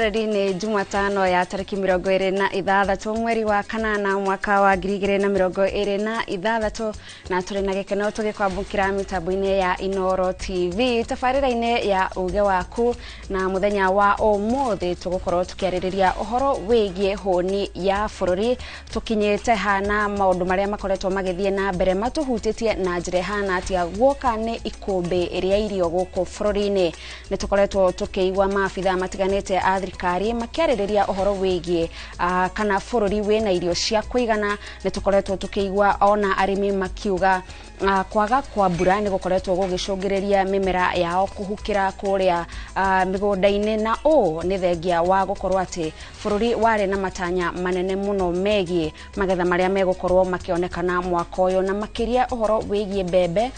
Mwĩroreri, nĩ Jumatano ya tarĩki 26 mweri wa kanana mwaka wa 2026, na tũrĩ na gĩkeno tũgĩkwamũkĩra mĩtambo-inĩ ya Inooro TV tabarĩra-inĩ ya Uge Waku. Na mũthenya wa ũmũthĩ tũgũkorwo tũkĩarĩrĩria ũhoro wĩgiĩ hũni ya bũrũri, tũkinyĩte hana maũndũ marĩa makoretwo magĩthiĩ na mbere matũhutĩtie na njĩra ĩhana atĩa guoka nĩ ikũmbĩ rĩa irio gũkũ bũrũri-inĩ. Nĩ tũkoretwo tũkĩigua maabitha matiganĩte a thirikari makĩarĩrĩria ũhoro wĩgiĩ kana bũrũri wĩna irio cia kũigana. Nĩ tũkoretwo tũkĩigua ona arĩmi makiuga kwaga kwa mbura nĩ gũkoretwo gũgĩcũngĩrĩria mĩmera yao kũhukĩra kũrĩa mĩgũnda-inĩ, na ũũ nĩ thengia wa gũkorwo atĩ bũrũri warĩ na matanya manene mũno megiĩ magetha marĩa megũkorwo makĩonekana mwaka ũyũ, na makĩria ũhoro wĩgiĩ mbembe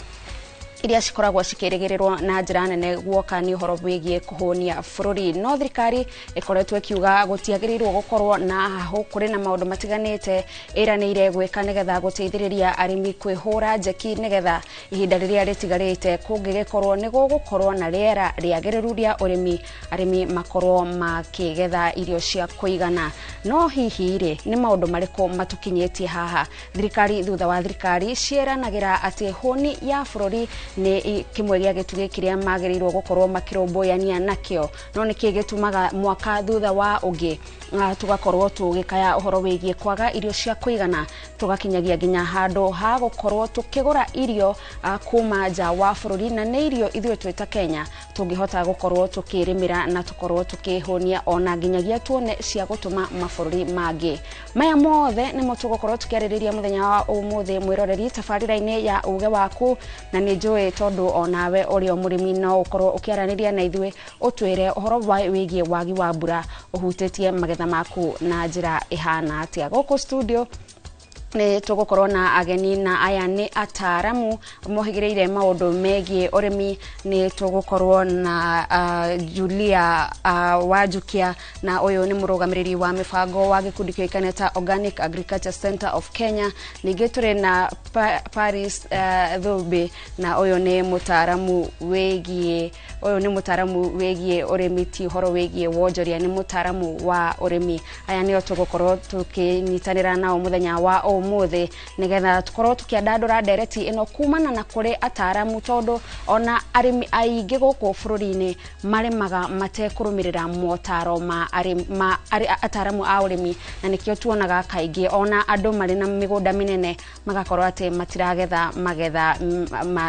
iria cikoragwo cikĩrĩgĩrĩrwo na njĩra nene guoka nĩ ũhoro wĩgiĩ kũhũnia bũrũri. No thirikari ĩkoretwo ĩkiuga gũtiagĩrĩirwo gũkorwo na hahũ, kũrĩ na maũndũ matiganĩte ĩranĩire gwĩka nĩgetha gũteithĩrĩria arĩmi kwĩhũra njeki, nĩgetha ihinda rĩrĩa rĩtigarĩte kũngĩgĩkorwo nĩ gũgũkorwo na rĩera rĩagĩrĩru rĩa ũrĩmi, arĩmi makorwo makĩgetha irio cia kũigana. No hihi rĩ, nĩ maũndũ marĩkũ matũkinyĩtie haha? Thirikari thutha wa thirikari ciĩranagĩra atĩ hũni ya bũrũri nĩ kĩmwe gĩa gĩtugĩ kĩrĩa magĩrĩirwo gũkorwo makĩrũmbũyania nakĩo, no nĩkĩ gĩtũmaga mwaka thutha wa ũngĩ tũgakorwo tũgĩkaya ũhoro wĩgiĩ kwaga irio cia kũigana, tũgakinyagia nginya handũ ha gũkorwo tũkĩgũra irio kuma nja wa bũrũri, na nĩ irio ithuĩ twĩ ta Kenya tũngĩhota gũkorwo tũkĩrĩmĩra na tũkorwo tũkĩhũnia ona nginyagia tuone cia gũtũma mabũrũri mangĩ. Maya mothe nĩmo tũgũkorwo tũkĩarĩrĩria mũthenya wa ũmũthĩ, mwĩroreri, tabarĩra-inĩ ya Uge Waku. Na nĩ njũĩ tondũ onawe ũrĩ o mũrĩmi no ũkorwo ũkĩaranĩria na ithuĩ ũtwĩre ũhoro wĩgiĩ wagi wa mbura ũhutĩtie magetha maku na njĩra ĩhana atĩa. Gũkũ studio nĩ tũgũkorwo na ageni, na aya nĩ ataaramu mohĩgĩrĩire maũndũ megiĩ ũrĩmi. Nĩ tũgũkorwo na Julia Wanjukia, na ũyũ nĩ mũrũgamĩrĩri wa mĩbango wa gĩkundi kĩũĩkaine ta Organic Agriculture Center of Kenya. Ningĩ tũrĩ na Paris Thũmbĩ, na ũyũ nĩ mũtaaramu wĩgiĩ ũrĩmi, ti ũhoro wĩgiĩ wonjoria, nĩ mũtaaramu wa ũrĩmi. Aya nĩo tũgũkorwo tũkĩnyitanĩra nao mũthenya wa ũmũthĩ nĩgetha tũkorwo tũkĩandandũra ndereti ĩno kumana na kũrĩ ataaramu, tondũ ona arĩmi aingĩ gũkũ bũrũri-inĩ marĩmaga matekũrũmĩrĩra motaro ma ataaramu a ũrĩmi, na nĩkĩo tuonaga kaingĩ ona andũ marĩ na mĩgũnda mĩnene magakorwo atĩ matiragetha magetha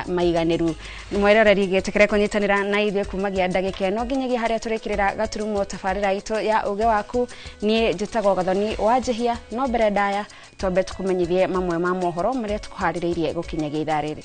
maiganĩru. Mwĩroreri, gĩtĩkĩre kũnyitanĩra na ithuĩ kumagia ndagĩka ĩno nginyagia harĩa tũrĩkĩrĩra gaturumo tabarĩra itũ ya Uge Waku. Niĩ njĩtagwo Gathoni wa Njĩhia, no mbere ndaya twambe tũkũmenyithie mamwe ma mohoro marĩa tũkũharĩrĩirie gũkinyagia ithaa rĩrĩ.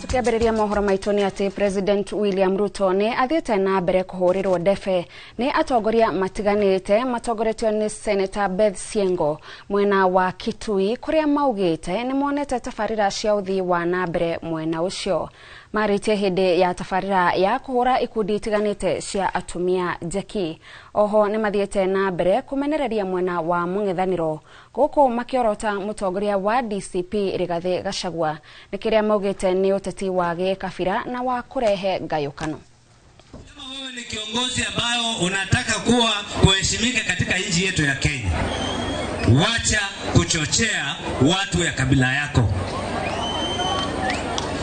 Tukiambĩrĩria mohoro maitũ nĩ atĩ President William Ruto nĩ athiĩte na mbere kũhũrĩrwo ndebe nĩ atongoria matiganĩte matongoretio nĩ Senator Beth Siengo mwena wa Kitui, kũrĩa maugĩte nĩ monete tabarĩra cia ũthii wa na mbere mwena ũcio. Marĩtie hĩndĩ ya tabarĩra ya kũhũra ikundi itiganĩte cia atumia njeki. Oho nĩ mathiĩte na mbere kũmenereria mwena wa mũng'ethanĩro gũkũ makĩorota mũtongoria wa DCP Rigathĩ Gachagua nĩ kĩrĩa maugĩte nĩ ũteti wa gĩkabira na wa kũrehe ngayũkano. Kama wewe ni kiongozi ambayo unataka kuwa kuheshimika katika nchi yetu ya Kenya, wacha kuchochea watu ya kabila yako.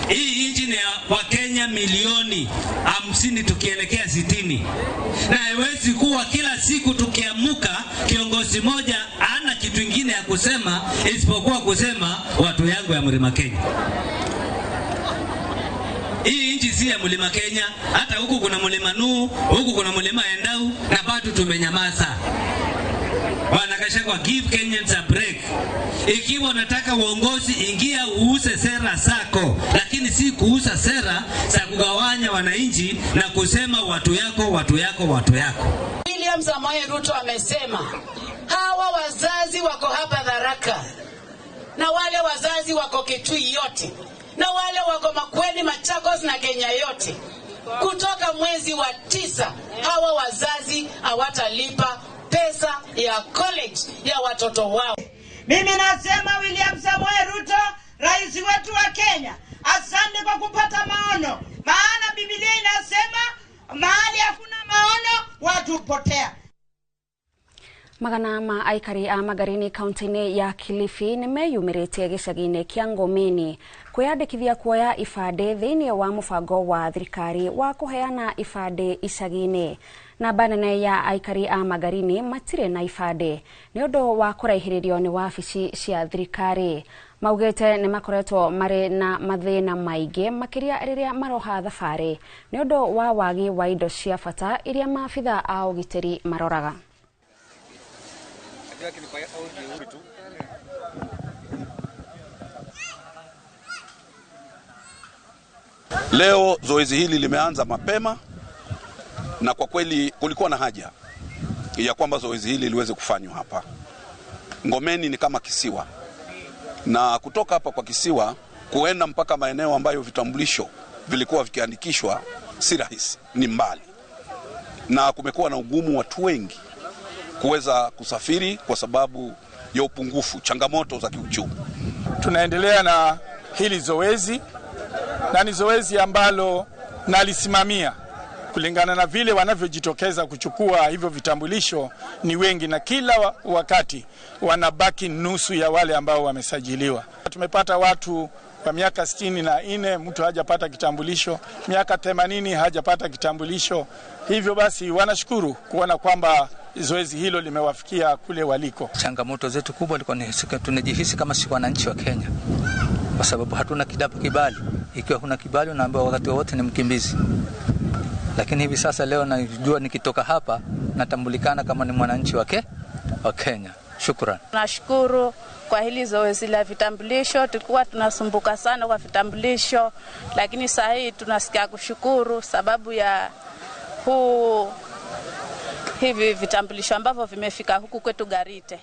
Hii nchi Nchi ni ya Wakenya milioni 50 tukielekea 60, na haiwezi kuwa kila siku tukiamuka kiongozi moja ana kitu ingine ya kusema isipokuwa kusema watu yangu ya Mlima Kenya. Hii nchi si ya Mlima Kenya, hata huku kuna Mlima Nuu, huku kuna Mlima Endau na bado tumenyamaza. Bwana Gachagua, give Kenyans a break. Ikiwa unataka uongozi, ingia uuze sera zako, lakini si kuuza sera za kugawanya wananchi na kusema watu yako, watu yako, watu yako. William Samoei Ruto amesema hawa wazazi wako hapa Tharaka na wale wazazi wako Kitui yote na wale wako Makueni, Machakos na Kenya yote. Kutoka mwezi wa 9 hawa wazazi hawatalipa pesa ya college ya watoto wao. Mimi nasema William Samoei Ruto, rais wetu wa Kenya, asante kwa kupata maono, maana Biblia inasema mahali hakuna maono watu hupotea. Magana ma aikari a Magarini kaunti-inĩ ya Kilifi nĩmeyumĩrĩtie gĩcagi-inĩ kĩa Ngomeni kwĩyandĩkithia kuoya ibandĩ thĩinĩ wa mũbango wa thirikari wa kũheana ibandĩ icagi-inĩ. Namba nene ya aikari a Magarini matirĩ na ibandĩ nĩ ũndũ wa kũraihĩrĩrio nĩ wabici cia thirikari. Maugĩte nĩ makoretwo marĩ na mathĩna maingĩ makĩria rĩrĩa maroha thabarĩ nĩ ũndũ wa wagi wa indo cia bata iria maabitha a ũgitĩri maroraga. Leo zoezi hili limeanza mapema na kwa kweli kulikuwa na haja ya kwamba zoezi hili liweze kufanywa hapa. Ngomeni ni kama kisiwa, na kutoka hapa kwa kisiwa kuenda mpaka maeneo ambayo vitambulisho vilikuwa vikiandikishwa si rahisi, ni mbali, na kumekuwa na ugumu watu wengi kuweza kusafiri kwa sababu ya upungufu, changamoto za kiuchumi. Tunaendelea na hili zoezi, na ni zoezi ambalo nalisimamia kulingana na vile wanavyojitokeza kuchukua hivyo vitambulisho ni wengi, na kila wakati wanabaki nusu ya wale ambao wamesajiliwa. Tumepata watu kwa miaka 64 mtu hajapata kitambulisho, miaka 80 hajapata kitambulisho. Hivyo basi wanashukuru kuona kwamba zoezi hilo limewafikia kule waliko. Changamoto zetu kubwa ilikuwa ni tunajihisi kama si wananchi wa Kenya, kwa sababu hatuna kibali. Ikiwa huna kibali unaambiwa wakati wote ni mkimbizi. Lakini hivi sasa leo najua nikitoka hapa natambulikana kama ni mwananchi wa Kenya. Shukran. Nashukuru kwa hili zoezi la vitambulisho. Tulikuwa tunasumbuka sana kwa vitambulisho, lakini sasa hii tunasikia kushukuru sababu ya hivi vitambulisho ambavyo vimefika huku kwetu Garite.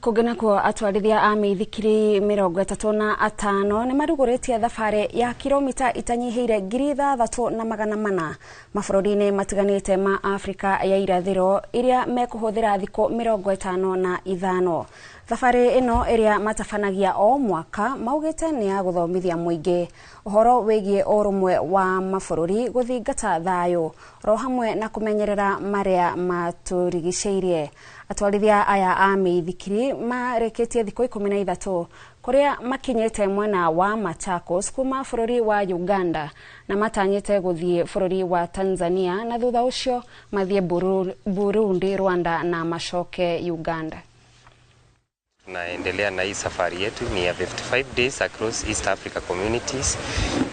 Kũngĩ nakuo atwarithia a mĩithikiri 35 nĩ marugũrĩtie thabarĩ ya kilomita itanyihĩire 6400 mabũrũri-inĩ matiganĩte ma Afrika ya irathĩro iria mekũhũthĩra thikũ 55. Thabarĩ ĩno ĩrĩa matabanagia o mwaka maugĩte nĩ ya gũthomithia mũingĩ ũhoro wĩgiĩ ũrũmwe wa mabũrũri gũthingata thayũ ro hamwe na kũmenyerera marĩa matũrigicĩirie. Atwarithia aya a mĩithikiri marĩkĩtie thikũ 13 kũrĩa makinyĩte mwena wa Machakos kuma bũrũri wa Uganda na matanyĩte gũthiĩ bũrũri wa Tanzania na thutha ũcio mathiĩ Burundi, Rwanda na macoke Uganda. Tunaendelea na hii safari yetu ni ya 55 days across East Africa communities,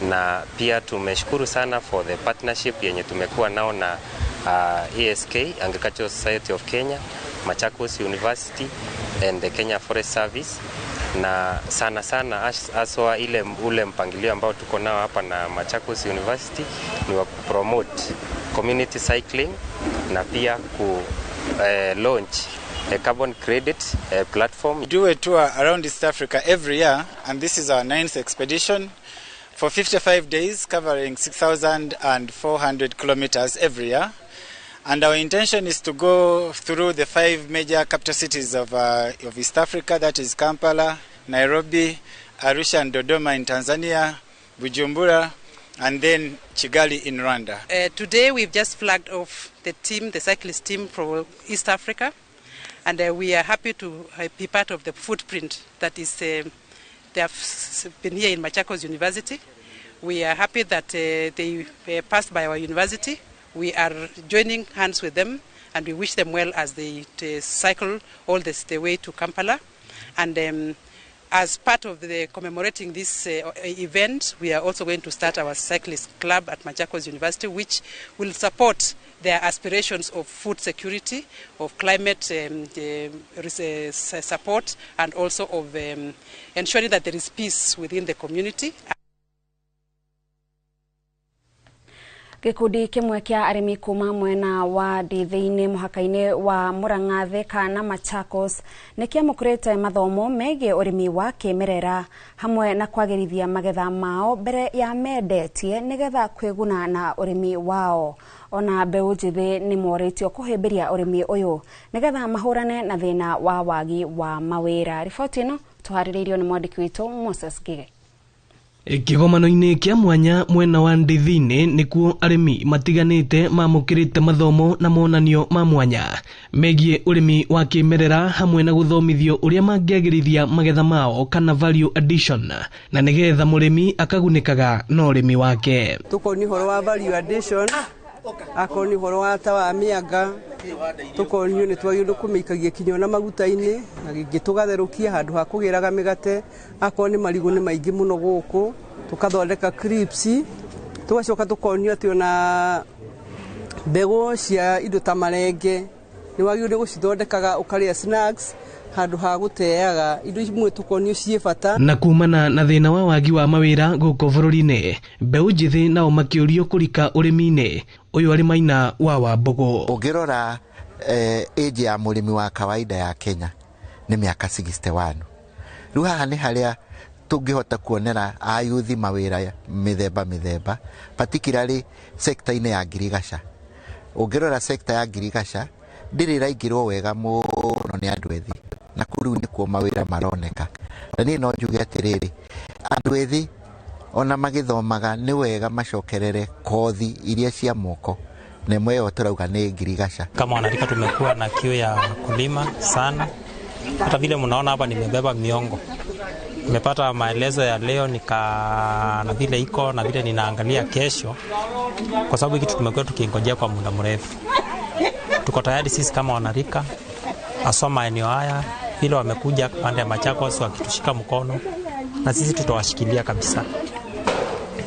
na pia tumeshukuru sana for the partnership yenye tumekuwa nao na ASK, Agricultural Society of Kenya, Machakos University and the Kenya Forest Service, na sana sana aswa ile ule mpangilio ambao tuko nao hapa na Machakos University ni wa kupromote community cycling na pia ku launch a carbon credit platform. We do a tour around East Africa every year, and this is our 9th expedition for 55 days, covering 6,400 kilometers every year. And our intention is to go through the 5 major capital cities of East Africa, that is Kampala, Nairobi, Arusha and Dodoma in Tanzania, Bujumbura, and then Kigali in Rwanda. Today we've just flagged off the team, the cyclist team from East Africa, and we are happy to be part of the footprint that is they have been here in Machakos University. We are happy that they passed by our university. We are joining hands with them and we wish them well as they cycle all this, the way to Kampala. And as part of the commemorating this event, we are also going to start our cyclist club at Machakos University, which will support their aspirations of food security, of climate support, and also of ensuring that there is peace within the community. Gikundi kimwe kia arimi kuma mwena wa Ndithiini muhaka-ini wa Murang'a, Thika na Machakos nikiamukurite mathomo megie urimi wa kimerera hamwe na kwagirithia magetha mao mbere ya mendetie nigetha kwiguna na urimi wao. Ona mbeu njithi ni moritio kuhimbiria urimi uyu nigetha mahurane na thina wa wagi wa mawira. Riboti ino tuhaririirio ni mwandiki witu Moses Ngige. Kigomano-inĩ kĩa mwanya mwena wa Ndithiini nĩkuo arĩmi matiganĩte mamũkĩrĩte mathomo na monanio ma mwanya megiĩ ũrĩmi wa kĩmerera hamwe na gũthomithio ũrĩa mangĩagĩrithia magetha mao kana value addition na nĩgetha mũrĩmi akagunĩkaga na ũrĩmi wake. Tũkonio ũhoro wa value addition, akonio ũhoro wa ta wa mĩanga, tũkonio nĩ twagĩrĩirwo kũmĩikagia kinya na maguta-inĩ na rĩngĩ tũgatherũkia handũ ha kũgĩraga mĩgate. Akorwo nĩ marigũ nĩ maingĩ mũno gũkũ, tũkathondeka crisps, tũgacoka tũkonio atĩ ona mbegũ cia indo ta marenge nĩ wagĩrĩirwo nĩ gũcithondekaga ũkarĩa snacks handũ ha gũteaga indo imwe tũkonio ciĩ bata. Na kumana na thĩna wa wagi wa mawĩra gũkũ bũrũri-inĩ, mbeũ njĩthĩ nao makĩũrio kũrika ũrĩmi-inĩ. Ũyũ arĩ Maina wa Wambũgũ. Ũngĩrora age ya mũrĩmi wa kawaida ya Kenya nĩ mĩaka 61. Rĩu haha nĩ harĩa tũngĩhota kuonera ayuthi mawĩra mĩthemba mĩthemba, particularly sector-inĩ ya ngirigaca. Ũngĩrora sector ya ngirigaca ndĩrĩ ĩraingĩrwo wega mũno nĩ andũ ethĩ, na kũu rĩu nĩkuo mawĩra maroneka. Na niĩ no njuge atĩrĩrĩ, andũ ethĩ ona magĩthomaga nĩ wega macokerere kothi iria cia moko, na ĩmwe ĩyo tũrauga nĩ ngirigaca. Kama wanarika tumekuwa na kiu ya kulima sana. Hata vile mnaona hapa nimebeba miongo. Nimepata maelezo ya leo nika na vile iko na vile ninaangalia kesho, kwa sababu kitu tumekuwa tukingojea kwa muda mrefu. Tuko tayari sisi kama wanarika asoma maeneo haya, vile wamekuja pande ya Machakos wakitushika mkono, na sisi tutawashikilia kabisa.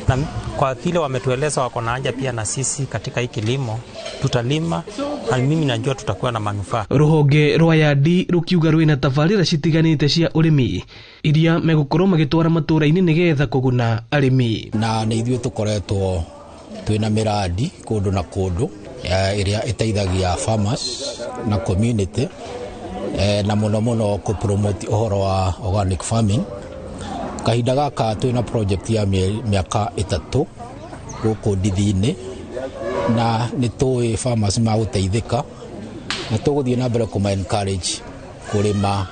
Na kwa vile wametueleza wako na haja pia na sisi katika hii kilimo, tutalima na mimi najua tutakuwa na manufaa. Ruhonge rwa Yadi rukiuga rwina tabarĩra citiganĩte cia ũrĩmi iria megũkorwo magĩtwara matũra-inĩ nĩgetha kũguna arĩmi. Na nĩ ithuĩ tũkoretwo twĩna mĩradi kũndũ na kũndũ ĩrĩa ĩteithagia farmers na community, na mũno mũno kũ promote ũhoro wa organic farming. Kahinda gaka twĩna project ya mĩaka 3 gũkũ Ndithiinĩ, na nĩ tũĩ farmers magũteithĩka, na tũgũthiĩ na mbere kũma encourage kũrĩma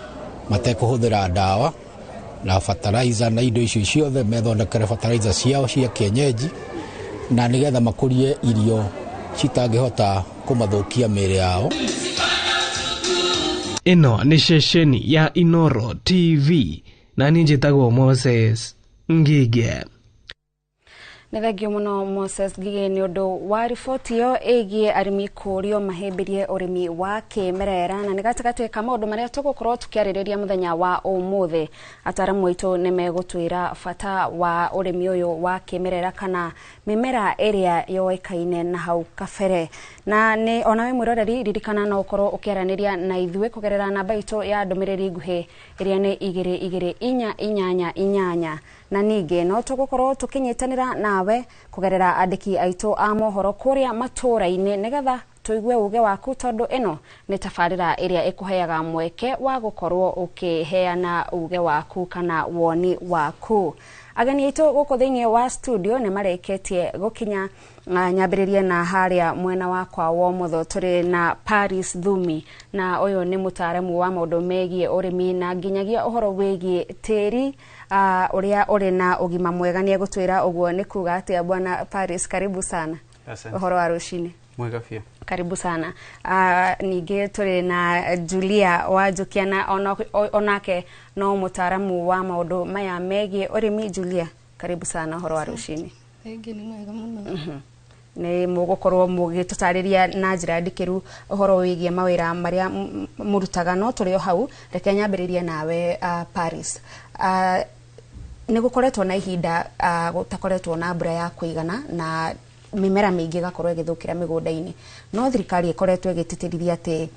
matekũhũthĩra ndawa na fertilizer na indo icio ciothe, methondekere fertilizer ciao cia kienyeji, na nĩgetha makũrie irio citangĩhota kũmathũkia mĩĩrĩ yao. Ĩno nĩ ceceni ya Inoro TV na niĩ njĩtagwo Moses Ngige. Nĩ thengio mũno Moses Ngige nĩ ũndũ wa riboti ĩyo ĩgiĩ arĩmi kũũrio mahĩmbĩrie ũrĩmi wa kĩmerera. Na nĩ gatagatĩ ka maũndũ marĩa tũgũkorwo tũkĩarĩrĩria mũthenya wa ũmũthĩ, ataramu aitũ nĩ megũtwĩra bata wa ũrĩmi ũyũ wa kĩmerera kana mĩmera ĩrĩa yoĩkaine na hau kabere. Na nĩ onawe mwĩroreri, ririkana no ũkorwo ũkĩaranĩria na ithuĩ kũgerera namba itũ ya ndũmĩrĩri nguhĩ ĩrĩa nĩ 2 2 4 8 8, na ningĩ no tũgũkorwo tũkĩnyitanĩra nawe kũgerera andĩki aitũ a mohoro kũrĩa matũra-inĩ nĩgetha tũigue uge waku, tondũ ĩno nĩ tabarĩra ĩrĩa ĩkũheaga mweke wa gũkorwo ũkĩheana uge waku kana woni waku. Ageni aitũ gũkũ thĩinĩ wa studio nĩ marĩkĩtie gũkinya. Nyambĩrĩrie na harĩa mwena wakwa wa ũmotho tũrĩ na Paris Thumi, na ũyũ nĩ mũtaaramu wa maũndũ megiĩ ũrĩmi na nginyagia ũhoro wĩgiĩ tĩri ũrĩa ũrĩ na ũgima mwega. Nĩ egũtwĩra ũguo nĩ kuga atĩa. Bwana Paris, karibu sana. Ũhoro wa rũcinĩ? Mwega biũ. Karibu sana. Ningĩ tũrĩ na Julia Wanjukia, na onake no mũtaaramu wa maũndũ maya megiĩ ũrĩmi. Julia, Karibu sana ũhoro wa rũcinĩ. Thengiũ, nĩ mwega mũno. Nĩ mũgũkorwo mũgĩtũtarĩria na njĩra ndikĩru ũhoro wĩgiĩ mawĩra marĩa mũrutaga, no tũrĩ o hau reke nyambĩrĩrie nawe, Paris. Nĩ gũkoretwo na ihinda gũtakoretwo na mbura ya kũigana na mĩmera mĩingĩ ĩgakorwo ĩgĩthũkĩra mĩgũnda-inĩ, no thirikari ĩkoretwo ĩgĩtĩtĩrithia atĩ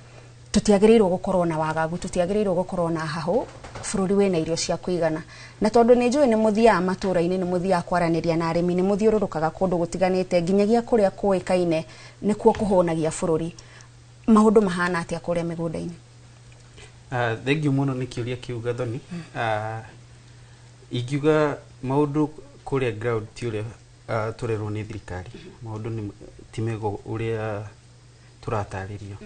tũtiagĩrĩirwo gũkorwo na wagagu, tũtiagĩrĩirwo gũkorwo na hahũ, bũrũri wĩna irio cia kũigana. Na tondũ nĩ njũĩ nĩ mũthiaga matũra-inĩ, nĩ mũthiaga kwaranĩria na arĩmi, nĩ mũthiũrũrũkaga kũndũ gũtiganĩte nginyagia kũrĩa kũĩkaine nĩkuo kũhũnagia bũrũri, maũndũ mahana atĩa kũrĩa mĩgũnda-inĩ? Thengiũ mũno nĩ kĩũria kĩu, Gathoni. Ingiuga maũndũ kũrĩa ground ti ũrĩa tũrerwo nĩ thirikari. Maũndũ nĩ ti mega ũrĩa tũratarĩrio,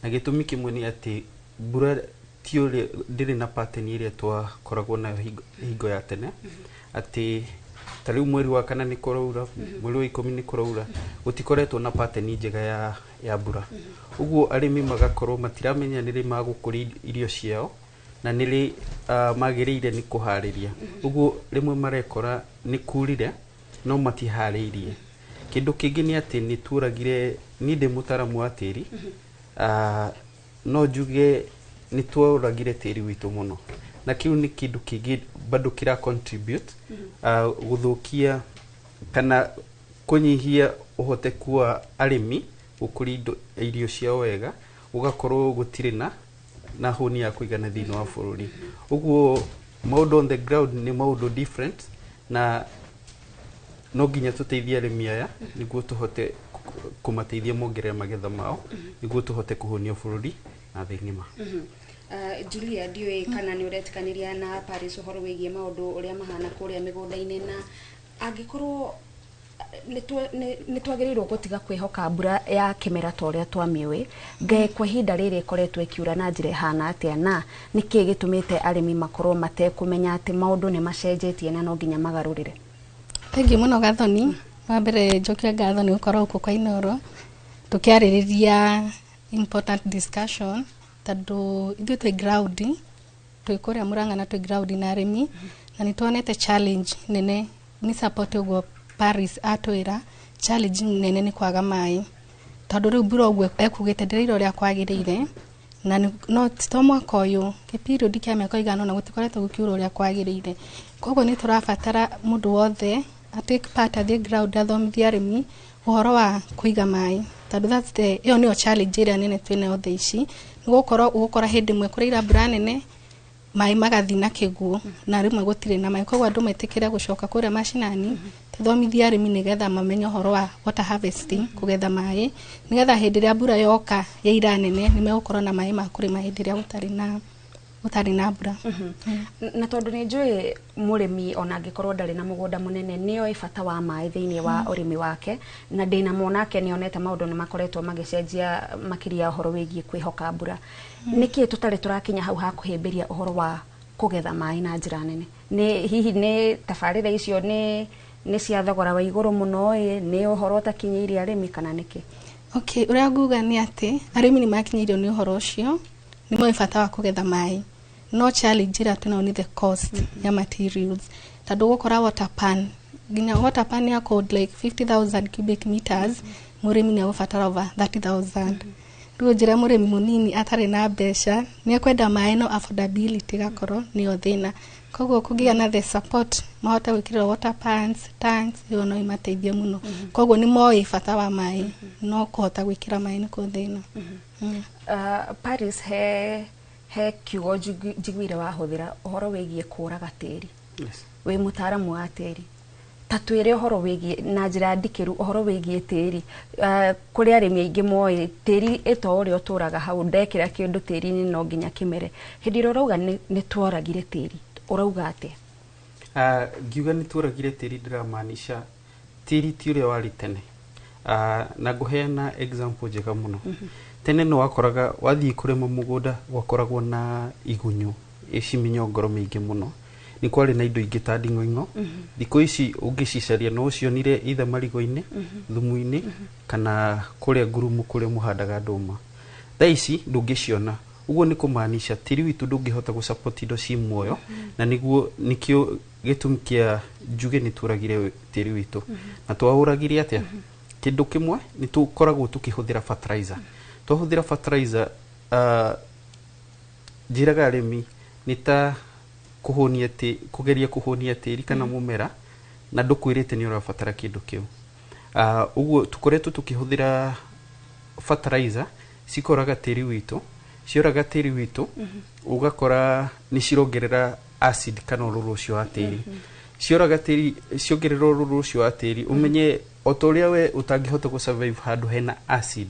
na gĩtũmi kĩmwe nĩ atĩ mbura ti ũrĩa ndĩrĩ na pattern ĩrĩa twakoragwo nayo hingo ya tene, atĩ ta rĩu mweri wa kana nĩ kũraura, mweri wa 10 nĩ kũraura. Gũtikoretwo na pattern njega ya mbura, ũguo arĩmi magakorwo matiramenya nĩ rĩ magũkũria irio ciao na nĩ rĩ magĩrĩire nĩ kũharĩria. Ũguo rĩmwe marekora nĩ kurire no matiharĩirie. Kĩndũ kĩngĩ nĩ atĩ nĩ tuoragire, niĩ ndĩ mũtaaramu wa tĩri, no njuge nĩ tuoragire tĩri witũ mũno, na kĩu nĩ kĩndũ kĩngĩ bado kĩra contribute gũthũkia kana kũnyihia ũhoteku wa arĩmi gũkũria irio ciao wega, gũgakorwo gũtirĩ na hũni ya kũigana thĩinĩ wa bũrũri. Ũguo maũndũ on the ground nĩ maũndũ different, na no nginya tũteithie arĩmi aya nĩguo tũhote kũmateithia mongerere magetha mao, nĩguo tũhote kũhũnia bũrũri na thĩ ng'ima. Julia, ndiũĩ kana nĩ ũretĩkanĩria na Paris ũhoro wĩgiĩ maũndũ ũrĩa mahana kũrĩa mĩgũnda-inĩ, na angĩkorwo nĩ twagĩrĩirwo gũtiga kwĩhoka mbura ya kĩmera ta ũrĩa twamĩũĩ, ngaĩ kwa ihinda rĩrĩ ĩkoretwo ĩkiura na njĩra ĩhana atĩa, na nĩkĩĩ gĩtũmĩte arĩmi makorwo matekũmenya atĩ maũndũ nĩ macenjetie na no nginya magarũrĩre? Thengiũ mũno, Gathoni. Wa mbere njokie ngatho nĩ gũkorwo gũkũ kwa Inooro tũkĩarĩrĩria important discussion, tondũ ithuĩ twĩ ground, twĩ kũrĩa Murang'a na twĩ ground na arĩmi, na nĩ tuonete challenge nene. Nĩ support ũguo Paris atwĩra, challenge nene nĩ kwaga maĩ, tondũ rĩu mbura ũguo ekugĩte ndĩraira ũrĩa kwagĩrĩire, na no ti to mwaka ũyũ, kĩ period kĩa mĩaka ĩigana ũna gũtikoretwo gũkiura ũrĩa kwagĩrĩire. Koguo nĩ tũrabatara mũndũ wothe a take part, athiĩ ground, athomithie arĩmi ũhoro wa kũiga maĩ, tondũ that's the ĩyo nĩyo challenge ĩrĩa nene twĩnayo thaa ici. Nĩ gũkorwo ũgũkora hĩndĩ ĩmwe kũraira mbura nene, maĩ magathiĩ na kĩguũ, na rĩmwe gũtirĩ na maĩ. Koguo andũ metĩkĩre gũcoka kũrĩa macinani, tũthomithie arĩmi nĩgetha mamenye ũhoro wa water harvesting, kũgetha maĩ, nĩgetha hĩndĩ ĩrĩa mbura yoka yaira nene nĩ megũkorwo na maĩ ma kũrĩma hĩndĩ ĩrĩa gũtarĩ na mbura. Na tondũ nĩ njũĩ mũrĩmi ona angĩkorwo ndarĩ na mũgũnda mũnene nĩ oĩ bata wa maĩ thĩinĩ wa ũrĩmi wake, na ndĩna monake nĩ onete maũndũ nĩ makoretwo magĩcenjia makĩria ũhoro wĩgiĩ kwĩhoka mbura, nĩkĩ tũtarĩ tũrakinya hau ha kũhĩmbĩria ũhoro wa kũgetha maĩ na njĩra nene? Nĩ hihi nĩ tabarĩra icio nĩ cia thogora wa igũrũ mũno, ĩ nĩ ũhoro ũtakinyĩirie arĩmi, kana nĩkĩ? Okay, ũrĩa nguga nĩ atĩ arĩmi nĩ makinyĩirio nĩ ũhoro ũcio, nĩ moĩ bata wa kũgetha maĩ, no challenge ĩrĩa twĩnayo nĩ the cost ya materials, tondũ ũgũkora water pan, nginya water pan ya code like 50,000 cubic meters, mũrĩmi nĩ egũbatara over 30,000. Rĩu njĩra mũrĩmi mũnini atarĩ na mbeca nĩ ekwenda maĩ, no affordability ĩgakorwo nĩyo thĩna. Koguo kũngĩgĩa na the support mahote gwĩkĩrĩrwo water pans, tanks, ĩyo no imateithie mũno. Koguo nĩ moĩ bata wa maĩ, no kũhota gwĩkĩra maĩ nĩkuo thĩna. Paris, he kiugo njiguire wahũthĩra ũhoro wĩgiĩ kũraga tĩri. Yes. Wĩ mũtaaramu wa tĩri, ta twĩre ũhoro wĩgiĩ na njĩra ndikĩru ũhoro wĩgiĩ tĩri. Kũrĩ arĩmi aingĩ moĩ tĩri ĩto ũrĩa ũtũraga hau, ndekĩra kĩndũ tĩri-inĩ no nginya kĩmere. Hĩndĩ ĩrĩa ũrauga nĩ tworagire tĩri, ũrauga atĩa? Ngiuga nĩ tuoragire tĩri, ndĩramaanisha tĩri ti ũrĩa warĩ tene. Na ngũheana example njega mũno. Tene nĩ wakoraga wathiĩ kũrĩma mũgũnda gwakoragwo na igunyũ ici mĩnyongoro mĩingĩ mũno, nĩ kwarĩ na indo ingĩ ta nding'oing'o. Thikũ ici ũngĩcicaria no ũcionire either marigo-inĩ, thumu-inĩ, kana kũrĩa ngurumo kũrĩa mũhandaga ndũma. Thaa ici ndũngĩciona. Ũguo nĩ kũmaanisha tĩri witũ ndũngĩhota gũ support indo ci muoyo, na nĩguo nĩkĩo Gĩtũmi kĩa njuge nĩ tũragire tĩri witũ. Na twaũragire atĩa? Kĩndũ kĩmwe nĩ tũkoragwo tũkĩhũthĩra fertilizer. Twahũthĩra fertilizer, njĩraga arĩmi nĩ ta kũhũnia kũgeria kũhũnia tĩri kana mũmera na ndũkwĩrĩte nĩ ũrabatara kĩndũ kĩu. Ũguo tũkoretwo tũkĩhũthĩra fertilizer cikoraga tĩri witũ, cioraga tĩri witũ, ũgakora nĩ cirongerera acid kana ũrũrũ ũcio wa tĩri. Cioraga tĩri, ciongerera ũrũrũ ũcio wa tĩri, ũmenye o ta ũrĩa we ũtangĩhota gũ survive handũ hena acid,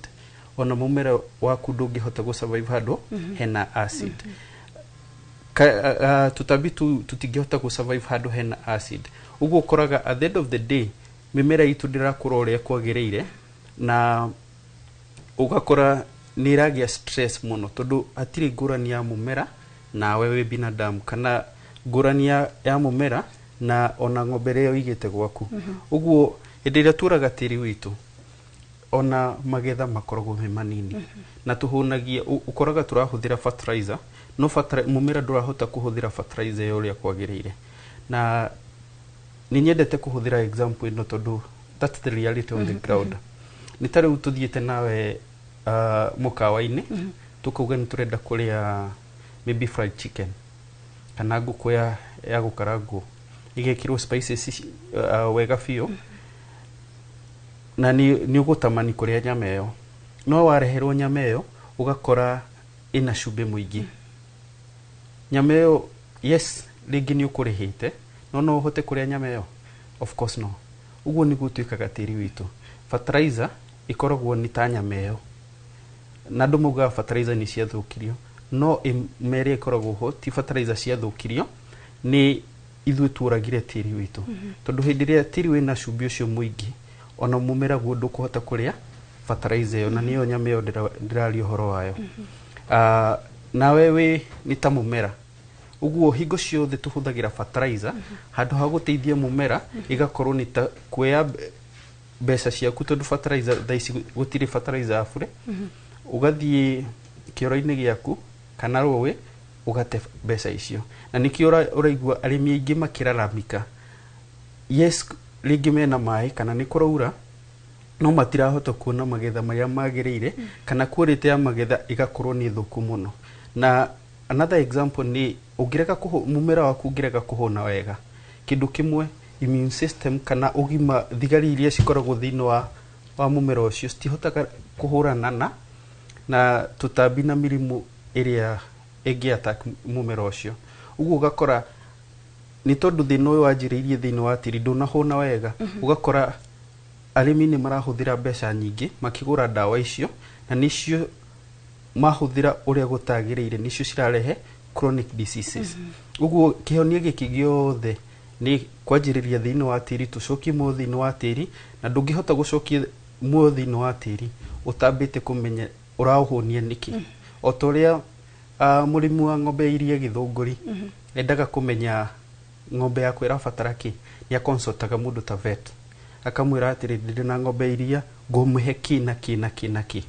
ona mũmera waku ndũngĩhota gũ survive handũ hena acid. Tũtambi tũtingĩhota gũ survive handũ hena acid. Ũguo ũkoraga at the end of the day mĩmera itũ ndĩrakũra ũrĩa kwagĩrĩire, na ũgakora nĩ ĩragĩa stress mũno, tondũ hatirĩ ngũrani ya mũmera nawe wĩ binadamu, kana ngũrani ya mũmera na ona ng'ombe ĩrĩa ũigĩte gwaku. Ũguo hĩndĩ ĩrĩa tũraga tĩri witũ, ona magetha makoragwo me manini. Na tũhũnagia, ũkoraga tũrahũthĩra fertilizer, no mũmera ndũrahota kũhũthĩra fertilizer ĩyo ũrĩa kwagĩrĩire. Na nĩ nyendete kũhũthĩra example ĩno tondũ that's the reality on the ground. Nĩ ta rĩu tũthiĩte nawe mũkawa-inĩ, tũkauga nĩ tũrenda kũrĩa maybe fried chicken kana ngũkũ ya gũkarangwo ĩgekĩrwo spices wega biũ, na nĩ ũgũtamani kũrĩa nyama ĩyo, no wareherwo nyama ĩyo ũgakora ĩna cumbĩ mũingĩ. Nyama ĩyo, yes, rĩngĩ nĩ ũkũrĩhĩte, no no ũhote kũrĩa nyama ĩyo? Of course no. Ũguo nĩguo twĩkaga tĩri witũ. Fertilizer ĩkoragwo nĩ ta nyama ĩyo, na andũ maugaga fertilizer nĩ ciathũkirio, no ĩma ĩrĩa ĩkoragwo ho ti fertilizer ciathũkirio, nĩ ithuĩ tuoragire tĩri witũ. Tondũ hĩndĩ ĩrĩa tĩri wĩna cumbĩ ũcio mũingĩ, ona mũmera guo ndũkũhota kũrĩa fertilizer ĩyo, na nĩyo nyama ĩyo ndĩraria ũhoro wayo. Nawe wĩ nĩ ta mũmera. Ũguo hingo ciothe tũhũthagĩra fertilizer handũ ha gũteithia mũmera, ĩgakorwo nĩ ta kuoya mbeca ciaku, tondũ fertilizer thaa ici gũtirĩ fertilizer ya bure. Ũgathiĩ kĩoro-inĩ gĩaku kana rũĩ ũgate mbeca icio, na nĩkĩo ũraigua arĩmi aingĩ makĩraramika. Yes, rĩngĩ mena maĩ kana nĩ kũraura, no matirahota kuona magetha marĩa magĩrĩire, kana quality ya magetha ĩgakorwo nĩ thũku mũno. Na another example nĩ ũngĩrega mũmera waku ũngĩrega kũhũna wega, kĩndũ kĩmwe immune system kana ũgima, thigari iria cikoragwo thĩinĩ wa mũmera ũcio citihotaga kũhũrana na tũtambi na mĩrimũ ĩrĩa ĩngĩ attack mũmera ũcio. Ũguo ũgakora nĩ tondũ thĩna ũyũ wanjĩrĩirie thĩinĩ wa tĩri ndũnahũna wega, ũgakora arĩmi nĩ marahũthĩra mbeca nyingĩ makĩgũra ndawa icio, na nĩcio mahũthĩra ũrĩa gũtagĩrĩire, nĩcio cirarehe chronic diseases. Ũguo kĩhonia gĩkĩ gĩothe nĩ kwanjĩrĩria thĩinĩ wa tĩri, tũcokie muoyo thĩinĩ wa tĩri. Na ndũngĩhota gũcokia muoyo thĩinĩ wa tĩri ũtambĩte kũmenya ũraũhũnia nĩkĩ. O ta ũrĩa mũrĩmi wa ng'ombe ya iria Gĩthũngũri endaga kũmenya ng'ombe yakwa ĩrabatara kĩ, nĩ aconsultaga mũndũ ta vet, akamwĩra atĩrĩ, ndĩrĩ na ng'ombe ya iria, ngũmĩhe kĩ na kĩ na kĩ na kĩ.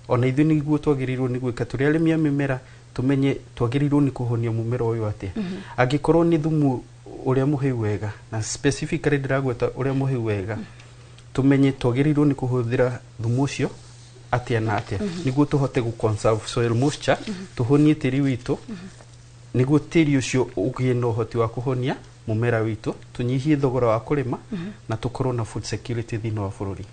Ona ithuĩ nĩguo twagĩrĩirwo nĩ gwĩka tũrĩ arĩmi a mĩmera, tũmenye twagĩrĩirwo nĩ kũhonia mũmera ũyũ atĩa. Angĩkorwo nĩ thumu ũrĩa mũhĩu wega, na specifically ndĩragweta ũrĩa mũhĩu wega, tũmenye twagĩrĩirwo nĩ kũhũthĩra thumu ũcio atĩa na atĩa, nĩguo tũhote gũ conserve soil moisture, tũhonie tĩri witũ, nĩguo tĩri ũcio ũgĩe na ũhoti wa kũhonia mũmera witũ, tũnyihie thogora wa kũrĩma, na tũkorwo na food security thĩinĩ wa bũrũri.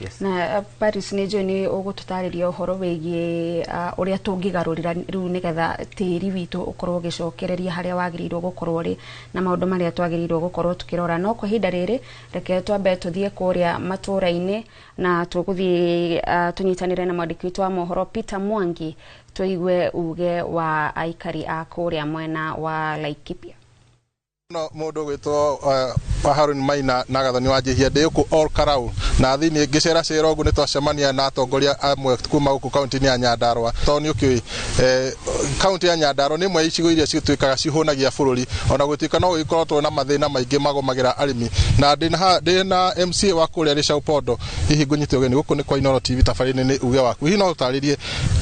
Yes. Na Paris, nĩ njũĩ nĩ ũgũtũtarĩria ũhoro wĩgiĩ ũrĩa tũngĩgarũrĩra rĩu nĩgetha tĩri witũ ũkorwo ũgĩcokereria harĩa wagĩrĩirwo gũkorwo ũrĩ, na maũndũ marĩa twagĩrĩirwo gũkorwo tũkĩrora. No kwa ihinda rĩrĩ, reke twambe tũthiĩ kũrĩa matũũra-inĩ, na tũgũthiĩ tũnyitanĩre na mwandĩki witũ wa mohoro Peter Mwangi, tũigue uge wa aikari a kũrĩa mwena wa Laikipia. No mundu gwitwo Harun Maina na Gathoni wa Njihia, ndĩ gũkũ Ol Karau, na thĩinĩ ngĩcera cera ũguo nĩ twacemania na atongoria amwe kuma gũkũ kaunti-inĩ ya Nyandarua, tondũ nĩ ũkĩũĩ kaunti ya Nyandarua nĩ ĩmwe ya icigo iria cituĩkaga cihũnagia bũrũri, ona gũtuĩka no gũgĩkoretwo na mathĩna maingĩ magũmagĩra arĩmi. Na ndĩna MCA wa kũrĩa Rĩcau Pondo. Hihi ngũnyite ũgeni gũkũ nĩ kwa Inooro TV, tabarĩra-inĩ nĩ uge waku. Hihi no ũtarĩrie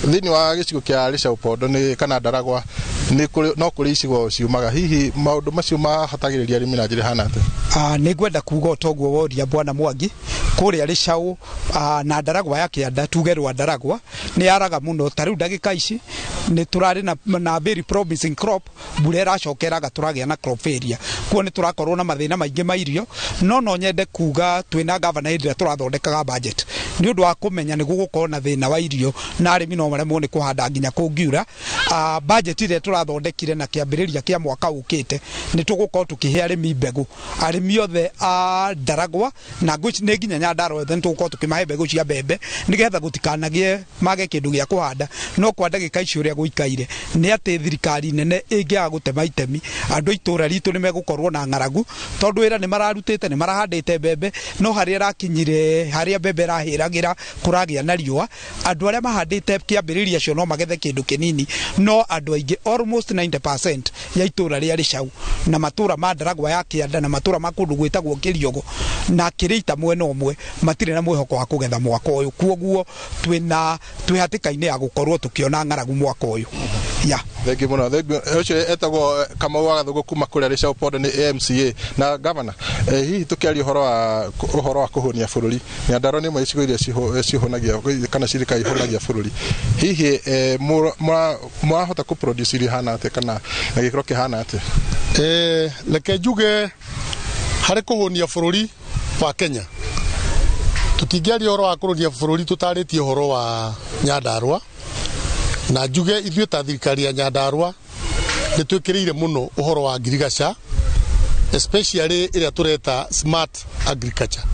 thĩinĩ wa gĩcigo kĩa Rĩcau Pondo nĩ kana Ndaragwa Nĩ kũrĩ no kũrĩ icigo ciumaga. Hihi maũndũ macio mahatagĩrĩria arĩmi na njĩra ĩhana atĩa? Nĩ ngwenda kuga o toguo woria, bwana Mwangi. Kũrĩa Rĩcaũ na Ndaragwa ya kĩanda, tuge rwa Ndaragwa nĩ yaraga mũno. Ta rĩu ndagĩka ici nĩ tũrarĩ na very promising crop, mbura ĩracoka ĩraga, tũragĩa na crop failure. Kuo nĩ tũrakorwo na mathĩna maingĩ ma irio. No nyende kuga twĩna gavana hĩndĩ ĩrĩa tũrathondekaga budget, nĩ ũndũ wa kũmenya nĩ gũgũkorwo na thĩna wa irio na arĩmi no maremwo nĩ kũhanda nginya kũngiura, budget ĩrĩa tũrathondekire na kĩambĩrĩria kĩa mwaka ũkĩte, nĩ tũgũkorwo tũkĩhe arĩmi mbegũ, arĩmi othe a Ndaragwa na nĩ nginya Nyandarua yothe, nĩ tũgũkorwo tũkĩmahe mbegũ cia mbembe nĩgetha gũtikanagĩe mage kĩndũ gĩa kũhanda. No kwa ndagĩka ici ũrĩa gũikaire nĩ atĩ thirikari nene ĩngĩaga gũtema itemi, andũ a itũra ritũ nĩ megũkorwo na ng'aragu, tondũ wĩra nĩ mararutĩte, nĩ marahandĩte mbembe, no harĩa ĩrakinyire, harĩa mbembe ĩrahĩragĩra, kũragĩa na riũa. Andũ arĩa mahandĩte kĩambĩrĩria cio no magethe kĩndũ kĩnini, no andũ aingĩ, almost 90% ya itũra rĩa Rĩcau na matũra ma Ndaragwa ya kĩanda na matũra ma kũndũ gwĩtagwo Kĩriogo na Kĩrĩita mwena ũmwe, matirĩ na mwĩhoko wa kũgetha mwaka ũyũ. Kuoguo twĩna twĩ hatĩka-inĩ ya gũkorwo tũkĩona ng'aragu mwaka ũyũ ya. Thengi mũno, thengi. Ũcio etagwo Kamau wa Gathũngũ kuma kũrĩa Rĩcaũ Pondo, nĩ MCA na gavana. Hihi tũkĩaria ũhoro wa kũhũnia bũrũri, Nyandarua nĩ ĩmwe icigo iria cihũnagia kana cirika ihũnagia bũrũri. Hihi mũrahota kũ produce irio ihana atĩa kana na gĩkĩro kĩhana atĩa? Reke njuge harĩ kũhũnia bũrũri wa Kenya, tũtingĩaria ũhoro wa kũhũnia bũrũri tũtarĩtie ũhoro wa Nyandarua. Na njuge ithuĩ ta thirikari ya Nyandarua nĩ twĩkĩrĩire mũno ũhoro wa ngirigaca, especially ĩrĩa tũreta smart agriculture.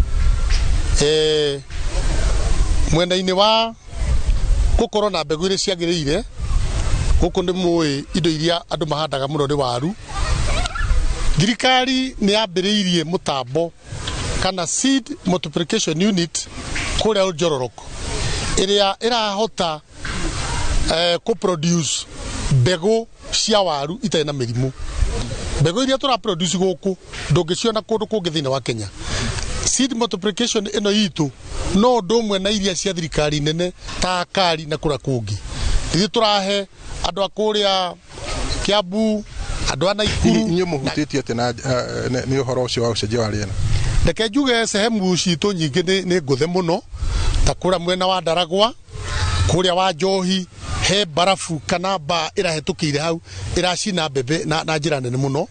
Mwena-inĩ wa gũkorwo na mbegũ iria ciagĩrĩire, gũkũ nĩ mũĩ indo iria andũ mahandaga mũno nĩ waru. Thirikari nĩ yambĩrĩirie mũtambo kana seed multiplication unit kũrĩa Njororoko, ĩrĩa ĩrahota kũ-produce mbegũ cia waru itarĩ na mĩrimũ. Mbegũ iria tũra produce gũkũ ndũngĩciona kũndũ kũngĩ thĩinĩ wa Kenya. Seed multiplication ĩno itũ no ũndũ ũmwe na iria cia thirikari nene ta Akari na kũrĩa kũngĩ. Ithuĩ tũrahe andũ a kũrĩa Kiambu, andũ a Naikuru. Inyuĩ mũhutĩtio atĩa na nĩ ũhoro ũcio wa ũcenjia wa rĩera? Reke njuge sehemu citũ nyingĩ nĩ ngũthe mũno, ta kũrĩa mwena wa Ndaragwa, kũrĩa wa Njohi, he barafu kana mbaa ĩrahĩtũkĩire hau, ĩracina mbembe na njĩra nene mũno.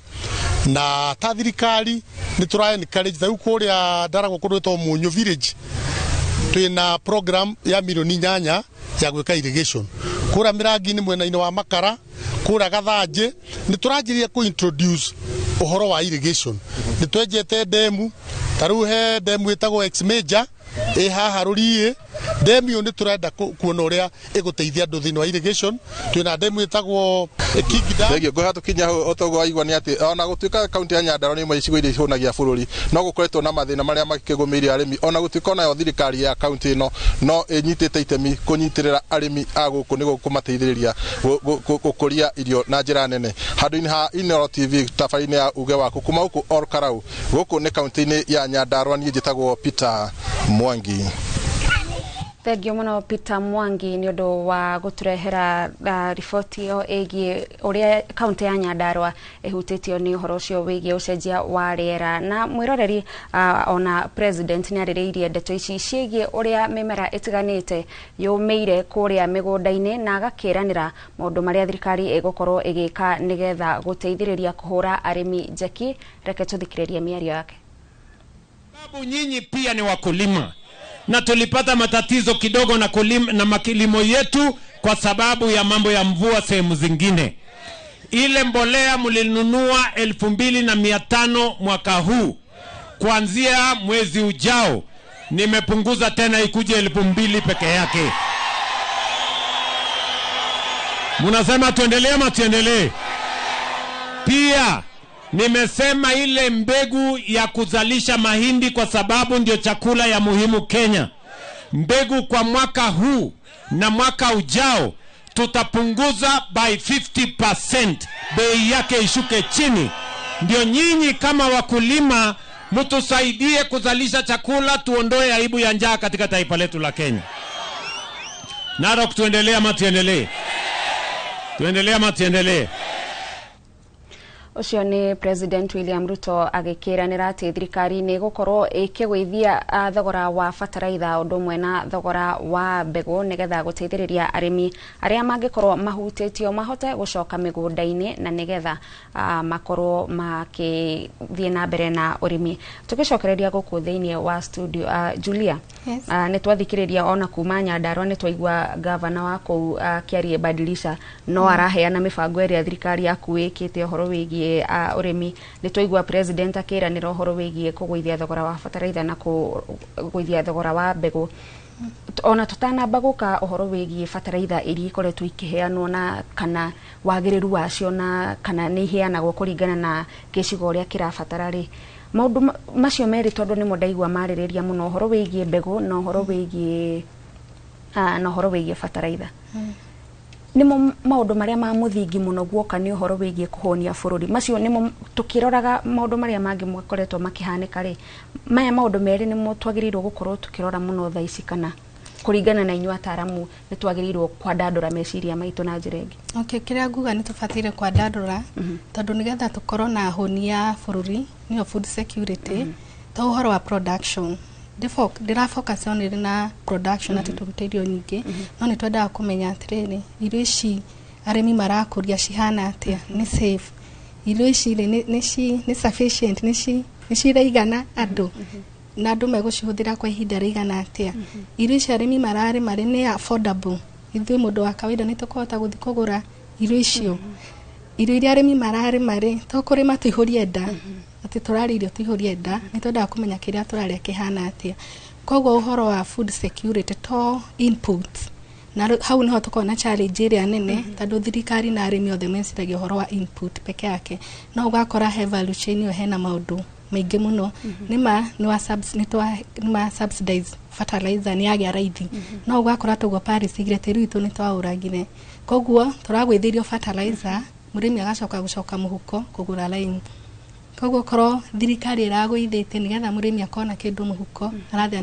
Na ta thirikari nĩ tũra encourage ta rĩu kũrĩa Ndaragwa, kũndũ gwĩtagwo Mũnyũ village, twĩna program ya mirioni 8 ya gwĩka irrigation. Kũrĩa Mĩrangi-inĩ, mwena-inĩ wa Makara, kũrĩa Gathanjĩ, nĩ tũranjĩrĩria kũ introduce ũhoro wa irrigation. Nĩ twenjete ndemu, ta rĩu he ndemu ĩtagwo Ex Major ĩ haha Rũriĩ. Ndemu ĩyo nĩ tũrenda kuona ũrĩa ĩgũteithia andũ thĩinĩ wa irrigation. Twĩna ndemu ĩtagwo King Dam. Thengiũ. Ngũha tũkinya hau, o toguo waigua nĩ atĩ ona gũtuĩka kaunti ya Nyandarua nĩ ĩmwe icigo iria ihũnagia bũrũri, no gũkoretwo na mathĩna marĩa makĩgũmĩire arĩmi, ona gũtuĩka onayo thirikari ya kaunti ĩno no ĩnyitĩte itemi kũnyitĩrĩra arĩmi a gũkũ nĩguo kũmateithĩrĩria gũkũria irio na njĩra nene. Handũ-inĩ ha Inooro TV, tabarĩra-inĩ ya uge waku kuma gũkũ Olkarau, gũkũ nĩ kaunti-inĩ ya Nyandarua, niĩ njĩtagwo Peter Mwangi. Thengio mũno, Peter Mwangi, nĩ ũndũ wa gũtũrehera riboti ĩyo ĩgiĩ ũrĩa kaunti ya Nyandarua ĩhutĩtio nĩ ũhoro ũcio wĩgiĩ ũcenjia wa rĩera. Na mwĩroreri, ona president nĩ arĩrĩirie ndeto ici ciĩgiĩ ũrĩa mĩmera ĩtiganĩte yũmĩire kũrĩa mĩgũnda-inĩ, na agakĩranĩra maũndũ marĩa thirikari ĩgũkorwo ĩgĩka nĩgetha gũteithĩrĩria kũhũra arĩmi njeki. Reke tũthikĩrĩrie mĩario yake. Sababu nyinyi pia ni wakulima na tulipata matatizo kidogo na, na makilimo yetu kwa sababu ya mambo ya mvua sehemu zingine. Ile mbolea mlinunua 2500 mwaka huu, kuanzia mwezi ujao nimepunguza tena ikuje 2000 peke yake. Munasema tuendelee ama tuendelee? Pia nimesema ile mbegu ya kuzalisha mahindi, kwa sababu ndio chakula ya muhimu Kenya. Mbegu kwa mwaka huu na mwaka ujao tutapunguza by 50%, bei yake ishuke chini. Ndio nyinyi kama wakulima mtusaidie kuzalisha chakula, tuondoe aibu ya njaa katika taifa letu la Kenya. Narok, tuendelee ama tuendelee? Tuendelee ama tuendelee? Ũcio nĩ President William Ruto agĩkĩranĩra atĩ thirikari nĩ ĩgũkorwo ĩkĩgũithia thogora wa bataraitha ũndũ ũmwe na thogora wa mbegũ, nĩgetha gũteithĩrĩria arĩmi arĩa mangĩkorwo mahutĩtio mahote gũcoka mĩgũnda-inĩ na nĩgetha makorwo makĩthiĩ na mbere na ũrĩmi. Tũgĩcokereria gũkũ thĩinĩ wa studio, Julia. Yes. Nĩ twathikĩrĩria ona kuma Nyandarua, nĩ twaigua gavana wa kũu Kĩarie Badilisha no araheana mĩbango ĩrĩa thirikari yaku ĩkĩte ũhoro wĩgiĩ ũrĩmi. Nĩ twaigua president akĩranĩra ũhoro wĩgiĩ kũgũithia thogora wa bataraitha na kũgũithia thogora wa mbegũ. Ona tũtanamba gũka ũhoro wĩgiĩ bataraitha iria ikoretwo ikĩheanwo na kana wagĩrĩru wacio na kana nĩ iheanagwo kũringana na gĩcigo ũrĩa kĩrabatara rĩ, maũndũ macio merĩ, tondũ nĩmo ndaigua marĩrĩria mũno, ũhoro wĩgiĩ mbegũ na ũhoro wĩgiĩ bataraitha, nĩmo maũndũ marĩa ma mũthingi mũno guoka nĩ ũhoro wĩgiĩ kũhũnia bũrũri. Macio nĩmo tũkĩroraga maũndũ marĩa mangĩ makoretwo makĩhanĩka rĩ, maya maũndũ merĩ nĩmo twagĩrĩirwo gũkorwo tũkĩrora mũno thaa ici, kana kũringana na inyuĩ ataaramu nĩ twagĩrĩirwo kwandandũra meciria maitũ na njĩra ĩngĩ? Okay, kĩrĩa nguga nĩ tũbataire kwandandũra, tondũ nĩgetha tũkorwo na hũni ya bũrũri, nĩyo food security, to ũhoro wa production. Ndĩra focus only na production atĩ tũrute irio nyingĩ, no nĩ twendaga kũmenya atĩrĩrĩ, irio ici arĩmi marakũria cihana atĩa, nĩ safe irio ici rĩ, nĩ sufficient, nĩ ciraigana andũ, na andũ megũcihũthĩra kwa ihinda rĩigana atĩa? Irio ici arĩmi mararĩma rĩ, nĩ affordable? Ithuĩ mũndũ wa kawaida nĩ tũkũhota gũthiĩ kũgũra irio icio? Irio iria arĩmi mararĩma rĩ, to kũrĩma tũihũrie nda, atĩ tũrarĩa irio tũihũrie nda, nĩ twendaga kũmenya kĩrĩa tũrarĩa kĩhana atĩa. Koguo ũhoro wa food security to input, na hau niho tũkoragwo na challenge ĩrĩa nene, tondũ thirikari na arĩmi othe meciragia ũhoro wa input peke yake, no ũgakora he value chain ĩyo hena maũndũ maingĩ mũno. Nĩma nĩ ma subsidize fertilizer, nĩ yagĩa raithi, no ũgakora toguo Paris igire tĩri witũ nĩ twaũragire, koguo tũragũithĩrio fertilizer, mũrĩmi agacoka gũcoka mũhuko kũgũra lime. Koguo korwo thirikari ĩragũithĩtie nĩgetha mũrĩmi akona kĩndũ mũhuko, arathiĩ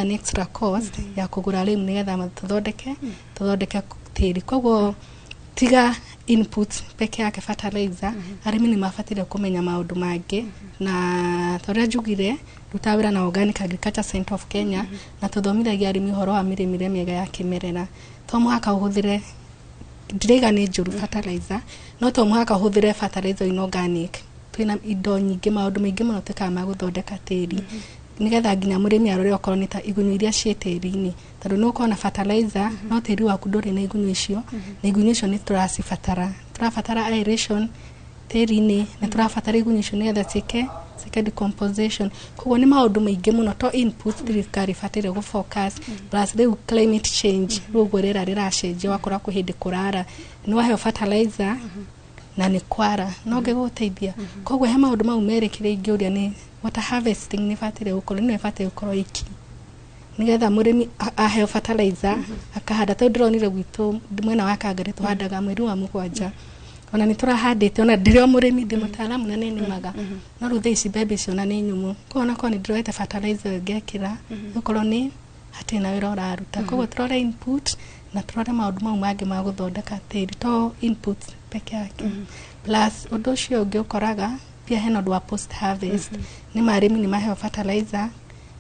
an extra cost ya kũgũra lime nĩgetha tũthondeke tĩri. Koguo tiga input peke yake, fertilizer, arĩmi nĩ mabatire kũmenya maũndũ mangĩ. Na ta ũrĩa njugire, rutaga wĩra na Organic Agriculture Center of Kenya, na tũthomithagia arĩmi ũhoro wa mĩrĩmĩre mĩega ya kĩmerera. To mũhaka ũhũthĩre, ndiraiga nĩ njũru fertilizer, no to mũhaka ũhũthĩre fertilizer inorganic. Twĩna indo nyingĩ, maũndũ maingĩ mũno twĩkaga ma gũthondeka tĩri, nĩgetha nginya mũrĩmi arore okorwo nĩ ta igunyũ iria ciĩ tĩri-inĩ, tondũ nĩ ũkorwo na fertilizer no tĩri waku ndũrĩ na igunyũ icio, na igunyũ icio nĩ tũracibatara. Tũrabatara aeration tĩri-inĩ, na tũrabatara igunyũ icio nĩgetha ciĩke decomposition. Koguo nĩ maũndũ maingĩ mũno to input thirikari ĩbataire gũ focus. Plus rĩu climate change, rĩu ũguo rĩera rĩracenjia, wakora kwĩ hĩndĩ kũrara, nĩ waheo fertilizer na nĩ kwara no ngĩgũteithia. Koguo he maũndũ mau merĩ. Kĩrĩa ingĩũria nĩ water harvesting, nĩ ĩbataire gũkorwo, nĩyo ĩbataire gũkorwo iki, nĩgetha mũrĩmi aheo fertilizer akahanda. Tondũ ndĩronire gwitũ mwena wa Kangarĩ tũhandaga mweri wa 7, ona nĩ tũrahandĩte, ona ndĩrĩ o mũrĩmi, ndĩ mũtaaramu na nĩ nĩmaga, no rĩu thaa ici mbembe icio ona nĩ nyũmũ. Koguo onakorwo nĩ ndĩroete fertilizer ngekĩra, okorwo nĩ hatirĩ na wĩra ũraruta. Koguo tũrore input na tũrore maũndũ mau mangĩ ma gũthondeka tĩri, to input peke yake. Plus ũndũ ũcio ũngĩ ũkoraga pia hena ũndũ wa post harvest. Nĩ ma arĩmi nĩ maheo fertilizer,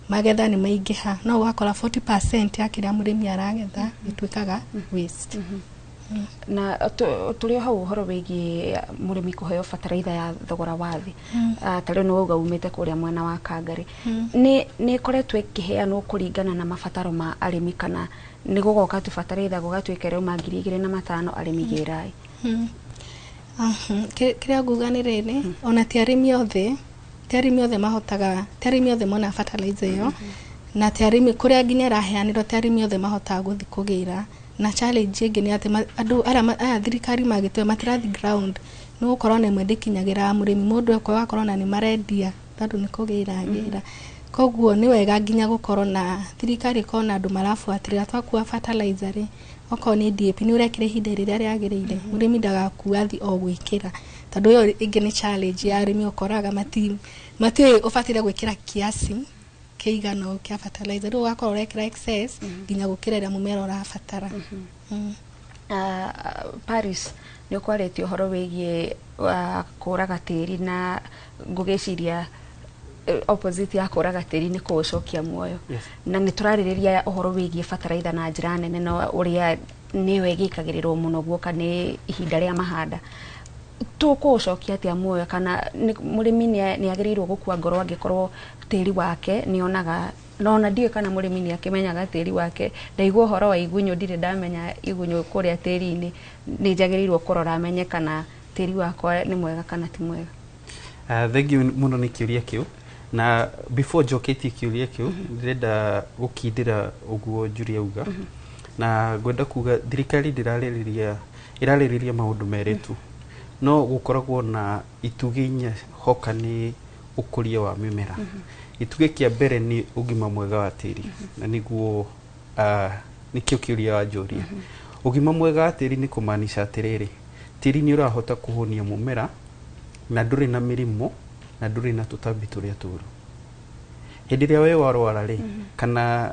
magetha nĩ maingĩha, no ũgakora 40% ya kĩrĩa mũrĩmi aragetha ĩtuĩkaga waste. Na tũrĩ o hau ũhoro wĩgiĩ mũrĩmi kũheo bataraitha ya thogora wa thĩ, ta rĩu nĩ wauga umĩte kũrĩa mwena wa Kangarĩ, nĩ ĩkoretwo ĩkĩheanwo kũringana na mabataro ma arĩmi, kana nĩ gũgoka tu bataraitha gũgatuĩka ĩrauma 2500, arĩmi gĩrai? Kĩrĩa nguga nĩ rĩrĩ, ona ti arĩmi othe mahotaga, ti arĩmi othe mona fertilizer ĩyo, na ti arĩmi kũrĩa nginya ĩraheanĩrwo, ti arĩmi othe mahotaga gũthiĩ kũgĩra. Na challenge ĩngĩ nĩ atĩ andũ aya thirikari magĩtue matirathi ground, nĩ gũkorwo na ĩmwe ndĩkinyagĩra mũrĩmi, mũndũ ekwo ũgakora ona nĩ marendia tondũ nĩ kũgĩra agĩra. Koguo nĩ wega nginya gũkorwo na thirikari ĩkorwo na andũ marabuatĩrĩra, twakua fertilizer rĩ, okorwo nĩ DAP nĩ ũrekĩra ihinda rĩrĩa rĩagĩrĩire, mũrĩmi ndagakua athi o gwĩkĩra, tondũ ĩyo ĩngĩ nĩ challenge ya arĩmi, ũkoraga matiũĩ ũbataire gwĩkĩra kiasi kĩigana ũũ kĩa fertilizer, rĩu ũgakorwo ũrekĩra excess nginya gũkĩra ĩrĩa mũmera ũrabatara. Paris nĩ ũkwarĩtie ũhoro wĩgiĩ kũraga tĩri, na ngũgĩciria opposite ya kũraga tĩri nĩ kũũcokia muoyo. Na nĩ tũrarĩrĩria ũhoro wĩgiĩ bataraitha na njĩra nene, na ũrĩa nĩyo ĩgĩkagĩrĩrwo mũno guoka nĩ ihinda rĩa mahanda. Tũkũũcokia atĩa muoyo, kana mũrĩmi nĩ agĩrĩirwo gũkua ngoro angĩkorwo tĩri wake nĩ onaga, na ona ndiũĩ kana mũrĩmi nĩ akĩmenyaga tĩri wake? Ndaigua ũhoro wa igunyũ, ndirĩ ndamenya igunyũ kũrĩa tĩri-inĩ. Nĩ njagĩrĩirwo kũrora menye kana tĩri wakwa nĩ mwega kana ti mwega? Thank you mũno nĩ kĩũria kĩu. Na before njoketie kĩũria kĩu, ndĩrenda gũkindĩra ũguo Julia auga, na ngwenda kuga thirikari ndĩrarĩrĩria, ĩrarĩrĩria maũndũ merĩ tu, no gũkoragwo na itugĩ inya hoka nĩ ũkũria wa mĩmera. Gĩtugĩ kĩa mbere nĩ ũgima mwega wa tĩri, na nĩguo nĩkĩo kĩũria wanjũria. Ũgima mwega wa tĩri nĩ kũmaanisha atĩrĩrĩ, tĩri nĩ ũrahota kũhũnia mũmera na ndũrĩ na mĩrimũ na ndũrĩ na tũtambi tũrĩa tũru. Hĩndĩ ĩrĩa we warwara rĩ, kana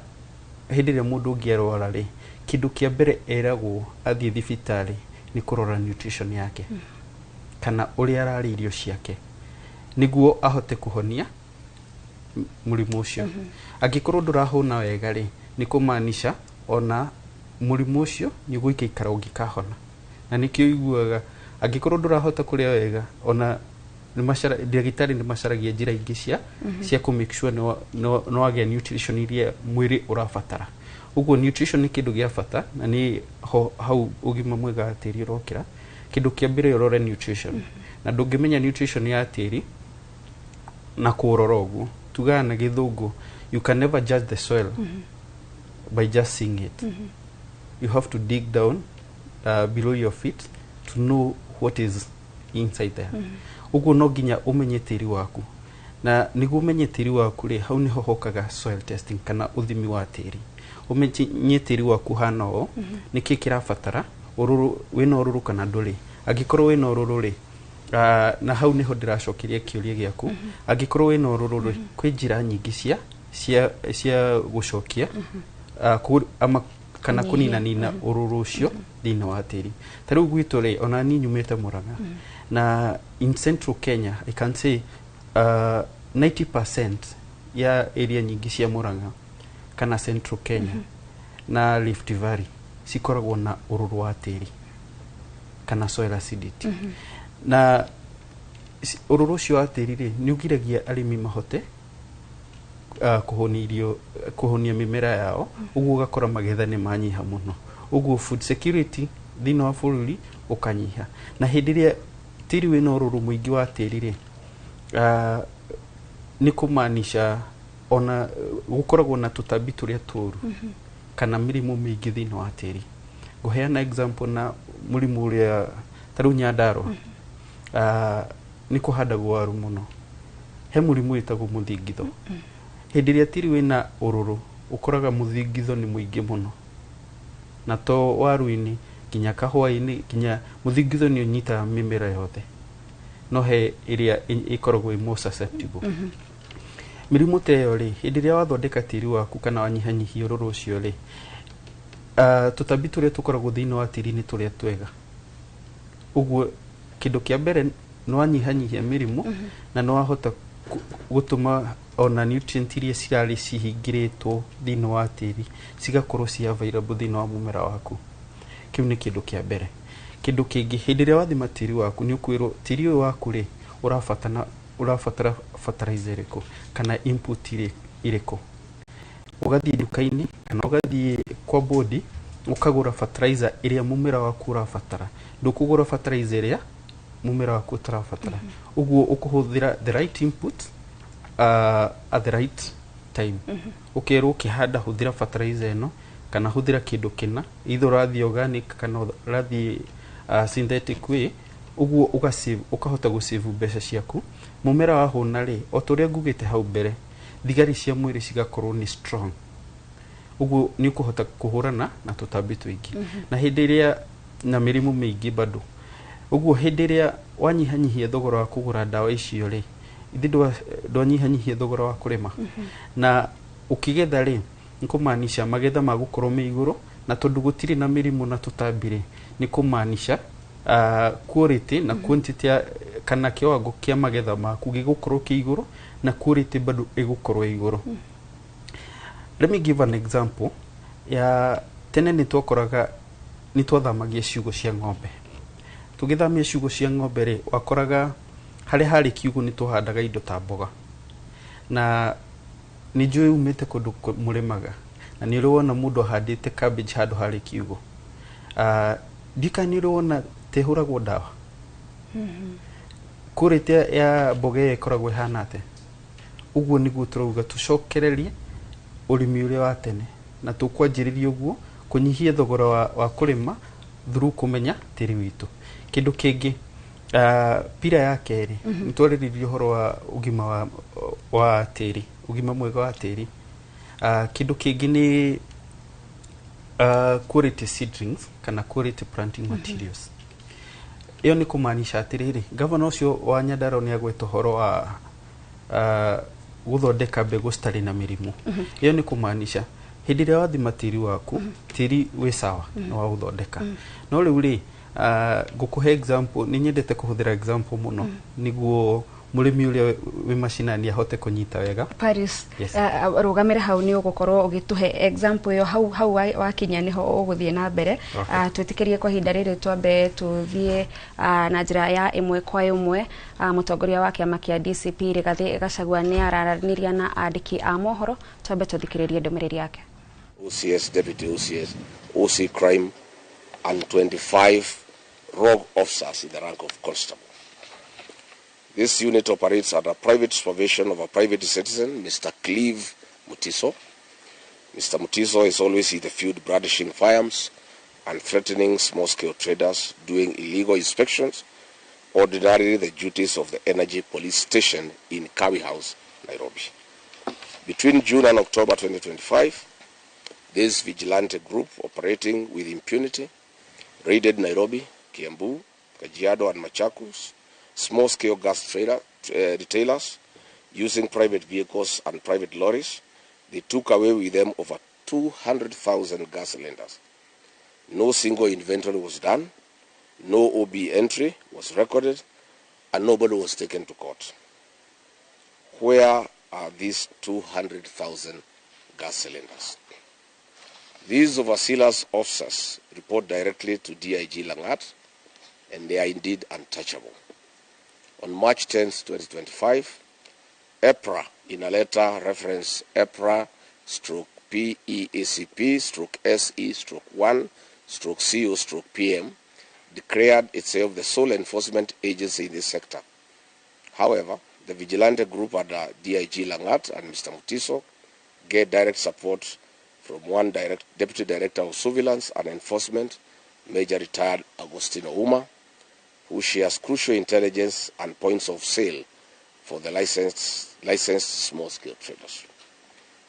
hĩndĩ ĩrĩa mũndũ ũngĩ arwara rĩ, kĩndũ kĩa mbere eragwo athiĩ thibitarĩ nĩ kũrora nutrition yake, kana ũrĩa ararĩa irio ciake nĩguo ahote kũhonia mũrimũ ũcio. Angĩkorwo ndũrahũna wega rĩ, nĩ kũmaanisha ona mũrimũ ũcio nĩ ũgũikaikara ũngĩkahona. Na nĩkĩo ũiguaga angĩkorwo ndũrahota kũrĩa wega, ona ndagĩtarĩ nĩ macaragia njĩra ingĩ cia cia kũ make sure nĩ wagĩa nutrition iria mwĩrĩ ũrabatara. Ũguo nutrition nĩ kĩndũ gĩa bata, na nĩ ho hau ũgima mwega wa tĩri ũrokĩra. Kĩndũ kĩa mbere ũrore nutrition, na ndũngĩmenya nutrition ya tĩri na kũũrora ũguo. Tugaga na Gĩthũngũ, you can never judge the soil by just seeing it. You have to dig down below your feet to know what is inside there. Ũguo no nginya ũmenye tĩri waku, na nĩguo ũmenye tĩri waku rĩ, hau nĩho hokaga soil testing kana ũthimi wa tĩri, ũmenye tĩri waku hana ũũ, nĩkĩ kĩrabatara ũrũrũ, wĩna ũrũrũ kana ndũrĩ. Angĩkorwo wĩna ũrũrũ rĩ, na hau nĩho ndĩracokeria kĩũria gĩaku, angĩkorwo wĩna ũrũrũ rĩ, kwĩ njĩra nyingĩ cia gũcokia ama kana kũnyihia. Kũninanina ũrũrũ ũcio thĩinĩ wa tĩri. Ta rĩu gwitũ rĩ, ona niĩ nyumĩte Mũrang'a, na in central Kenya I can say 90% ya area nyingĩ cia Mũrang'a kana central Kenya na Rift Valley cikoragwo na ũrũrũ wa tĩri kana soil acidity. Na ũrũrũ ũcio wa tĩri rĩ, nĩ ũgiragia arĩmi mahote kũhũnia irio, kũhũnia mĩmera yao. Ũguo ũgakora magetha nĩ manyiha mũno, ũguo food security thĩinĩ wa bũrũri ũkanyiha. Na hĩndĩ ĩrĩa tĩri wĩna ũrũrũ mũingĩ wa tĩri rĩ, nĩ kũmaanisha ona gũkoragwo na tũtambi tũrĩa tũru kana mĩrimũ mĩingĩ thĩinĩ wa tĩri. Ngũheana example na mũrimũ ũrĩa ta rĩu Nyandarua, nĩ kũhandagwo waru mũno, he mũrimũ wĩtagwo mũthingitho. Hĩndĩ ĩrĩa tĩri wĩna ũrũrũ, ũkoraga mũthingitho nĩ mũingĩ mũno, na to waru-inĩ, nginya kahũa-inĩ, nginya mũthingitho nĩ ũnyitaga mĩmera yothe, no he ĩrĩa ĩkoragwo ĩ more susceptible. Mĩrimũ ta ĩyo rĩ, hĩndĩ ĩrĩa wathondeka tĩri waku kana wanyihanyihia ũrũrũ ũcio rĩ, tũtambi tũrĩa tũkoragwo thĩinĩ wa tĩri nĩ tũrĩa twega. Ũguo kĩndũ kĩa mbere nĩ wanyihanyihia mĩrimũ, na nĩ wahota gũtũma ona nutrient iria cirarĩ cihingĩrĩtwo thĩinĩ wa tĩri cigakorwo ci available thĩinĩ wa mũmera waku. Kĩu nĩ kĩndũ kĩa mbere. Kĩndũ kĩngĩ, hĩndĩ ĩrĩa wathima tĩri waku, nĩ ũkwĩrwo tĩri ũyũ waku rĩ, ũrabatara fertilizer ĩrĩkũ kana input ĩrĩkũ. Ũgathiĩ nduka-inĩ kana ũgathiĩ kwa bodi, ũkagũra fertilizer ĩrĩa mũmera waku ũrabatara. Ndũkũgũra fertilizer ĩrĩa mũmera waku ũtarabatara. Ũguo ũkũhũthĩra the right input at the right time. Ũkerwo ũkĩhanda hũthĩra fertilizer ĩno kana hũthĩra kĩndũ kĩna, either ũrathiĩ organic kana ũrathiĩ synthetic way. Ũguo ũgasave, ũkahota gũsave mbeca ciaku. Mũmera wahũna rĩ, o ta ũrĩa ngugĩte hau mbere, thigari cia mwĩrĩ cigakorwo nĩ strong, ũguo nĩ ũkũhota kũhũrana na tũtambi tũingĩ na hĩndĩ ĩrĩa na mĩrimũ mĩingĩ bado. Ũguo hĩndĩ ĩrĩa wanyihanyihia thogora wa kũgũra ndawa icio rĩ, ithe ndwanyihanyihia thogora wa kũrĩma. Na ũkĩgetha rĩ, nĩ kũmaanisha magetha magũkorwo me igũrũ. Na tondũ gũtirĩ na mĩrimũ na tũtambi rĩ, nĩ kũmaanisha quality na quantity ya, kana kĩwango kĩa magetha maku gĩgũkorwo kĩ igũrũ na quality bado ĩgũkorwo ĩ igũrũ. Let me give an example ya tene. Nĩ twakoraga nĩ twathamagia ciugũ cia ng'ombe. Tũgĩthamia ciugũ cia ng'ombe rĩ, wakoraga harĩa harĩ kiugũ nĩ twahandaga indo ta mboga. Na nĩ njũĩ umĩte kũndũ mũrĩmaga na nĩ ũrĩ wona mũndũ ahandĩte cabbage handũ harĩ kiugũ. Ndika nĩ ũrĩ wona tĩhũragwo ndawa. Quality ya mboga ĩyo ĩkoragwo ĩhana atĩa? Ũguo nĩguo tũrauga tũcokererie ũrĩmi ũrĩa wa tene, na tũkwanjĩrĩria ũguo kũnyihia thogora wa kũrĩma through kũmenya tĩri witũ. Kĩndũ kĩngĩ, pillar ya kerĩ, nĩ twarĩrĩria ũhoro wa ũgima wa tĩri, ũgima mwega wa tĩri. Kĩndũ kĩngĩ nĩ quality seedlings kana quality planting materials. Ĩyo nĩ kũmaanisha atĩrĩrĩ, gavana ũcio wa Nyandarua nĩ agweta ũhoro wa gũthondeka mbegũ citarĩ na mĩrimũ. Ĩyo nĩ kũmaanisha hĩndĩ ĩrĩa wathima tĩri waku, tĩri wĩ sawa nĩ wa gũthondeka. No rĩu rĩ, ngũkũhe example. Nĩ nyendete kũhũthĩra example mũno nĩguo mũrĩmi ũrĩa wĩ macinani ahote kũnyita wega. Paris. Yes. Rũgamĩre hau, nĩ ũgũkorwo ũgĩtũhe example ĩyo hau hau wakinya nĩho ũgũthiĩ na mbere. Okay. Twĩtĩkĩrie kwa ihinda rĩrĩ twambe tũthiĩ na njĩra ya ĩmwe kwa ĩmwe. Mũtongoria wa kĩama kĩa DCP Rigathĩ Gachagua nĩ araranĩria na andĩki a mohoro. Twambe tũthikĩrĩrie ndũmĩrĩri yake. OCS, Deputy OCS, OC Crime, and 25 rogue officers in the rank of constable. This unit operates under private supervision of a private citizen, Mr. Cleve Mutiso. Mr. Mutiso is always in the field brandishing firearms and threatening small-scale traders doing illegal inspections, ordinarily the duties of the Energy Police Station in Kawi House, Nairobi. Between June and October 2025, this vigilante group, operating with impunity, raided Nairobi, Kiambu, Kajiado, and Machakos small-scale gas retailers using private vehicles and private lorries. They took away with them over 200,000 gas cylinders. No single inventory was done, no OB entry was recorded, and nobody was taken to court. Where are these 200,000 gas cylinders? These overzealous officers report directly to DIG Langat, and they are indeed untouchable. On March 10, 2025, EPRA, in a letter reference EPRA stroke PEACP stroke SE stroke 1 stroke CO stroke PM, declared itself the sole enforcement agency in this sector. However, the vigilante group under DIG Langat and Mr. Mutiso get direct support from one Deputy Director of Surveillance and Enforcement, Major Retired Agustino Uma, who shares crucial intelligence and points of sale for the licensed small-scale traders.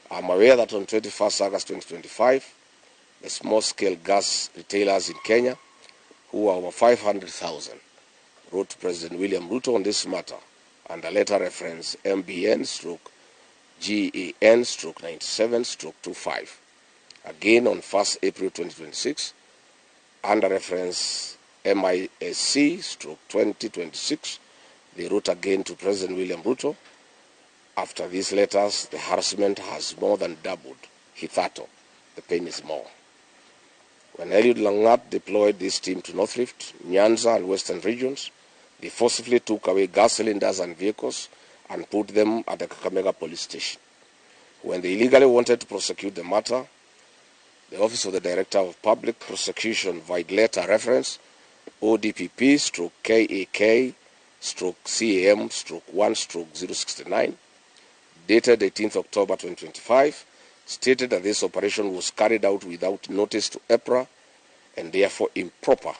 I'm aware that on 21st August 2025, the small-scale gas retailers in Kenya, who are over 500,000, wrote to President William Ruto on this matter and a letter reference MBN stroke GAN stroke 97 stroke 25. Again on 1st April 2026, under reference MISC stroke 2026, they wrote again to President William Ruto. After these letters, the harassment has more than doubled. Hitherto, the pain is more. When Eliud Langat deployed this team to North Rift, Nyanza, and Western regions, they forcibly took away gas cylinders and vehicles and put them at the Kakamega police station. When they illegally wanted to prosecute the matter, the Office of the Director of Public Prosecution via letter reference ODPP stroke KAK stroke CAM stroke 1 stroke 069, dated 18th October 2025, stated that this operation was carried out without notice to EPRA and therefore improper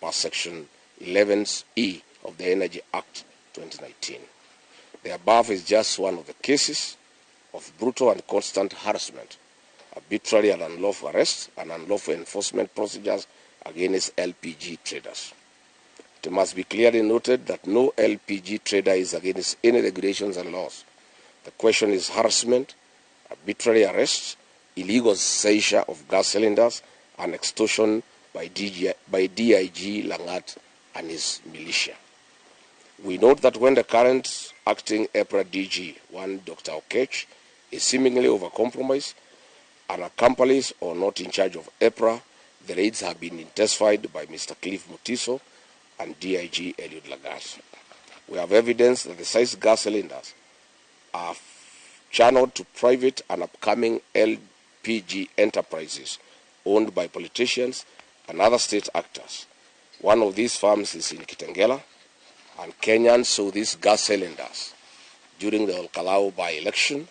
per Section 11E of the Energy Act 2019. The above is just one of the cases of brutal and constant harassment, arbitrary and unlawful arrest, and unlawful enforcement procedures against LPG traders. It must be clearly noted that no LPG trader is against any regulations and laws. The question is harassment, arbitrary arrests, illegal seizure of gas cylinders, and extortion by DIG Langat and his militia. We note that when the current acting EPRA DG, one Dr. Okech, is seemingly overcompromised and accomplice or not in charge of EPRA, the raids have been intensified by Mr. Cliff Mutiso and DIG Eliud Lagat. We have evidence that the seized gas cylinders are channeled to private and upcoming LPG enterprises owned by politicians and other state actors. One of these farms is in Kitengela, and Kenyans saw these gas cylinders during the Olkalou by-election,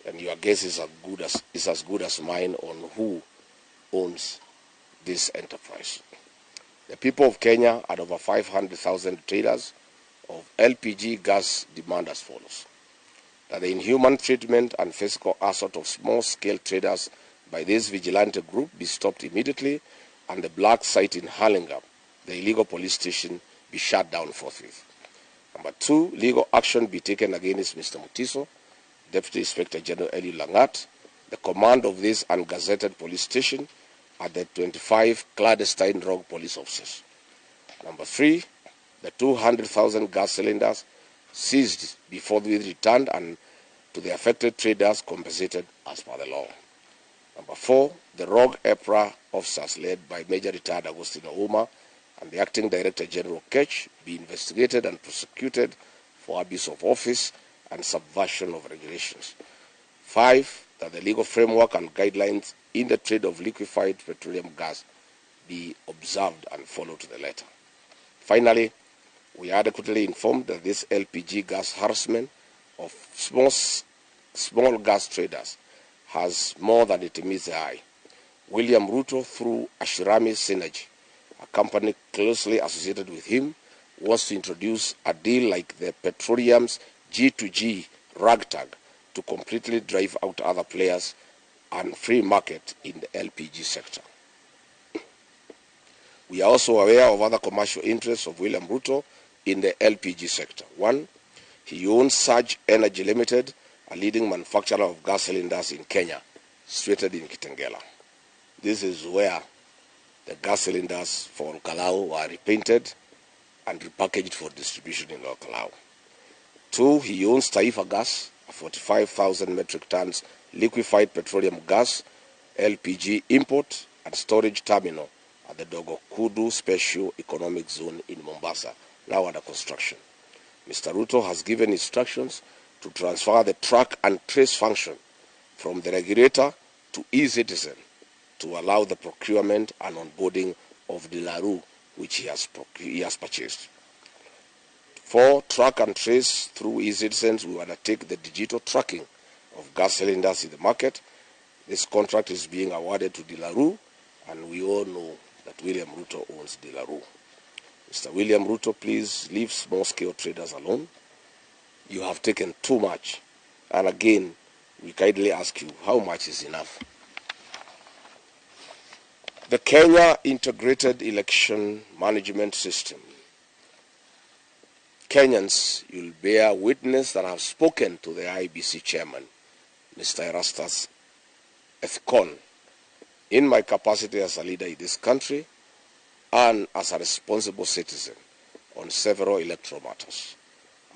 and your guess is as good as mine on who owns this enterprise. The people of Kenya and over 500,000 traders of LPG gas demand as follows: that the inhuman treatment and physical assault of small-scale traders by this vigilante group be stopped immediately, and the black site in Hurlingham, the illegal police station, be shut down forthwith. Number two, legal action be taken against Mr. Mutiso, Deputy Inspector General Eliud Langat, the command of this ungazetted police station at the 25 clandestine rogue police officers. Number three, the 200,000 gas cylinders seized be forthwith returned and to the affected traders compensated as per the law. Number four, the rogue EPRA officers led by Major Retired Agustino Ouma and the Acting Director General Ketch be investigated and prosecuted for abuse of office and subversion of regulations. Five, that the legal framework and guidelines in the trade of liquefied petroleum gas be observed and followed to the letter. Finally, we are adequately informed that this LPG gas harassment of small gas traders has more than it meets the eye. William Ruto, through Ashirami Synergy, a company closely associated with him, wants to introduce a deal like the petroleum's G2G ragtag to completely drive out other players and free market in the LPG sector. We are also aware of other commercial interests of William Ruto in the LPG sector. One, he owns Surge Energy Limited, a leading manufacturer of gas cylinders in Kenya, situated in Kitengela. This is where the gas cylinders for Olkalou were repainted and repackaged for distribution in Olkalou. Two, he owns Taifa Gas, a 45,000 metric tons liquefied petroleum gas, LPG import and storage terminal at the Dogo Kudu Special Economic Zone in Mombasa, now under construction. Mr. Ruto has given instructions to transfer the track and trace function from the regulator to e-citizen to allow the procurement and onboarding of De La Rue, which he has purchased. For track and trace through e-citizens, we undertake the digital tracking of gas cylinders in the market. This contract is being awarded to De La Rue, and we all know that William Ruto owns De La Rue. Mr. William Ruto, please leave small-scale traders alone. You have taken too much. And again, we kindly ask you, how much is enough? The Kenya Integrated Election Management System. Kenyans, you'll bear witness that I have spoken to the IBC chairman, Mr. Erastus Ethekon, in my capacity as a leader in this country and as a responsible citizen on several electoral matters.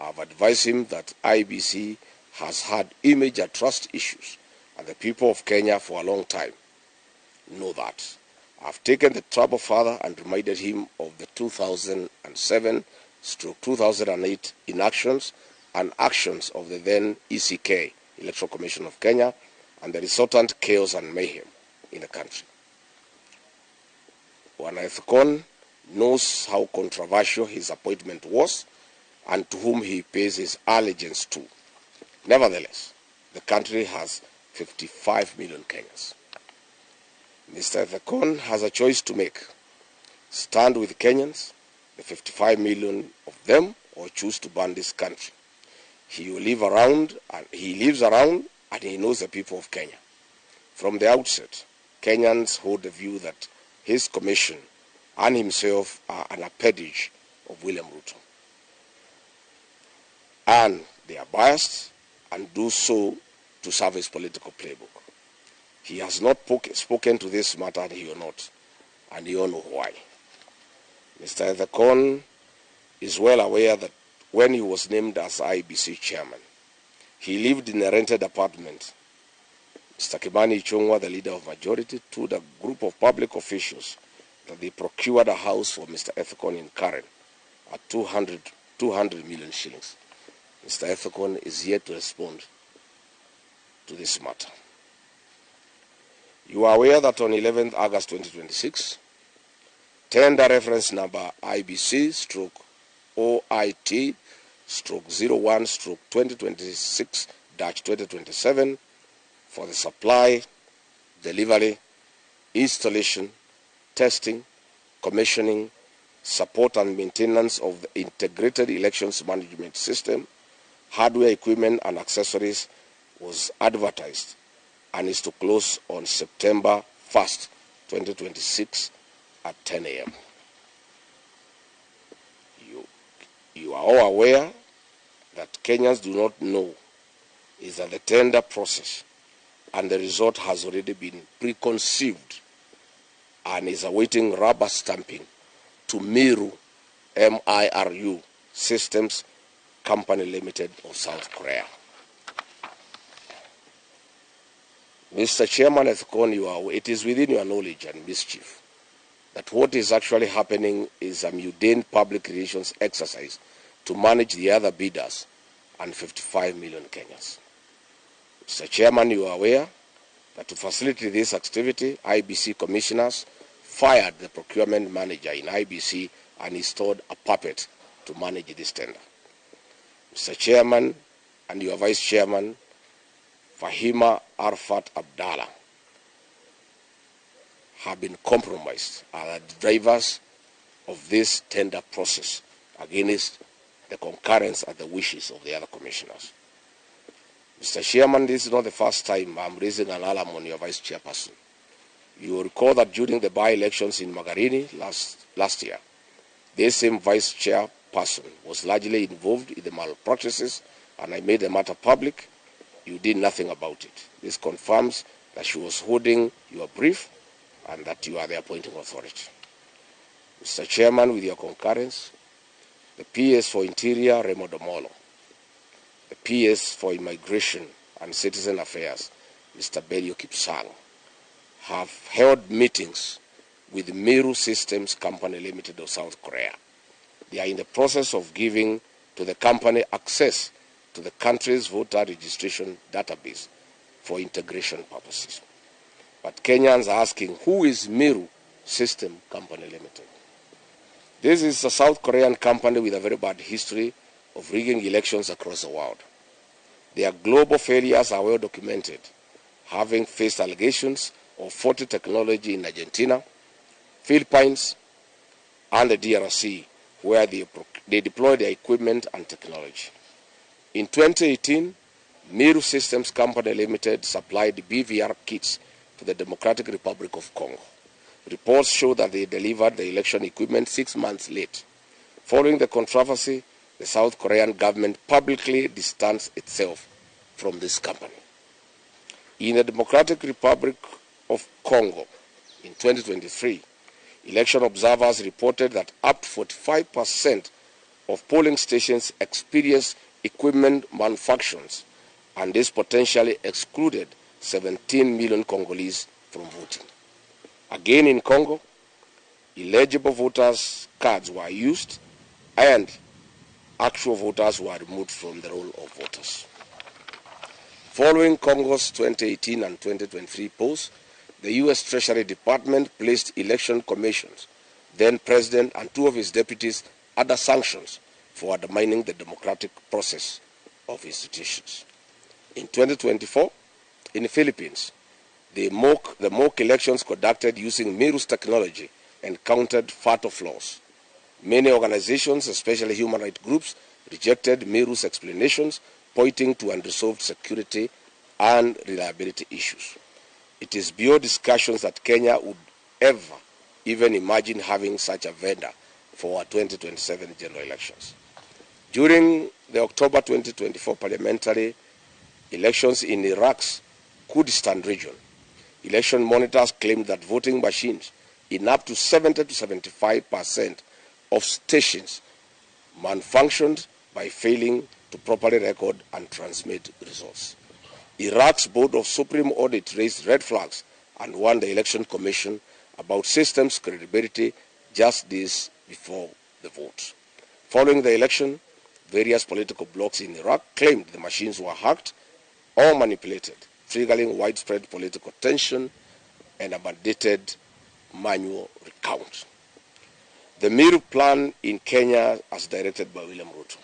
I have advised him that IBC has had image and trust issues, and the people of Kenya for a long time know that. I've taken the trouble further and reminded him of the 2007/2008 inactions and actions of the then ECK, Electoral Commission of Kenya, and the resultant chaos and mayhem in the country. Bwana Ethekon knows how controversial his appointment was and to whom he pays his allegiance to. Nevertheless, the country has 55 million Kenyans. Mr. Ethekon has a choice to make. Stand with Kenyans, the 55 million of them, or choose to burn this country. He will live around, and he lives around, and he knows the people of Kenya. From the outset, Kenyans hold the view that his commission and himself are an appendage of William Ruto. And they are biased and do so to serve his political playbook. He has not spoken to this matter, and he will not, and you all know why. Mr. Ethekon is well aware that when he was named as IEBC chairman, he lived in a rented apartment. Mr. Kimani Ichung'wah, the leader of majority, told a group of public officials that they procured a house for Mr. Ethekon in Karen at 200 million shillings. Mr. Ethekon is yet to respond to this matter. You are aware that on 11th August 2026, tender reference number IBC/OIT/01/2026-2027 for the supply, delivery, installation, testing, commissioning, support and maintenance of the integrated elections management system, hardware, equipment and accessories was advertised and is to close on September 1st, 2026 at 10 a.m. You are all aware that Kenyans do not know is that the tender process and the result has already been preconceived and is awaiting rubber stamping to Miru, M-I-R-U, Systems Company Limited of South Korea. Mr. Chairman Ethekon, it is within your knowledge and mischief that what is actually happening is a mundane public relations exercise to manage the other bidders and 55 million Kenyans. Mr. Chairman, you are aware that to facilitate this activity, IBC commissioners fired the procurement manager in IBC and installed a puppet to manage this tender. Mr. Chairman and your Vice Chairman, Fahima Arfat Abdallah, have been compromised as the drivers of this tender process against the concurrence and the wishes of the other commissioners. Mr. Chairman, this is not the first time I'm raising an alarm on your Vice Chairperson. You will recall that during the by-elections in Magarini last year, this same Vice Chairperson was largely involved in the malpractices, and I made the matter public. You did nothing about it. This confirms that she was holding your brief and that you are the appointing authority. Mr. Chairman, with your concurrence, the PS for Interior, Raymond Omolo, the PS for Immigration and Citizen Affairs, Mr. Belio Kipsang, have held meetings with Miru Systems Company Limited of South Korea. They are in the process of giving to the company access to the country's voter registration database for integration purposes. But Kenyans are asking, who is Miru System Company Limited? This is a South Korean company with a very bad history of rigging elections across the world. Their global failures are well documented, having faced allegations of faulty technology in Argentina, Philippines, and the DRC, where they deployed their equipment and technology. In 2018, Miru Systems Company Limited supplied BVR kits to the Democratic Republic of Congo. Reports show that they delivered the election equipment 6 months late. Following the controversy, the South Korean government publicly distanced itself from this company. In the Democratic Republic of Congo, in 2023, election observers reported that up to 45% of polling stations experienced equipment malfunctions, and this potentially excluded 17 million Congolese from voting. Again in Congo, eligible voters' cards were used and actual voters were removed from the roll of voters. Following Congo's 2018 and 2023 polls, the U.S. Treasury Department placed election commissions, then president and two of his deputies under sanctions for undermining the democratic process of institutions. In 2024, in the Philippines, the mock elections conducted using Miru's technology encountered fatal flaws. Many organizations, especially human rights groups, rejected Miru's explanations, pointing to unresolved security and reliability issues. It is beyond discussions that Kenya would ever even imagine having such a vendor for our 2027 general elections. During the October 2024 parliamentary elections in Iraq's Kurdistan region, Election monitors claimed that voting machines in up to 70 to 75% of stations malfunctioned by failing to properly record and transmit results. Iraq's Board of Supreme Audit raised red flags and warned the Election Commission about system's credibility just days before the vote. Following the election, various political blocs in Iraq claimed the machines were hacked or manipulated, triggering widespread political tension and a mandated manual recount. The Meru plan in Kenya as directed by William Ruto.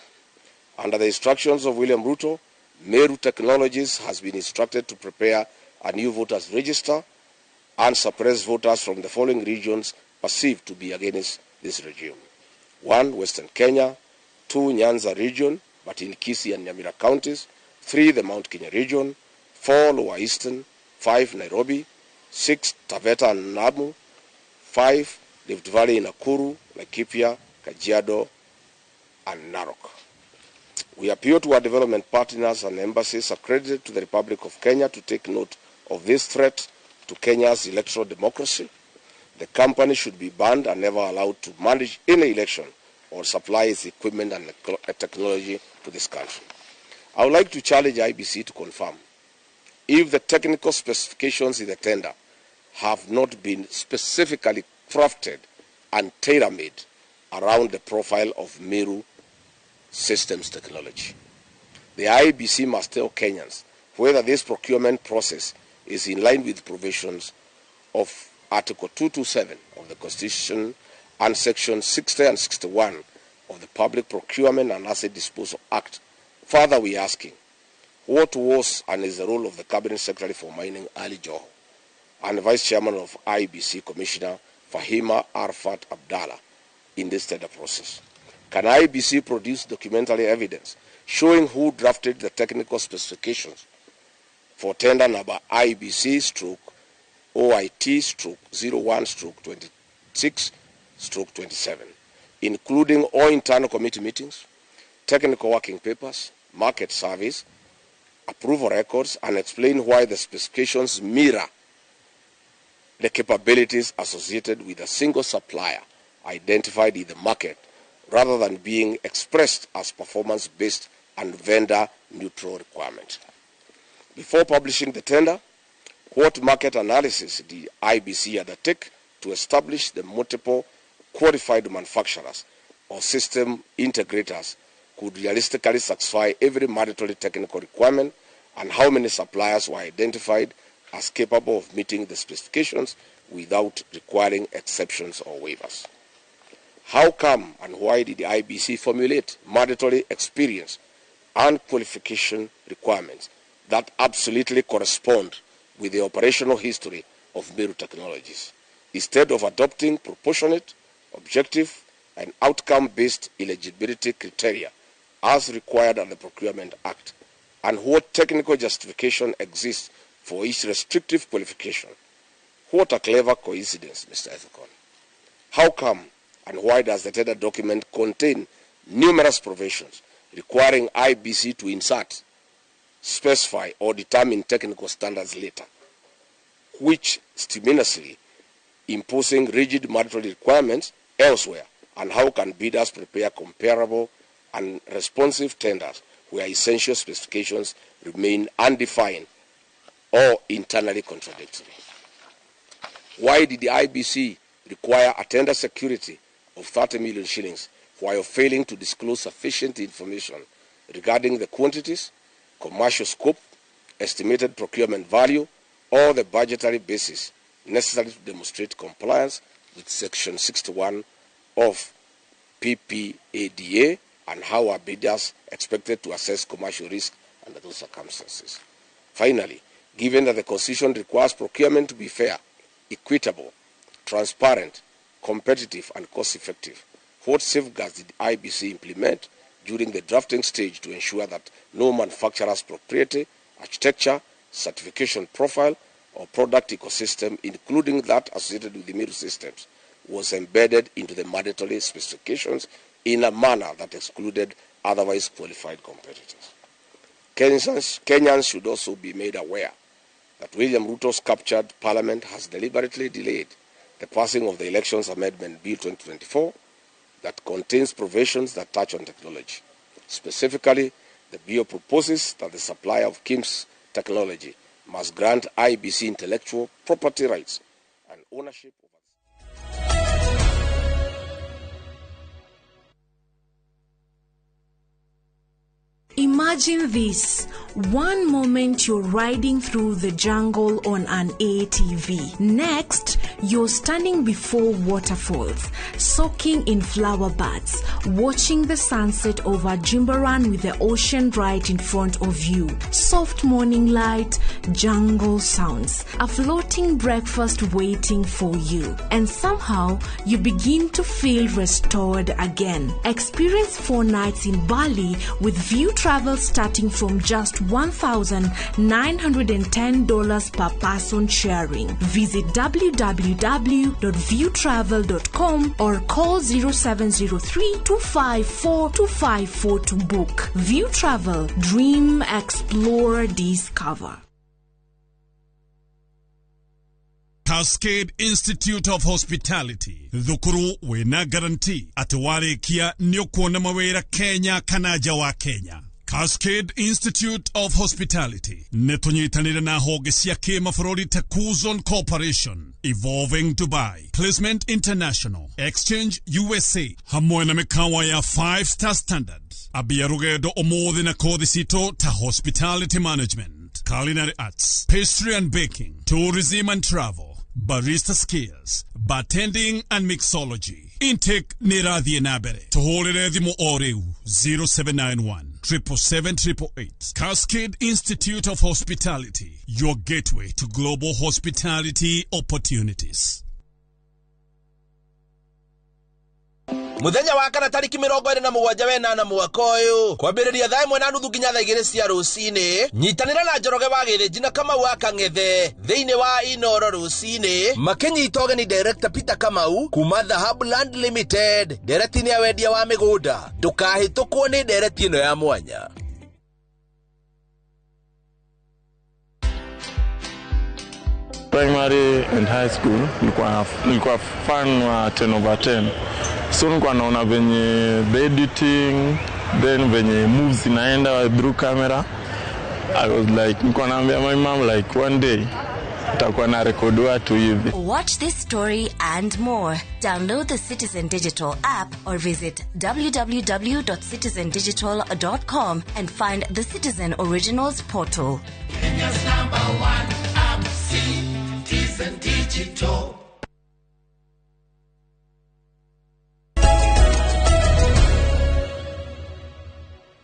Under the instructions of William Ruto, Meru Technologies has been instructed to prepare a new voters register and suppress voters from the following regions perceived to be against this regime. 1, Western Kenya; 2, Nyanza region, but in Kisii and Nyamira counties; 3, the Mount Kenya region; 4, Lower Eastern; 5, Nairobi; 6, Taveta and Lamu; 5, Rift Valley in Nakuru, Laikipia, Kajiado, and Narok. We appeal to our development partners and embassies accredited to the Republic of Kenya to take note of this threat to Kenya's electoral democracy. The company should be banned and never allowed to manage any election or supply its equipment and technology to this country. I would like to challenge IBC to confirm if the technical specifications in the tender have not been specifically crafted and tailor-made around the profile of Meru Systems technology. The IBC must tell Kenyans whether this procurement process is in line with provisions of Article 227 of the Constitution and Section 60 and 61 of the Public Procurement and Asset Disposal Act. Further, we are asking, what was and is the role of the Cabinet Secretary for Mining, Ali Joho, and Vice Chairman of IBC Commissioner Fahima Arfat Abdallah in this tender process? Can IBC produce documentary evidence showing who drafted the technical specifications for tender number IBC/OIT/01/26/27, including all internal committee meetings, technical working papers, market surveys, approval records, and explain why the specifications mirror the capabilities associated with a single supplier identified in the market rather than being expressed as performance-based and vendor-neutral requirement? Before publishing the tender, what market analysis did IBC undertake to establish the multiple qualified manufacturers or system integrators could realistically satisfy every mandatory technical requirement, and how many suppliers were identified as capable of meeting the specifications without requiring exceptions or waivers? How come and why did the IBC formulate mandatory experience and qualification requirements that absolutely correspond with the operational history of Meru Technologies, instead of adopting proportionate, objective, and outcome-based eligibility criteria as required under the Procurement Act, and what technical justification exists for each restrictive qualification? What a clever coincidence, Mr. Ethekon. How come and why does the tender document contain numerous provisions requiring IBC to insert, specify, or determine technical standards later, which stimulantly imposing rigid mandatory requirements elsewhere? And how can bidders prepare comparable and responsive tenders where essential specifications remain undefined or internally contradictory? Why did the IBC require a tender security of 30 million shillings while failing to disclose sufficient information regarding the quantities, commercial scope, estimated procurement value, or the budgetary basis necessary to demonstrate compliance with Section 61 of PPADA, and how are bidders expected to assess commercial risk under those circumstances? Finally, given that the Constitution requires procurement to be fair, equitable, transparent, competitive, and cost-effective, what safeguards did IBC implement during the drafting stage to ensure that no manufacturer's proprietary architecture, certification profile, or product ecosystem, including that associated with the Meru systems, was embedded into the mandatory specifications in a manner that excluded otherwise qualified competitors? Kenyans should also be made aware that William Ruto's captured parliament has deliberately delayed the passing of the Elections Amendment Bill 2024 that contains provisions that touch on technology. Specifically, the bill proposes that the supplier of KIMS technology must grant IBC intellectual property rights and ownership. Imagine this. One moment you're riding through the jungle on an ATV. Next, you're standing before waterfalls, soaking in flower buds, watching the sunset over Jimbaran with the ocean right in front of you. Soft morning light, jungle sounds, a floating breakfast waiting for you. And somehow, you begin to feel restored again. Experience 4 nights in Bali with View Travel starting from just $1,910 per person sharing. Visit www.viewtravel.com or call 0703 254 254 to book. View Travel. Dream, explore, discover. Cascade Institute of Hospitality thukuru wina guarantee ati warikia ni ukuona mawira Kenya kana nja wa Kenya. Cascade Institute of Hospitality nĩ tũnyitanĩire na honge cia kĩmabũrũri ta Kuzon Corporation, Evolving Dubai, Placement International, Exchange USA, hamwe na mĩkawa ya 5 star standard. Ambia rũgendo ũmũthĩ na kothi citũ ta Hospitality Management, Culinary Arts, Pastry and Baking, Tourism and Travel, Barista Skills, Bartending and Mixology. Intake nĩ ĩrathiĩ na mbere. Tũhũrĩre thimũ o rĩu 0791 777 Cascade Institute of Hospitality, your gateway to global hospitality opportunities. Muthenya wa kana tariki 27 wenana mwaka uyu kwambiriria thaa 1:30 nginya thaa 2 cia rucini nyitanira na Njoroge wa Githinji na Kamau wa Kang'ethe thiini wa Inoro rucini makinyita ũgeni Director Peter Kamau kuma Dhahabu Land Limited ndereti-inĩ ya wendia wa mĩgũnda. Ndũkahĩtũkwo nĩ ndereti ĩno ya mwanya. Primary and high school nilikuwa fan wa 10 over 10. So nilikuwa naona venye the editing, then venye moves inaenda through camera. I was like, nilikuwa naambia my mom like one day nitakuwa na record watu hivi. Watch this story and more. Download the Citizen Digital app or visit www.citizendigital.com and find the Citizen Originals portal. Kenya's number one app, Citizen Digital.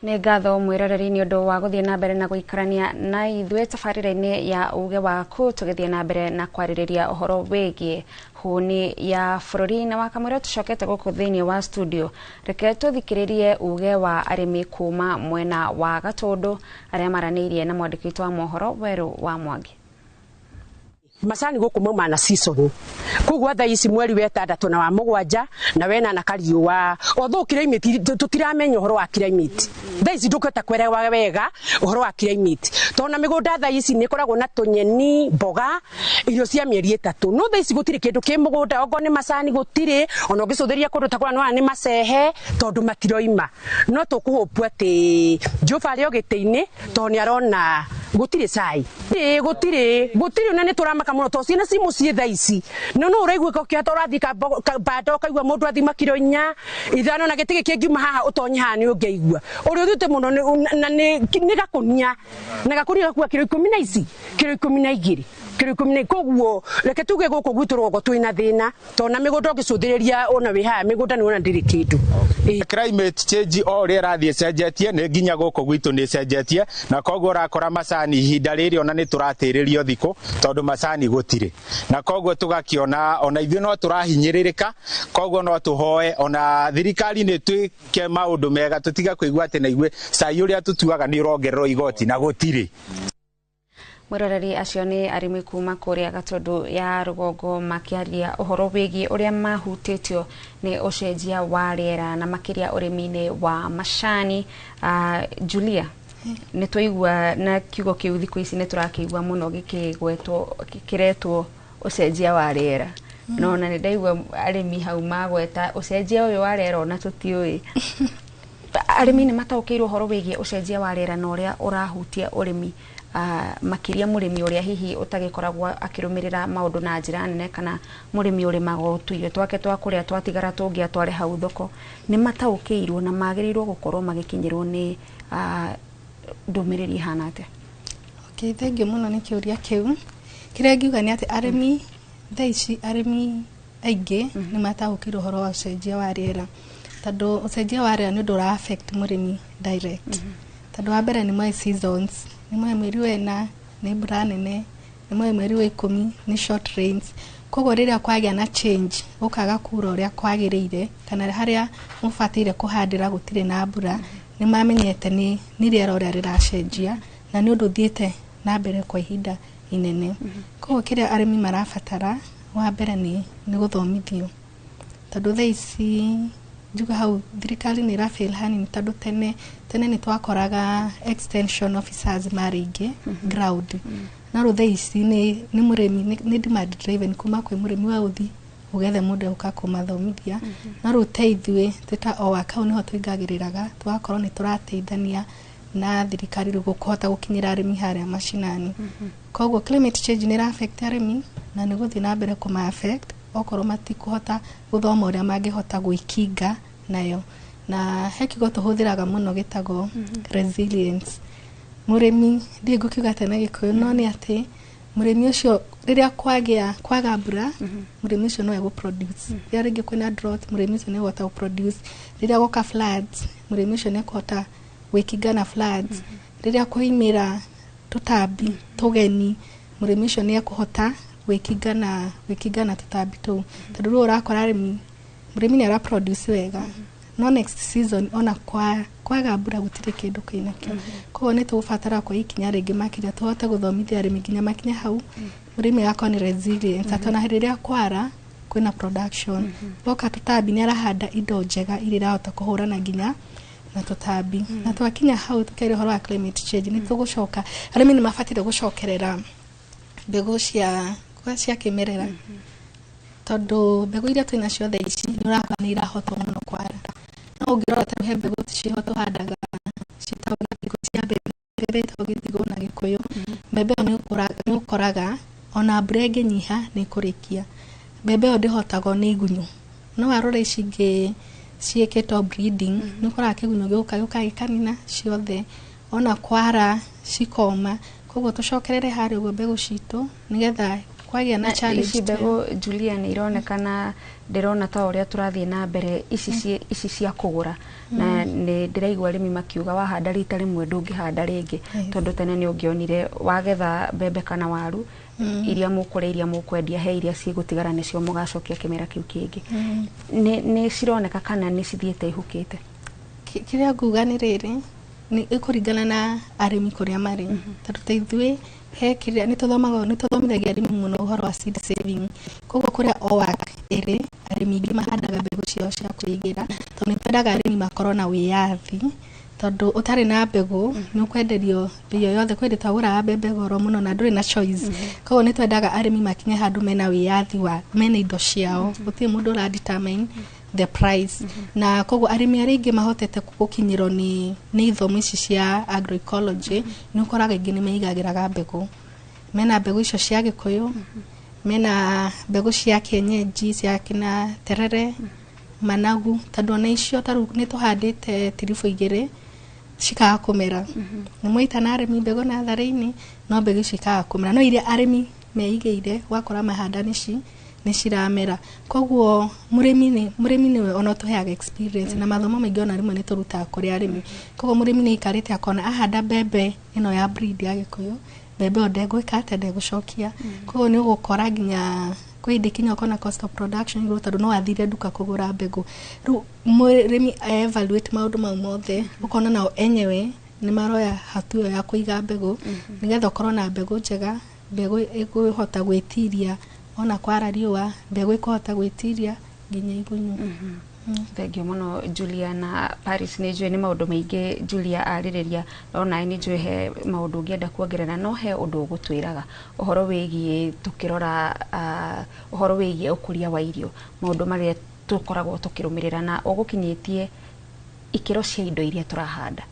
Nĩ ngatho mwĩroreri nĩ ũndũ wa gũthiĩ na mbere na gũikarania na ithuĩ tabarĩra-inĩ ya uge waku tũgĩthiĩ na mbere na kwarĩrĩria ũhoro wĩgiĩ hũni ya bũrũri. Na wakamwĩra tũcokete gũkũ thĩinĩ wa studio, reke tũthikĩrĩrie uge wa arĩmi kuma mwena wa Gatũndũ arĩa maranĩirie na mwandĩki witũ wa mohoro Werũ wa Mwangi. Macani guku mauma na season koguo thaa ici mweri wa 6 na wa 7 na wena na kariua although climate tutiramenya uhoro wa climate thaa ici nduketa kwerewa wega uhoro wa climate tona migunda thaa ici ni koragwo na tunyeni mboga irio cia mieri 3 no thaa ici gutiri kindu ki mugunda ongo ni macani gutiri ona ungicuthiria kundu ta kura ni macehe tondu matiroima no tukuhopu ati Jehova ari o giti-ini tondu ni arona gutiri cai gutiri gutiri na ni turamaka muno to ciana ci mucii thaa ici no no uraigua ukiata urathii bando ukaigua mundu athima kiro 4 5 na giti giki haha utonye haha ni ungeigua uria uthiite muno na ni gakunia na gakunia gakua kiro 10 na ici kiro 12 kiro 10 koguo reke tuge guku gwitu rwogo twina thina tona migunda ungicũthĩrĩria ona wi haha migunda ni wona ndiri kindu. Climate change o ũrĩa ĩrathiĩ ĩcenjetie nĩ nginya gũkũ gwitũ nĩ ĩcenjetie na koguo ũrakora macani ihinda rĩrĩ ona nĩ tũratĩrĩrio thikũ tondũ macani gũtirĩ na koguo tũgakĩona ona ithuĩ no tũrahinyĩrĩrĩka koguo no tũhoe ona thirikari nĩ twĩke maũndũ mega tũtiga kũigua atĩ na ithuĩ cai ũrĩa tũtuaga nĩ ũrongererwo igoti na gũtirĩ. Mwĩroreri acio nĩ arĩmi kuma kũrĩa Gatũndũ ya rũgongo makĩaria ũhoro wĩgiĩ ũrĩa mahutĩtio nĩ ũcenjia wa rĩera na makĩria ũrĩmi-inĩ wa macani. Julia, Nĩ twaigua na kiugo kĩu thikũ ici nĩ tũrakĩigua mũno gĩkĩgwetwo, kĩretwo ũcenjia wa rĩera. No na nĩ ndaigua arĩmi hau magweta ũcenjia ũyũ wa rĩera, ona tũtiũĩ. Arĩmi nĩ mataũkĩirwo ũhoro wĩgiĩ ũcenjia wa rĩera na ũrĩa ũrahutia ũrĩmi, makĩria mũrĩmi ũrĩa hihi ũtagĩkoragwo akĩrũmĩrĩra maũndũ na njĩra nene, kana mũrĩmi ũrĩmaga o tũirio twake twa kũrĩa, twatigara tũngĩ atware hau thoko. Nĩ mataũkĩirwo na magĩrĩirwo gũkorwo magĩkinyĩrwo nĩ ndũmĩrĩri ihana atĩa? Okay, thank you mũno nĩ kĩũria kĩu. Kĩrĩa ngiuga nĩ atĩ arĩmi thaa ici, arĩmi aingĩ nĩ mataũkĩirwo ũhoro wa ũcenjia wa rĩera, tondũ ũcenjia wa rĩera nĩ ũndũ ũra affect mũrĩmi direct. Tondũ wa mbere nĩ moĩ seasons, nĩ moĩ mweri wena nĩ mbura nene, nĩ moĩ mweri wa 10 nĩ short rains. Koguo rĩrĩa kwagĩa na change, gũkaga kura ũrĩa kwagĩrĩire, kana harĩa mũbataire kũhandĩra gũtirĩ na mbura, nĩ mamenyete nĩ rĩera ũrĩa rĩracenjia, na nĩ ũndũ ũthiĩte na mbere kwa ihinda inene. Koguo kĩrĩa arĩmi marabatara wa mbere nĩ gũthomithio, tondũ thaa ici njuga hau thirikari nĩ ĩra fail hanini, tondũ tene tene nĩ twakoraga extension officers marĩ aingĩ ground, no rĩu thaa ici nĩ mũrĩmi nĩ demand driven kuma kwĩ mũrĩmi wa ũthi ũgethe mũndũ ũka kũmathomithia. No rĩu ta ithuĩ twĩ ta o waka, hau nĩho tũingagĩrĩraga, tũgakorwo nĩ tũrateithania na thirikari rĩu kũhota gũkinyĩra arĩmi harĩa macinani. Koguo climate change nĩ ĩra affect arĩmi na nĩ gũthiĩ na mbere kũma affect okorwo matikũhota gũthoma ũrĩa mangĩhota gwĩkinga nayo. Na he kiugo tũhũthĩraga mũno gĩtagwo resilience. Mũrĩmi, ndiĩ ngũkiuga atĩa na Gĩkũyũ, no nĩ atĩ mũrĩmi ũcio rĩrĩa kwagĩa kwaga mbura, mũrĩmi ũcio no egũ produce. Rĩrĩa rĩngĩ kwĩna drought, mũrĩmi ũcio nĩ egũhota gũ produce. Rĩrĩa gwoka floods, mũrĩmi ũcio nĩ ekũhota gwĩkinga na floods. Rĩrĩa kwoimĩra tũtambi tũgeni, mũrĩmi ũcio nĩ ekũhota gwĩkinga na tũtambi tũu. Tondũ rĩu ũrakora arĩmi, mũrĩmi nĩ ara produce wega, no next season ona kwaga mbura gũtirĩ kĩndũ kĩnakĩo. Koguo nĩ tũgũbatara kuoya ikinya rĩngĩ makĩria tũhote gũthomithia arĩmi nginya makinye hau mũrĩmi agakorwo nĩ resilient, atĩ ona rĩrĩa kwara kwĩna production, woka tũtambi nĩ arahanda indo njega iria irahota kũhũrana nginya na tũtambi. Na twakinya hau tũkĩaria ũhoro wa climate change, nĩ tũgũcoka, arĩmi nĩ mabatire gũcokerera mbegũ cia kĩmerera, tondũ mbegũ iria twĩna cio thaa ici nĩ ũrakora nĩ irahotwo mũno kwara. No ũngĩrora ta he mbegũ ciho tũhandaga ciĩtagwo gĩthigũ cia mbembe, mbembe ĩtagwo gĩthigũ na Gĩkũyũ. Mbembe ĩyo nĩ ũkoraga ona mbura ĩngĩnyiha nĩ ĩkũrĩkia. Mbembe ĩyo ndĩhotagwo nĩ igunyũ. No warora ici ingĩ ciĩkĩtwo breeding, nĩ ũkoraga kĩgunyũ gĩũka gĩũka gĩkanina ciothe, ona kwara cikoma. Koguo tũcokerere harĩa ũguo mbegũ citũ, nĩgetha kwagĩa na Na challenge ici ta ĩyo. mbegũ, Julia, nĩ ironekana, ndĩrona ta ũrĩa tũrathiĩ na mbere ici cia kũgũra, na nĩ ndĩraigua arĩmi makiuga wahanda rita rĩmwe ndũngĩhanda rĩngĩ, tondũ tene nĩ ũngĩonire wagetha mbembe kana waru iria mũkũrĩa, iria mũkwendia, he iria cigũtigara nĩcio mũgacokia kĩmera kĩu kĩngĩ. Nĩ cironeka kana nĩ cithiĩte ihukĩte? Kĩrĩa nguga nĩ rĩrĩ, nĩ ĩkũringana na arĩmi kũrĩa marĩ, tondũ ta ithuĩ he kĩrĩa nĩ tũthomaga, nĩ tũthomithagia arĩmi mũno ũhoro wa seed saving. Koguo kũrĩa OWAC ĩrĩ, arĩmi aingĩ mahandaga mbegũ ciao cia kwĩigĩra, tondũ nĩ twendaga arĩmi makorwo na wĩyathi, tondũ ũtarĩ na mbegũ nĩ ũkwenderio mbei o yothe. Kwĩ hĩndĩ twagũraga mbembe goro mũno na ndũrĩ na choice. Koguo nĩ twendaga arĩmi makinye handũ mena wĩyathi wa mena indo ciao, gũtirĩ mũndũ ũra determine the price. Na koguo arĩmi arĩa aingĩ mahotete gũkinyĩrwo nĩ ithomo ici cia agroecology, nĩ ũkoraga aingĩ nĩ meigagĩraga mbegũ, mena mbegũ icio cia Gĩkũyũ, mena mbegũ cia kienyeji cia kina terere, managu, tondũ ona icio ta rĩu nĩ tũhandĩte tiribũ 2 cikaga kũmera. Nĩ mwaita na arĩmi mbegũ natharĩ-inĩ, no mbegũ icio ikaga kũmera, no iria arĩmi meigĩire ũgakora mahanda nĩ ciramera. Koguo mũrĩmi nĩwe ona ũtũheaga experience na mathomo maingĩ, ona rĩmwe nĩ tũrutaga kũrĩ arĩmi. Koguo mũrĩmi nĩ aikarĩte akona ahanda mbembe ĩno ya breed ya Gĩkũyũ, mbembe ĩyo ndegwĩka atĩa, ndegũcokia. Koguo nĩ ũgũkora nginya kwĩ hĩndĩ kinya ũkona cost of production igũrũ, tondũ no athire nduka kũgũra mbegũ. Rĩu mũrĩmi evaluate maũndũ mau mothe, ũkona nao enyewe nĩ maroya hatua ĩyo ya kũiga mbegũ, nĩgetha ũkorwo na mbegũ njega, mbegũ ĩkũhota gwĩtiria ona kwara riũa, mbegũ ĩkũhota gwĩtiria Nginya igunyũ. Thengio mũno, Julia. Na Paris, nĩ njũĩ nĩ maũndũ maingĩ Julia arĩrĩria, no nawe nĩ njũĩ he maũndũ ũngĩenda kuongerera, no he ũndũ ũgũtwĩraga ũhoro wĩgiĩ tũkĩrora ũhoro wĩgiĩ ũkũria wa irio, maũndũ marĩa tũkoragwo tũkĩrũmĩrĩra na ũgũkinyĩtie ikĩro cia indo iria tũrahanda,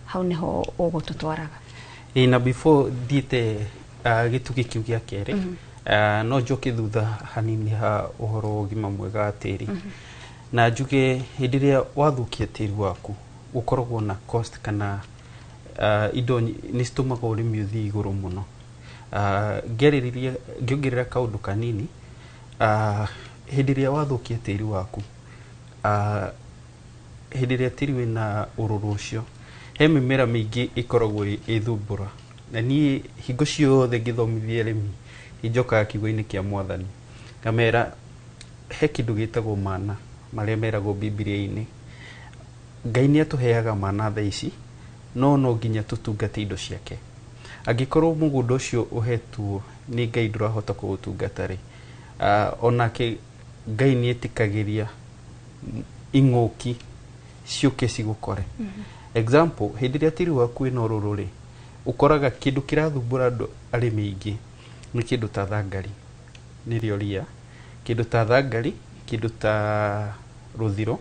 hau nĩho ũgũtũtwaraga. Ĩ, na before thiĩte gĩtugĩ kĩu gĩa kerĩ, no njoke thutha hanini ha ũhoro wa ũgima mwega wa tĩri, na njuge hĩndĩ ĩrĩa wathũkia tĩri waku ũkoragwo na cost kana indo nĩ citũmaga ũrĩmi ũthiĩ igũrũ mũno. Ngĩarĩrĩria ngĩongerera kaũndũ kanini, hĩndĩ ĩrĩa wathũkia tĩri waku, hĩndĩ ĩrĩa tĩri wĩna ũrũrũ ũcio, he mĩmera mĩingĩ ĩkoragwo ĩthumbũra. Na niĩ hingo ciothe ngĩthomithia arĩmi njokaga kiugo-inĩ kĩa Mwathani ngamera he kĩndũ gĩtagwo mana marĩa meragwo Bibilia-inĩ. Ngai nĩ atũheaga mana thaa ici, no no nginya tũtungate indo ciake. Angĩkorwo mũgũnda ũcio ũhetwo nĩ Ngai ndũrahota kũũtungata rĩ, onake Ngai nĩ etĩkagĩria ing'ũki ciũke cigũkore. Example, hĩndĩ ĩrĩa tĩri waku wĩna ũrũrũ rĩ, ũkoraga kĩndũ kĩrathumbũra andũ arĩmi aingĩ nĩ kĩndũ ta thangari, nĩrĩo ria, kĩndũ ta thangari, kĩndũ ta rũthiro,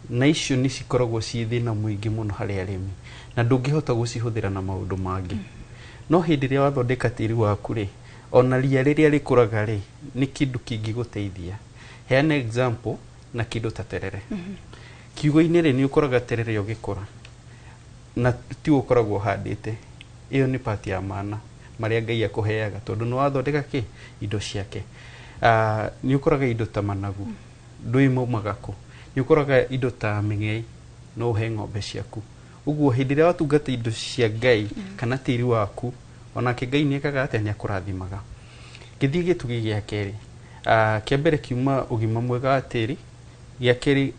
na icio nĩ cikoragwo ciĩ thĩna mũingĩ mũno harĩ arĩmi na ndũngĩhota gũcihũthĩra na maũndũ mangĩ. No hĩndĩ ĩrĩa wathondeka tĩri waku rĩ, ona ria rĩrĩa rĩkũraga rĩ, nĩ kĩndũ kĩngĩgũteithia. Heana example na kĩndũ ta terere. Kiugo-inĩ rĩ, nĩ ũkoraga terere ũgĩkũra na ti ũkoragwo ũhandĩte. Ĩyo nĩ part ya mana marĩa Ngai akũheaga tondũ nĩ wathondeka kĩ indo ciake. Nĩ ũkoraga indo ta managu, ndũĩ maumaga kũ. Nĩ ũkoraga indo ta mĩng'ei, no ũhe ng'ombe ciaku. Ũguo hĩndĩ ĩrĩa watungata indo cia Ngai kana tĩri waku, onake Ngai nĩ ekaga atĩa? Nĩ akũrathimaga. Ngĩthiĩ gĩtugĩ gĩa kerĩ, kĩa mbere kiuma ũgima mwega wa tĩri, gĩa kerĩ,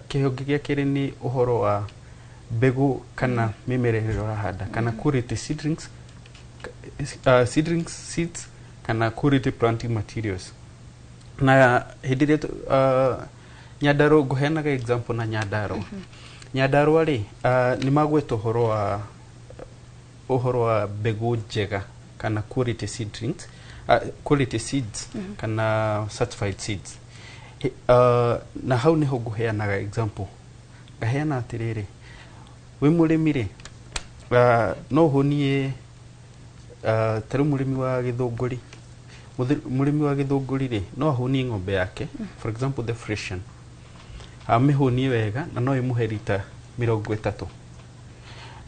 kĩhonge gĩa kerĩ nĩ ũhoro wa mbegũ kana mĩmera ĩrĩa ũrahanda kana quality seedlings, seedlings, seeds kana quality planting materials. Na hĩndĩ ĩrĩa Nyandarua, ngũheanaga example na Nyandarua. Nyandarua rĩ, nĩ magweta ũhoro wa mbegũ njega kana quality seedlings, quality seeds kana certified seeds. Na hau niho ngũheanaga example, ngaheana atĩrĩrĩ, wĩ mũrĩmi rĩ, no ũhũnie, ta rĩu mũrĩmi wa gĩthũngũri, mũrĩmi wa gĩthũngũri rĩ, no ahũnie ng'ombe yake, for example the Frisian, amĩhũnie wega na no ĩmũhe rita 30.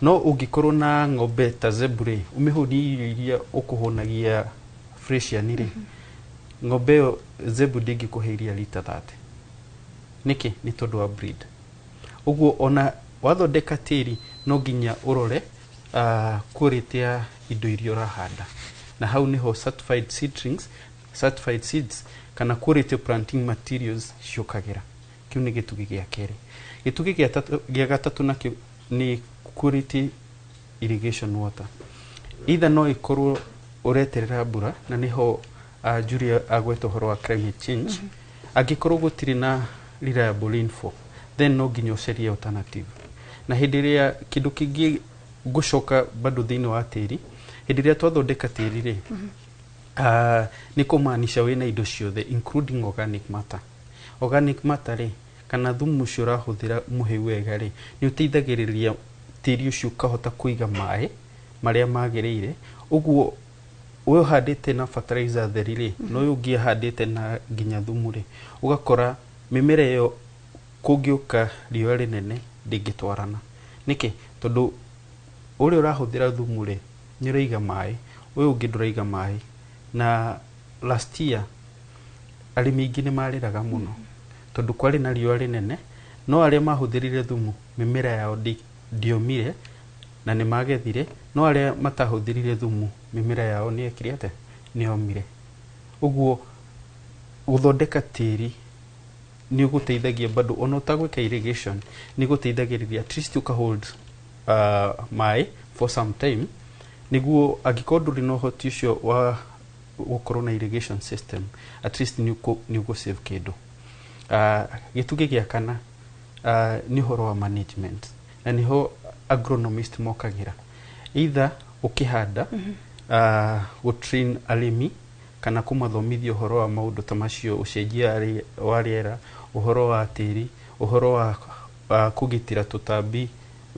No ũngĩkorwo na ng'ombe ta zebu rĩ, ũmĩhũnie irio iria ũkũhũnagia Frisian rĩ, ng'ombe ĩyo zebu ndĩngĩkũhe iria rita 30. Nĩkĩ? Nĩ tondũ wa breed. Ũguo ona wathondeka tĩri no nginya ũrore quality ya indo iria ũrahanda, na hau niho certified seedlings, certified seeds kana quality planting materials ciũkagĩra. Kĩu nĩ gĩtugĩ gĩa kerĩ. Gĩtugĩ gĩa gatatũ nakĩo nĩ quality irrigation water. Either no ĩkorwo ũreterera mbura, na nĩho Julia agweta ũhoro wa climate change. Angĩkorwo gũtirĩ na reliable rainfall, then no nginya ũcarie alternative. Na hĩndĩ ĩrĩa kĩndũ kĩngĩ ngũcoka bado thĩinĩ wa tĩri, hĩndĩ ĩrĩa twathondeka tĩri rĩ, nĩ kũmaanisha wĩna indo ciothe including organic matter. Organic matter rĩ, kana thumu ũcio ũrahũthĩra mũhĩu wega rĩ, nĩ ũteithagĩrĩria tĩri ũcio ũkahota kũiga maĩ marĩa magĩrĩire. Ũguo ũyũ ũhandĩte na fertilizer theri rĩ, na ũyũ ũngĩ ahandĩte na nginya thumu rĩ, ũgakora mĩmera ĩyo kũngĩũka riũa rĩnene ndĩngĩtwarana. Nĩkĩ? Tondũ ũrĩa ũrahũthĩra thumu rĩ, nĩ ũraiga maĩ, ũyũ ũngĩ ndũraiga maĩ. Na last year arĩmi aingĩ nĩ marĩraga mũno tondũ kwarĩ na riũa rĩnene, no arĩa mahũthĩrire thumu mĩmera yao ndĩomire na nĩ magethire, no arĩa matahũthĩrire thumu mĩmera yao nĩ yekire atĩa? Nĩ yomire. Ũguo gũthondeka tĩri nĩ ũgũteithagia bado ona ũtagwĩka irrigation, nĩ gũteithagĩrĩria at least ũka hold maĩ for some time, nĩguo angĩkorwo ndũrĩ na ũhoti ũcio wa gũkorwo na irrigation system, at least nĩ ũgũ save kĩndũ. Gĩtugĩ gĩa kana nĩ ũhoro wa management, na nĩho agronomist mokagĩra, either ũkĩhanda, gũtrain arĩmi kana kũmathomithia ũhoro wa maũndũ ta macio, ũcenjia wa rĩera, ũhoro wa tĩri, ũhoro wa kũgitĩra tũtambi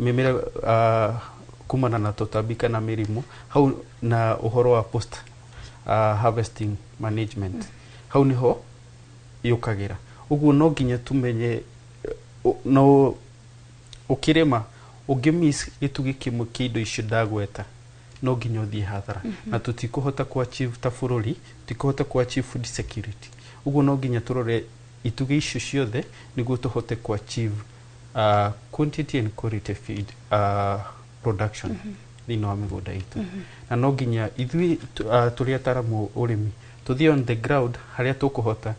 mĩmera kumana na tũtambi kana mĩrimũ hau, na ũhoro wa post harvesting management. Hau nĩho yũkagĩra. Ũguo no nginya tumenye no ũkĩrĩma ũngĩ miss gĩtugĩ kĩmwe kĩa indo icio ndagweta, no nginya ũthiĩ hathara. Na tũtikũhota ku achieve ta bũrũri, tũtikũhota ku achieve food security. Ũguo no nginya tũrore itugĩ icio ciothe nĩguo tũhote ku achieve quantity and quality feed production thĩinĩ wa mĩgũnda itũ. Na no nginya ithuĩ tũrĩ ataramu ũrĩmi tũthiĩ on the ground harĩa tũkũhota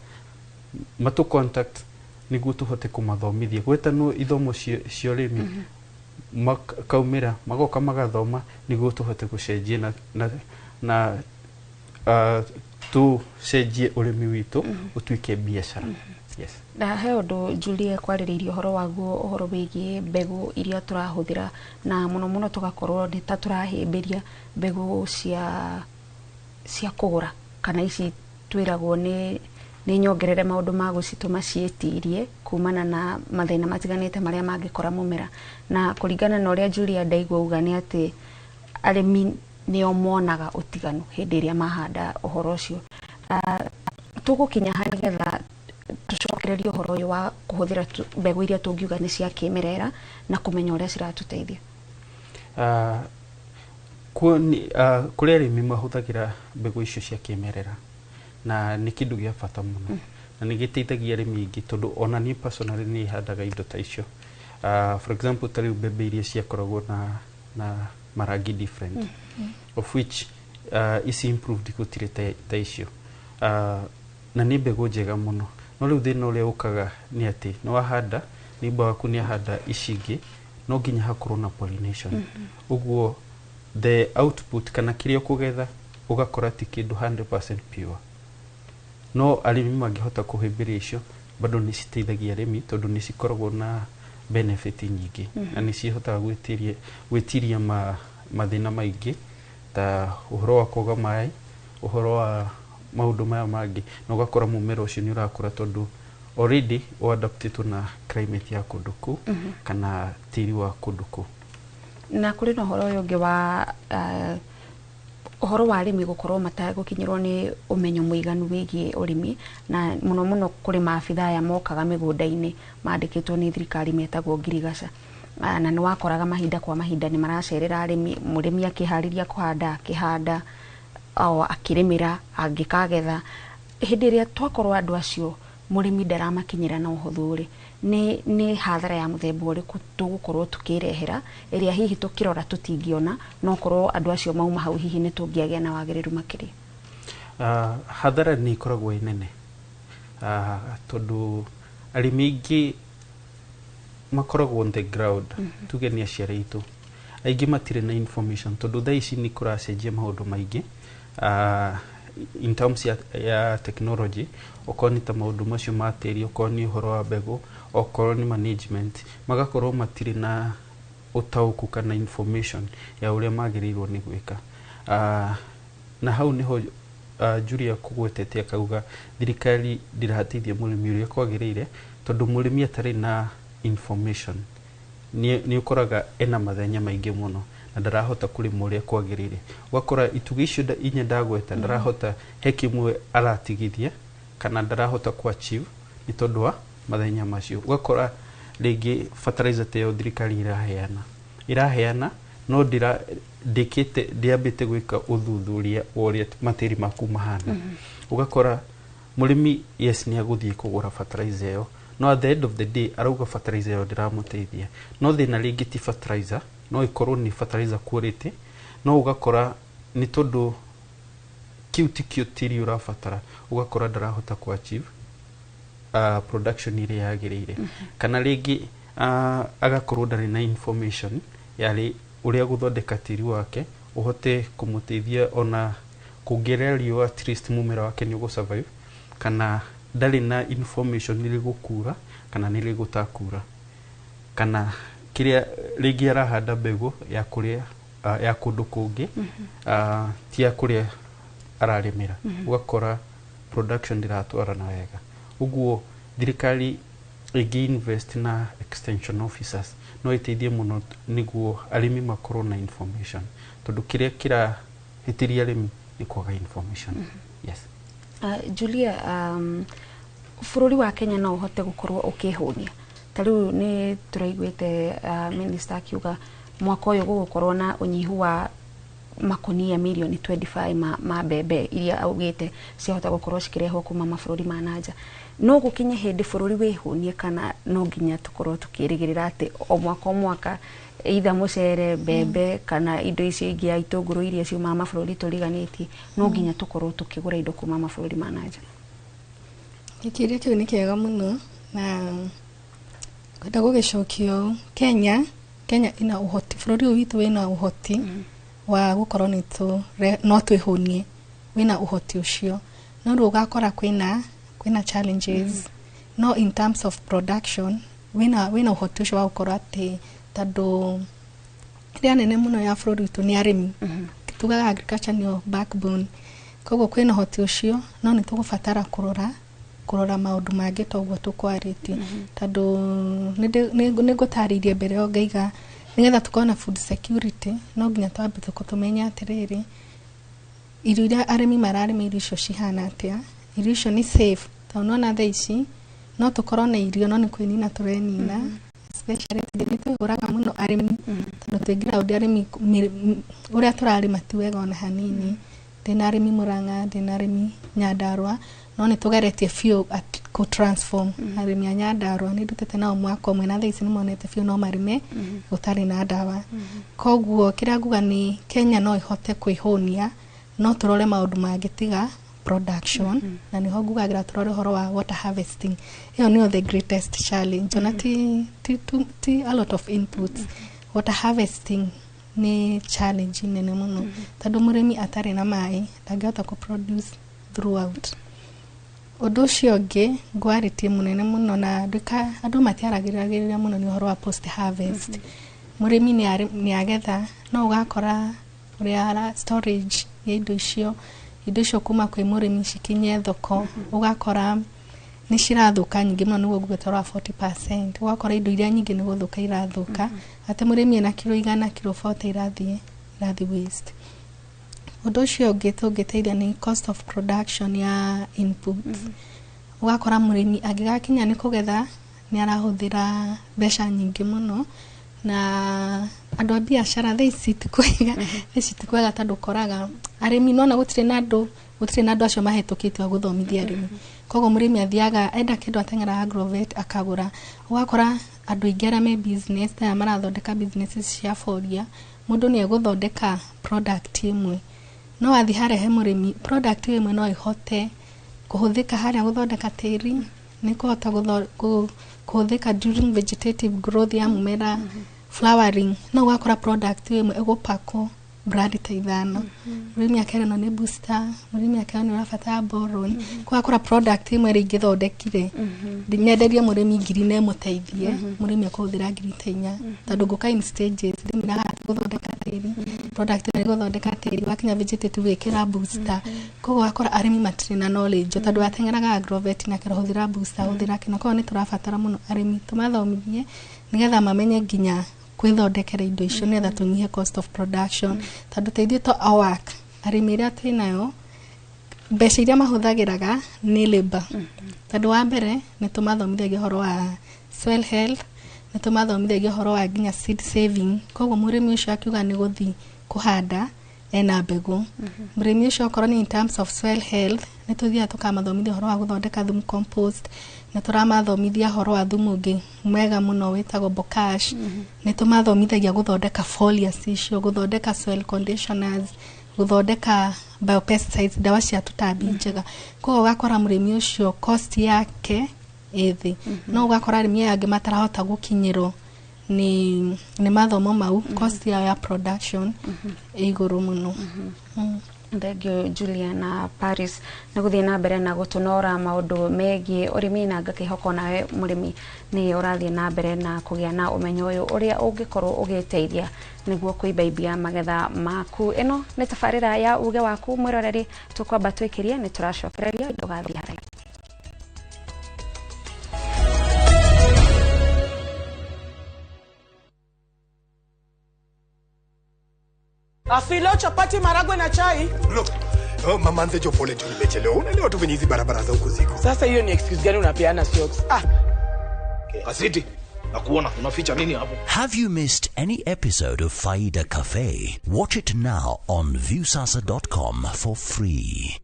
matũ contact nĩguo tũhote kũmathomithia, gwetanwo ithomo cia ũrĩmi, makaumĩra magoka magathoma nĩguo tũhote gũcenjia na tũcenjie ũrĩmi witũ ũtuĩke biacara. Yes. Na he ũndũ Julia kwarĩrĩirie ũhoro waguo, ũhoro wĩgiĩ mbegũ iria tũrahũthĩra, na mũno mũno tũgakorwo nĩ ta tũrahĩmbĩria mbegũ cia kũgũra kana ici twĩragwo nĩ nyongerere maũndũ ma gũcitũma ciĩtirie kumana na mathĩna matiganĩte marĩa mangĩkora mũmera. Na kũringana na ũrĩa Julia ndaigua uga nĩ atĩ arĩmi nĩo monaga ũtiganu hĩndĩ ĩrĩa mahanda ũhoro ũcio. Tũgũkinya ha nĩgetha tũcokererie ũhoro ũyũ wa kũhũthĩra mbegũ iria tũngiuga nĩ cia kĩmerera na kũmenya ũrĩa ciratũteithia? Kũrĩ arĩmi mahũthagĩra mbegũ icio cia kĩmerera, na nĩ kĩndũ gĩa bata mũno, na nĩ gĩteithagia arĩmi aingĩ, tondũ ona niĩ personally nĩ handaga indo ta icio. For example, ta rĩu mbembe iria ciakoragwo na marangi different, of which ici improved gũtirĩ ta icio, na nĩ mbegũ njega mũno. No rĩu thĩna ũrĩa ũkaga nĩ atĩ nĩ wahanda, neighbor waku nĩ ahanda ici ingĩ, no nginya hakorwo na pollination. Ũguo the output kana kĩrĩa ũkũgetha ũgakora ti kĩndũ 100% pure. No arĩmi mangĩhota kũhĩmbĩria icio, bado nĩ citeithagia arĩmi, tondũ nĩ cikoragwo na benefit nyingĩ, na nĩ cihotaga gwĩtiria mathĩna maingĩ ta ũhoro wa kwaga maĩ, ũhoro wa maũndũ maya mangĩ, na ũgakora mũmera ũcio nĩ ũrakũra tondũ already ũadaptĩtwo na climate ya kũndũ kũu kana tĩri wa kũndũ kũu. Na kũrĩ na ũhoro ũyũ ũngĩ wa ũhoro wa arĩmi gũkorwo matagũkinyĩrwo nĩ ũmenyo mũiganu wĩgiĩ ũrĩmi, na mũno mũno kũrĩ maabitha aya mokaga mĩgũnda-inĩ mandĩkĩtwo nĩ thirikari metagwo ngirigaca. Na nĩ wakoraga mahinda kwa mahinda nĩ maracerera arĩmi, mũrĩmi akĩharĩria kũhanda, akĩhanda o akĩrĩmĩra, angĩkagetha. Hĩndĩ ĩrĩa twakorwo andũ acio mũrĩmi ndaramakinyĩra na ũhũthũ rĩ, nĩ hathara ya mũthemba ũrĩkũ tũgũkorwo tũkĩrehera ĩrĩa hihi tũkĩrora tũtingĩona, no korwo andũ acio mauma hau hihi nĩ tũngĩagĩa na wagĩrĩru makĩria? Hathara nĩ ĩkoragwo ĩ nene, tondũ arĩmi aingĩ makoragwo on the ground, tuge nĩ aciari aitũ, aingĩ matirĩ na information, tondũ thaa ici nĩ kũracenjia maũndũ maingĩ in terms ya technology, okorwo nĩ ta maũndũ macio ma tĩri, okorwo nĩ ũhoro wa mbegũ, okorwo nĩ management, magakorwo matirĩ na ũtaũku kana information ya ũrĩa magĩrĩirwo nĩ gwĩka. Na hau nĩho Julia kũgwetete akauga thirikari ndĩrateithia mũrĩmi ũrĩa kwagĩrĩire, tondũ mũrĩmi atarĩ na information nĩ ũkoraga ena mathenya maingĩ mũno na ndarahota kũrĩma ũrĩa kwagĩrĩire. Ũgakora itugĩ icio inya ndagweta ndarahota, he kĩmwe aratigithia kana ndarahota ku achieve nĩ tondũ wa mathenya macio. Ũgakora rĩngĩ fertilizer ta ĩyo thirikari ĩraheana no ndĩra ndĩkĩte, ndĩambĩte gwĩka ũthuthuria wa ũrĩa matĩri maku mahana. Ũgakora mũrĩmi, yes, nĩ agũthiĩ kũgũra fertilizer ĩyo, no at the end of the day arauga fertilizer ĩyo ndĩramũteithia. No thĩna rĩngĩ ti fertilizer, no ĩkorwo nĩ fertilizer quality, no ũgakora nĩ tondũ kĩu tikĩo tĩri ũrabatara, ũgakora ndarahota ku achieve production ĩrĩa yagĩrĩire. Kana rĩngĩ agakorwo ndarĩ na information yarĩ ũrĩa gũthondeka tĩri wake ũhote kũmũteithia ona Kũngĩrĩa riũa, at least mũmera wake nĩ ũgũ survive, kana ndarĩ na information nĩ rĩgũkura kana nĩ rĩgũtakura, kana kĩrĩa rĩngĩ arahanda mbegũ ya kũrĩa ya kũndũ kũngĩ, ti ya kũrĩa ararĩmĩra. Ũgakora production ndĩratwarana wega. Ũguo thirikari ĩngĩ invest na extension officers no ĩteithie mũno nĩguo arĩmi makorwo na information, tondũ kĩrĩa kĩrahĩtĩria arĩmi nĩ kwaga information. Yes. Julia, bũrũri wa Kenya no ũhote gũkorwo ũkĩhũnia? Ta rĩu nĩ tũraiguĩte minister akiuga mwaka ũyũ gũgũkorwo na ũnyihu wa makonia mirioni 25 ma mbembe iria augĩte ciahota gũkorwo cikĩrehwo kuma mabũrũri ma nanja. No gũkinye hĩndĩ bũrũri wĩhũnie, kana no nginya tũkorwo tukĩrĩgĩrĩra atĩ o mwaka o mwaka either mũcere, mbembe kana indo icio ingĩ ya itũngũrũ iria ciumaga mabũrũri tũriganĩtie, no nginya tũkorwo tũkĩgũra indo kuma mabũrũri ma nanja? Kĩũria kĩu nĩ kĩega mũno na ngwenda gũgĩcokia ũũ. Kenya ĩna ũhoti, bũrũri ũyũ witũ wĩna ũhoti wa gũkorwo nĩ no twĩhũnie, wĩna ũhoti ũcio, no rĩu ũgakora kwĩna challenges. No in terms of production wĩna ũhoti ũcio wa gũkorwo atĩ tondũ ĩrĩa nene mũno ya bũrũri witũ nĩ arĩmi, tugaga agriculture nĩyo backbone. Koguo kwĩna ũhoti ũcio, no nĩ tũgũbatara kũrora maũndũ mangĩ ta ũguo tũkwarĩtie, tondũ nĩ ngũtarĩirie mbere ĩyo ngaiga nĩgetha tũkorwo na food security no nginya twambe tũmenye atĩrĩrĩ, irio iria arĩmi mararĩma, irio icio cihana atĩa, irio icio nĩ safe? Tondũ nona thaa ici no tũkorwo na irio no nĩ kwĩnina tũrenina, especially nĩ twĩhũraga mũno arĩmi, tondũ twĩ ground arĩmi ũrĩa tũrarĩma ti wega ona hanini. Ndĩna arĩmi Murang'a, ndĩna arĩmi Nyandarua, no nĩ tũgeretie biũ kũ transform arĩmi a Nyandarua. Nĩ ndutĩte nao mwaka ũmwe na thaa ici nĩ monete biũ no marĩme gũtarĩ na ndawa. Koguo kĩrĩa nguga nĩ Kenya no ĩhote kwĩhũnia, no tũrore maũndũ mangĩ tiga production, na nĩho ngugagĩra tũrore ũhoro wa water harvesting. Ĩyo nĩyo the greatest challenge, ona ti a lot of inputs. Water harvesting nĩ challenge nene mũno, tondũ mũrĩmi atarĩ na maĩ ndangĩhota kũ produce throughout. Ũndũ ũcio ũngĩ ngwarĩtie mũnene mũno na andũ matiaragĩrĩria mũno nĩ ũhoro wa post harvest. Mũrĩmi nĩ agetha, no ũgakora ũrĩa ara storage ya indo icio kuma kwĩ mũrĩmi cikinye thoko, ũgakora nĩ cirathũka nyingĩ mũno. Nĩguo nguge toro wa 40%, ũgakora indo iria nyingĩ nĩ gũthũka irathũka, atĩ mũrĩmi ena kiro 100, kiro 40 irathiĩ waste. Ũndũ ũcio ũngĩ tũngĩteithia nĩ cost of production ya inputs. Ũgakora mũrĩmi angĩgakinya nĩ kũgetha nĩ arahũthĩra mbeca nyingĩ mũno, na andũ a biacara thaa ici ti kwega, thaa ici ti kwega, tondũ ũkoraga arĩmi nona gũtirĩ na andũ acio mahĩtũkĩtio a gũthomithia arĩmi. Koguo mũrĩmi athiaga enda kĩndũ ateng'eraga agrovet akagũra. Ũgakora andũ aingĩ arĩa me business aya marathondeka businesses cia boria, mũndũ nĩ egũthondeka product ĩmwe, no athiĩ harĩa he mũrĩmi, product ĩmwe no ĩhote kũhũthĩka harĩa gũthondeka tĩri, nĩ kũhota kũhũthĩka during vegetative growth ya mũmera, flowering, no ũgakora product ĩmwe ĩgũpakwo brand ta ithano. Mũrĩmi akerwo ĩno nĩ booster, mũrĩmi akerwo nĩ ũrabatara boron. Ũgakora product ĩmwe ĩrĩa ingĩthondekire nyenderie mũrĩmi 1000 na ĩmũteithie, mũrĩmi akũhũthĩra 4,000, tondũ ngũka in stages. Ndĩmwĩra haha gũthondeka tĩri, product ĩno ĩgũthondeka tĩri, wakinya vegetative wĩkĩra booster. Koguo ũgakora arĩmi matirĩ na knowledge, tondũ ateng'eraga agrovet na akerwo hũthĩra booster, hũthĩra kĩno. Koguo nĩ tũrabatara mũno arĩmi tũmathomithie nĩgetha mamenye nginya kwĩthondekera indo icio, nĩgetha tũnyihie cost of production, tondũ ta ithuĩ to awak arĩmi arĩa twĩnayo, mbeca iria mahũthagĩraga nĩ labor, tondũ wa mbere nĩ tũmathomithagia ũhoro wa soil health, nĩ tũmathomithagia ũhoro wa nginya seed saving. Koguo mũrĩmi ũcio akiuga nĩ gũthiĩ kũhanda ena mbegũ, mũrĩmi ũcio okorwo nĩ in terms of soil health nĩ tũthiaga tũkamathomithia ũhoro wa gũthondeka thumu, compost, nĩ tũramathomithia ũhoro wa thumu ũngĩ mwega mũno wĩtagwo bokash, nĩ tũmathomithagia gũthondeka foliars icio, gũthondeka soil conditioners, gũthondeka biopesticides, ndawa cia tũtambi njega. Koguo ũgakora mũrĩmi ũcio cost yake ĩ thĩ, no ũgakora arĩmi aya angĩ matarahota gũkinyĩrwo nĩ mathomo mau, cost yao ya production ĩ igũrũ mũno. Thank you Julia na Paris na guthie na mbere na gutunora maundu megie urimi na ngakihoko nawe murimi ni urathie na mbere na kugia na umenyo uyu uria ungikorwo ugiteithia niguo kuibaibia magetha maku. Ino ni tabarira ya uge waku mwiroreri, tukwamba twikirie ni turacokereria ndugathie haraihu. Afilo chapati maragwe na chai. Look, oh, mama nzecho pole tu nimechelewa. Unaelewa tu venye hizi barabara za huku ziko. Sasa hiyo ni excuse gani unapeana socks? Ah. Asiti, nakuona unaficha nini hapo? Have you missed any episode of Faida Cafe? Watch it now on viewsasa.com for free.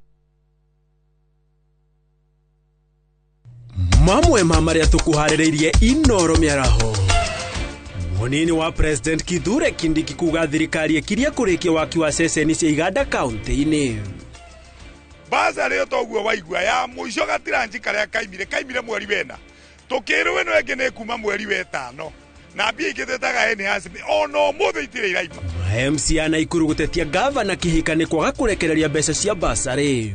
Mamwe mamaria tukuharĩrĩirie Inoro mĩaraho. Munini wa President Kithure Kindiki kuga thirikari ĩkirie kũrĩkia waki wa ceceni cia iganda kaunti-inĩ. Baza rĩo toguo waigua ya mũico gatiranji karĩa kaimire mweri wena. Tũkĩrwo ĩno ĩngĩ nĩ kuma mweri wetano. Na mbia ingĩ twĩtaga enhancement ona ũmũthĩ itirĩ iraima. MC a Naikuru gũtetia gavana Kihika nĩ kwaga kũrekereria mbeca cia basarĩ.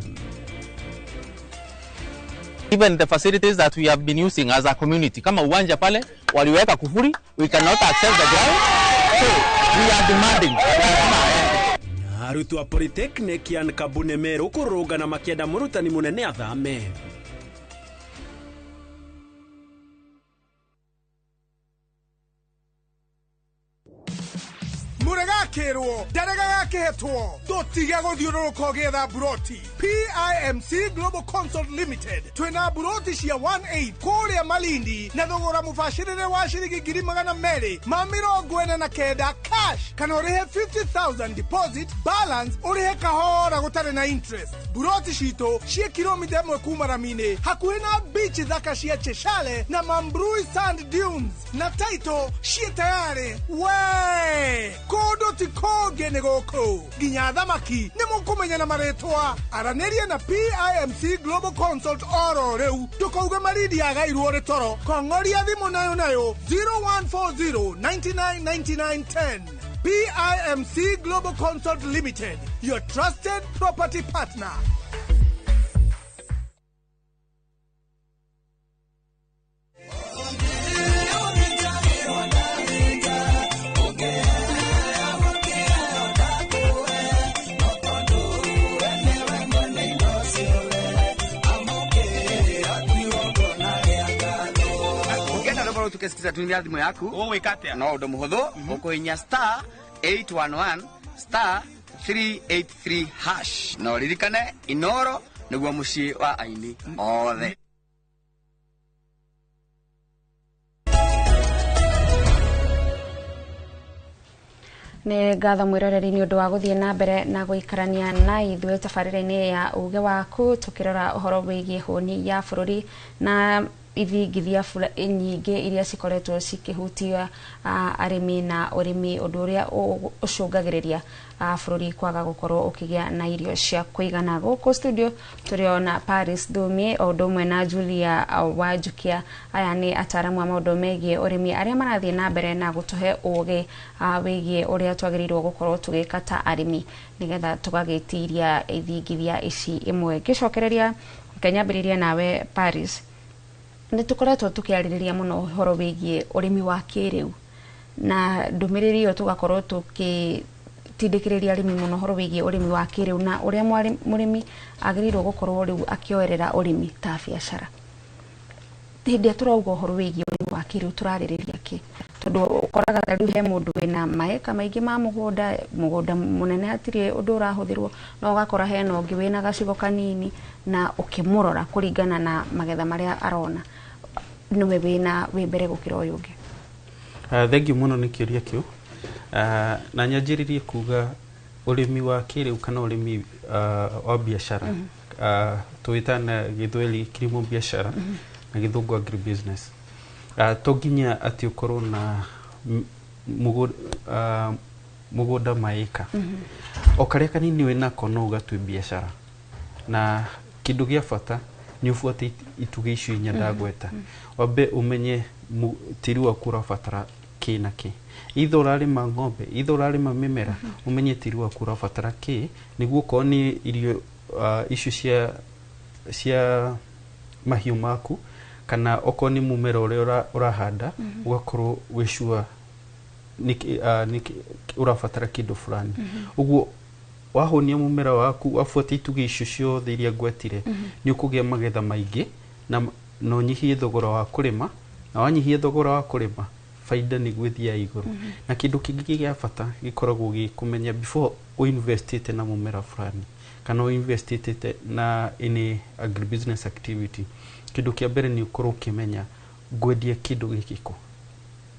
Even the facilities that we have been using as a community, kama uwanja pale, waliweka kufuri, we cannot access the ground. So, we are demanding. Na arutwo a Polytechnic ya Nkabune Meru kũrũgana makĩenda mũrutani mũnene athame. Muregakirwo ndarega gakihetwo tutige guthiururuka ugietha buroti. PIMC Global Consult Limited twina buroti cia 18 kuria Malindi na thogora mubacirire wa ciringi 249 cash kana urihe 50,000 deposit balance urihe kahora gutari na interest. Buroti citu cie kilomita 1 kuma ramini hakuhi na beach thaka cia Cheshale na Mambrui Sand Dunes na title cie tayari we kundu ti kungi ni guku nginya thamaki ni mukumenya na maritwa. Aranirie na PIMC Global Consult oro riu ndukauge Malindi yagairwo ri toro. Kong'oria thimu nayo nayo 0140 99 99 10. PIMC Global Consult Limited, your trusted property partner. Tukesikiza tumia thimu yaku ũgwĩka atĩa? No ũndũ mũhũthũ, ũkũhinya star 811 star 383 hash na ũririkane Inoro nĩguo mũciĩ wa aini othe. Nĩ ngatho mwĩroreri nĩ ũndũ wa gũthiĩ na mbere na gũikarania na ithuĩ tabarĩra-inĩ ya uge waku tũkĩrora ũhoro wĩgiĩ hũni ya bũrũri na ithingithia nyingĩ iria cikoretwo cikĩhutia arĩmi na ũrĩmi, ũndũ ũrĩa ũcũngagĩrĩria bũrũri kwaga gũkorwo ũkĩgĩa na irio cia kũigana. Gũkũ studio tũrĩona Paris Thumi o ũndũ ũmwe na Julia Wanjukia. Aya nĩ ataaramu a maũndũ megiĩ ũrĩmi arĩa marathiĩ na mbere na gũtũhe ũgĩ wĩgiĩ ũrĩa twagĩrĩirwo gũkorwo tũgĩka ta arĩmi nĩgetha tũgagĩtiria ithingithia ici imwe. Ngĩcokereria nganyambĩrĩria nawe Paris, nĩ tũkoretwo tũkĩarĩrĩria mũno ũhoro wĩgiĩ ũrĩmi wa kĩrĩu na ndũmĩrĩri ĩyo tũgakorwo tũkĩtindĩkĩrĩria arĩmi mũno ũhoro wĩgiĩ ũrĩmi wa kĩrĩu na ũrĩa mũrĩmi agĩrĩirwo gũkorwo rĩu akĩoerera ũrĩmi ta biacara. Hĩndĩ ĩrĩa tũrauga ũhoro wĩgiĩ ũrĩmi wa kĩrĩu tũrarĩrĩria kĩ? Tondũ ũkoraga ta rĩu he mũndũ wĩna maeka maingĩ ma mũgũnda, mũgũnda mũnene hatirĩ ũndũ ũrahũthĩrwo, no ũgakora hena ũngĩ wĩna gacigo kanini na ũkĩmũrora kũringana na magetha marĩa arona nĩwe wĩna wĩ mbere gũkĩra ũyũ ũngĩ. Thengiũ mũno nĩ kĩũria kĩu. Na nyanjĩrĩrie kuga ũrĩmi wa kĩrĩu kana ũrĩmi wa biacara, tũwĩtaga na gĩthweri kilimo biashara na gĩthũngũ agribusiness. To nginya atĩ ũkorwo na mũgũnda maĩka o karĩa kanini wĩnako no ũgatue biacara, na kĩndũ gĩa bata nĩ ũbuate itugĩ icio inya ndagweta. Wambe ũmenye tĩri waku ũrabatara Kĩ na kĩ, either ũrarĩma ng'ombe, either ũrarĩma mĩmera, ũmenye tĩri waku ũrabatara kĩ, nĩguo okorwo nĩ irio icio cia mahiũ maku, kana okorwo nĩ mũmera ũrĩa ũrahanda, ũgakorwo wĩ sure nĩkĩ ũrabatara kĩndũ fulani. Ũguo wahũnia mũmera waku, wabuata itugĩ icio ciothe iria ngwetire, nĩ ũkũgĩa magetha maingĩ na ũnyihie thogora wa kũrĩma, na wanyihia thogora wa kũrĩma, baida nĩguo ĩthiaga igũrũ. Na kĩndũ kĩngĩ gĩa bata gĩkoragwo gĩ kũmenya before ũinvestĩte na mũmera fulani kana ũinvestĩte na any agribusiness activity, kĩndũ kĩa mbere nĩ ũkorwo ũkĩmenya ngwendia kĩndũ gĩkĩ kũ,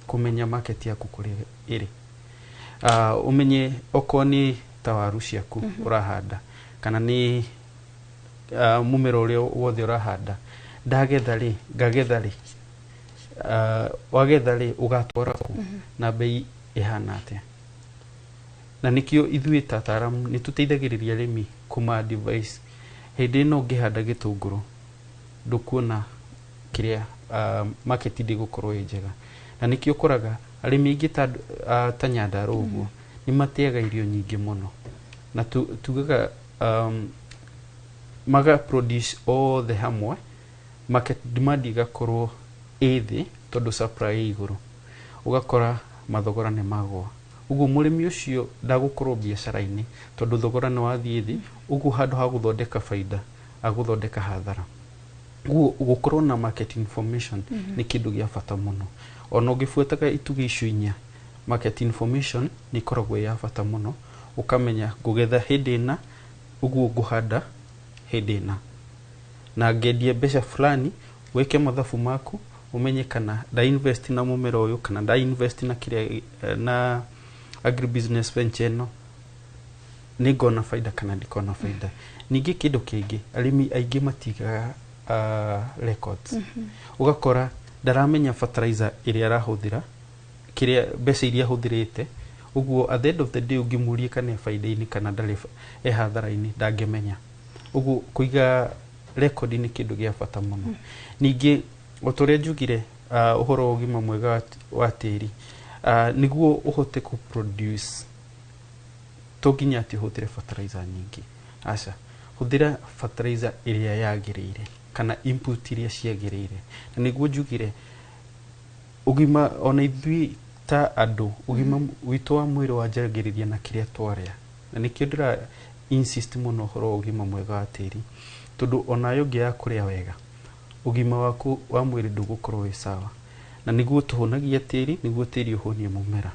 kũmenya market yaku kũrĩa ĩrĩ. Ũmenye okorwo nĩ ta waru ciaku ũrahanda, kana nĩ mũmera ũrĩa wothe ũrahanda, ndagetha rĩ, ngagetha rĩ, wagetha rĩ, ũgatwara kũ na bei ĩhana atĩa. Na nĩkĩo ithuĩ ta ataaramu nĩ tũteithagĩrĩria arĩmi kũma advice hĩndĩ ĩno ũngĩhanda gĩtũngũrũ ndũkuona kĩrĩa, market ndĩgũkorwo ĩ njega. Na nĩkĩo ũkoraga arĩmi aingĩ ta Nyandarua ũguo nĩ mateaga irio nyingĩ mũno, na tugaga maga produce othe hamwe, market demand ĩgakorwo ĩ thĩ tondũ supply ĩ igũrũ, ũgakora mathogora nĩ magũa. Ũguo mũrĩmi ũcio ndagũkorwo biacara-inĩ tondũ thogora nĩ wathiĩ thĩ, ũguo handũ ha gũthondeka baida agũthondeka hathara. Ũguo gũkorwo na market information nĩ kĩndũ gĩa bata mũno. Ona ũngĩbuataga itugĩ icio inya, market information nĩ ĩkoragwo ĩ ya bata mũno, ũkamenya ngũgetha hĩndĩ ĩna, ũguo ngũhanda hĩndĩ ĩna, na ngendie mbeca fulani, wĩke mathabu maku ũmenye kana nda invest na mũmera ũyũ kana nda invest na kĩrĩa na agribusiness venture ĩno, nĩ ngona baida kana ndikona baida. Ningĩ kĩndũ kĩngĩ, arĩmi aingĩ matigaga records. Ũgakora ndaramenya fertilizer ĩrĩa arahũthĩra, kĩrĩa mbeca iria ahũthĩrĩte. Ũguo at the end of the day ũngĩmũria kana e baida-inĩ kana ndarĩ e hathara-inĩ, ndangĩmenya. Ũguo kũiga record nĩ kĩndũ gĩa bata mũno. Ningĩ o ta ũrĩa njugire, ũhoro wa ũgima mwega wa tĩri, nĩguo ũhote kũ produce to nginya atĩ ũhũthĩre fertilizer nyingĩ, aca, hũthĩra fertilizer ĩrĩa yagĩrĩire kana input iria ciagĩrĩire. Na nĩguo njugire ũgima, ona ithuĩ ta andũ, ũgima witũ wa mwĩrĩ wanjagĩrĩria na kĩrĩa twarĩa, na nĩkĩo ndĩra insist mũno ũhoro wa ũgima mwega wa tĩri, tondũ onawe ũngĩaga kũrĩa wega, ũgima waku wa mwĩrĩ ndũgũkorwo wĩ sawa. Na nĩguo tũhũnagia tĩri, nĩguo tĩri ũhũnie mũmera,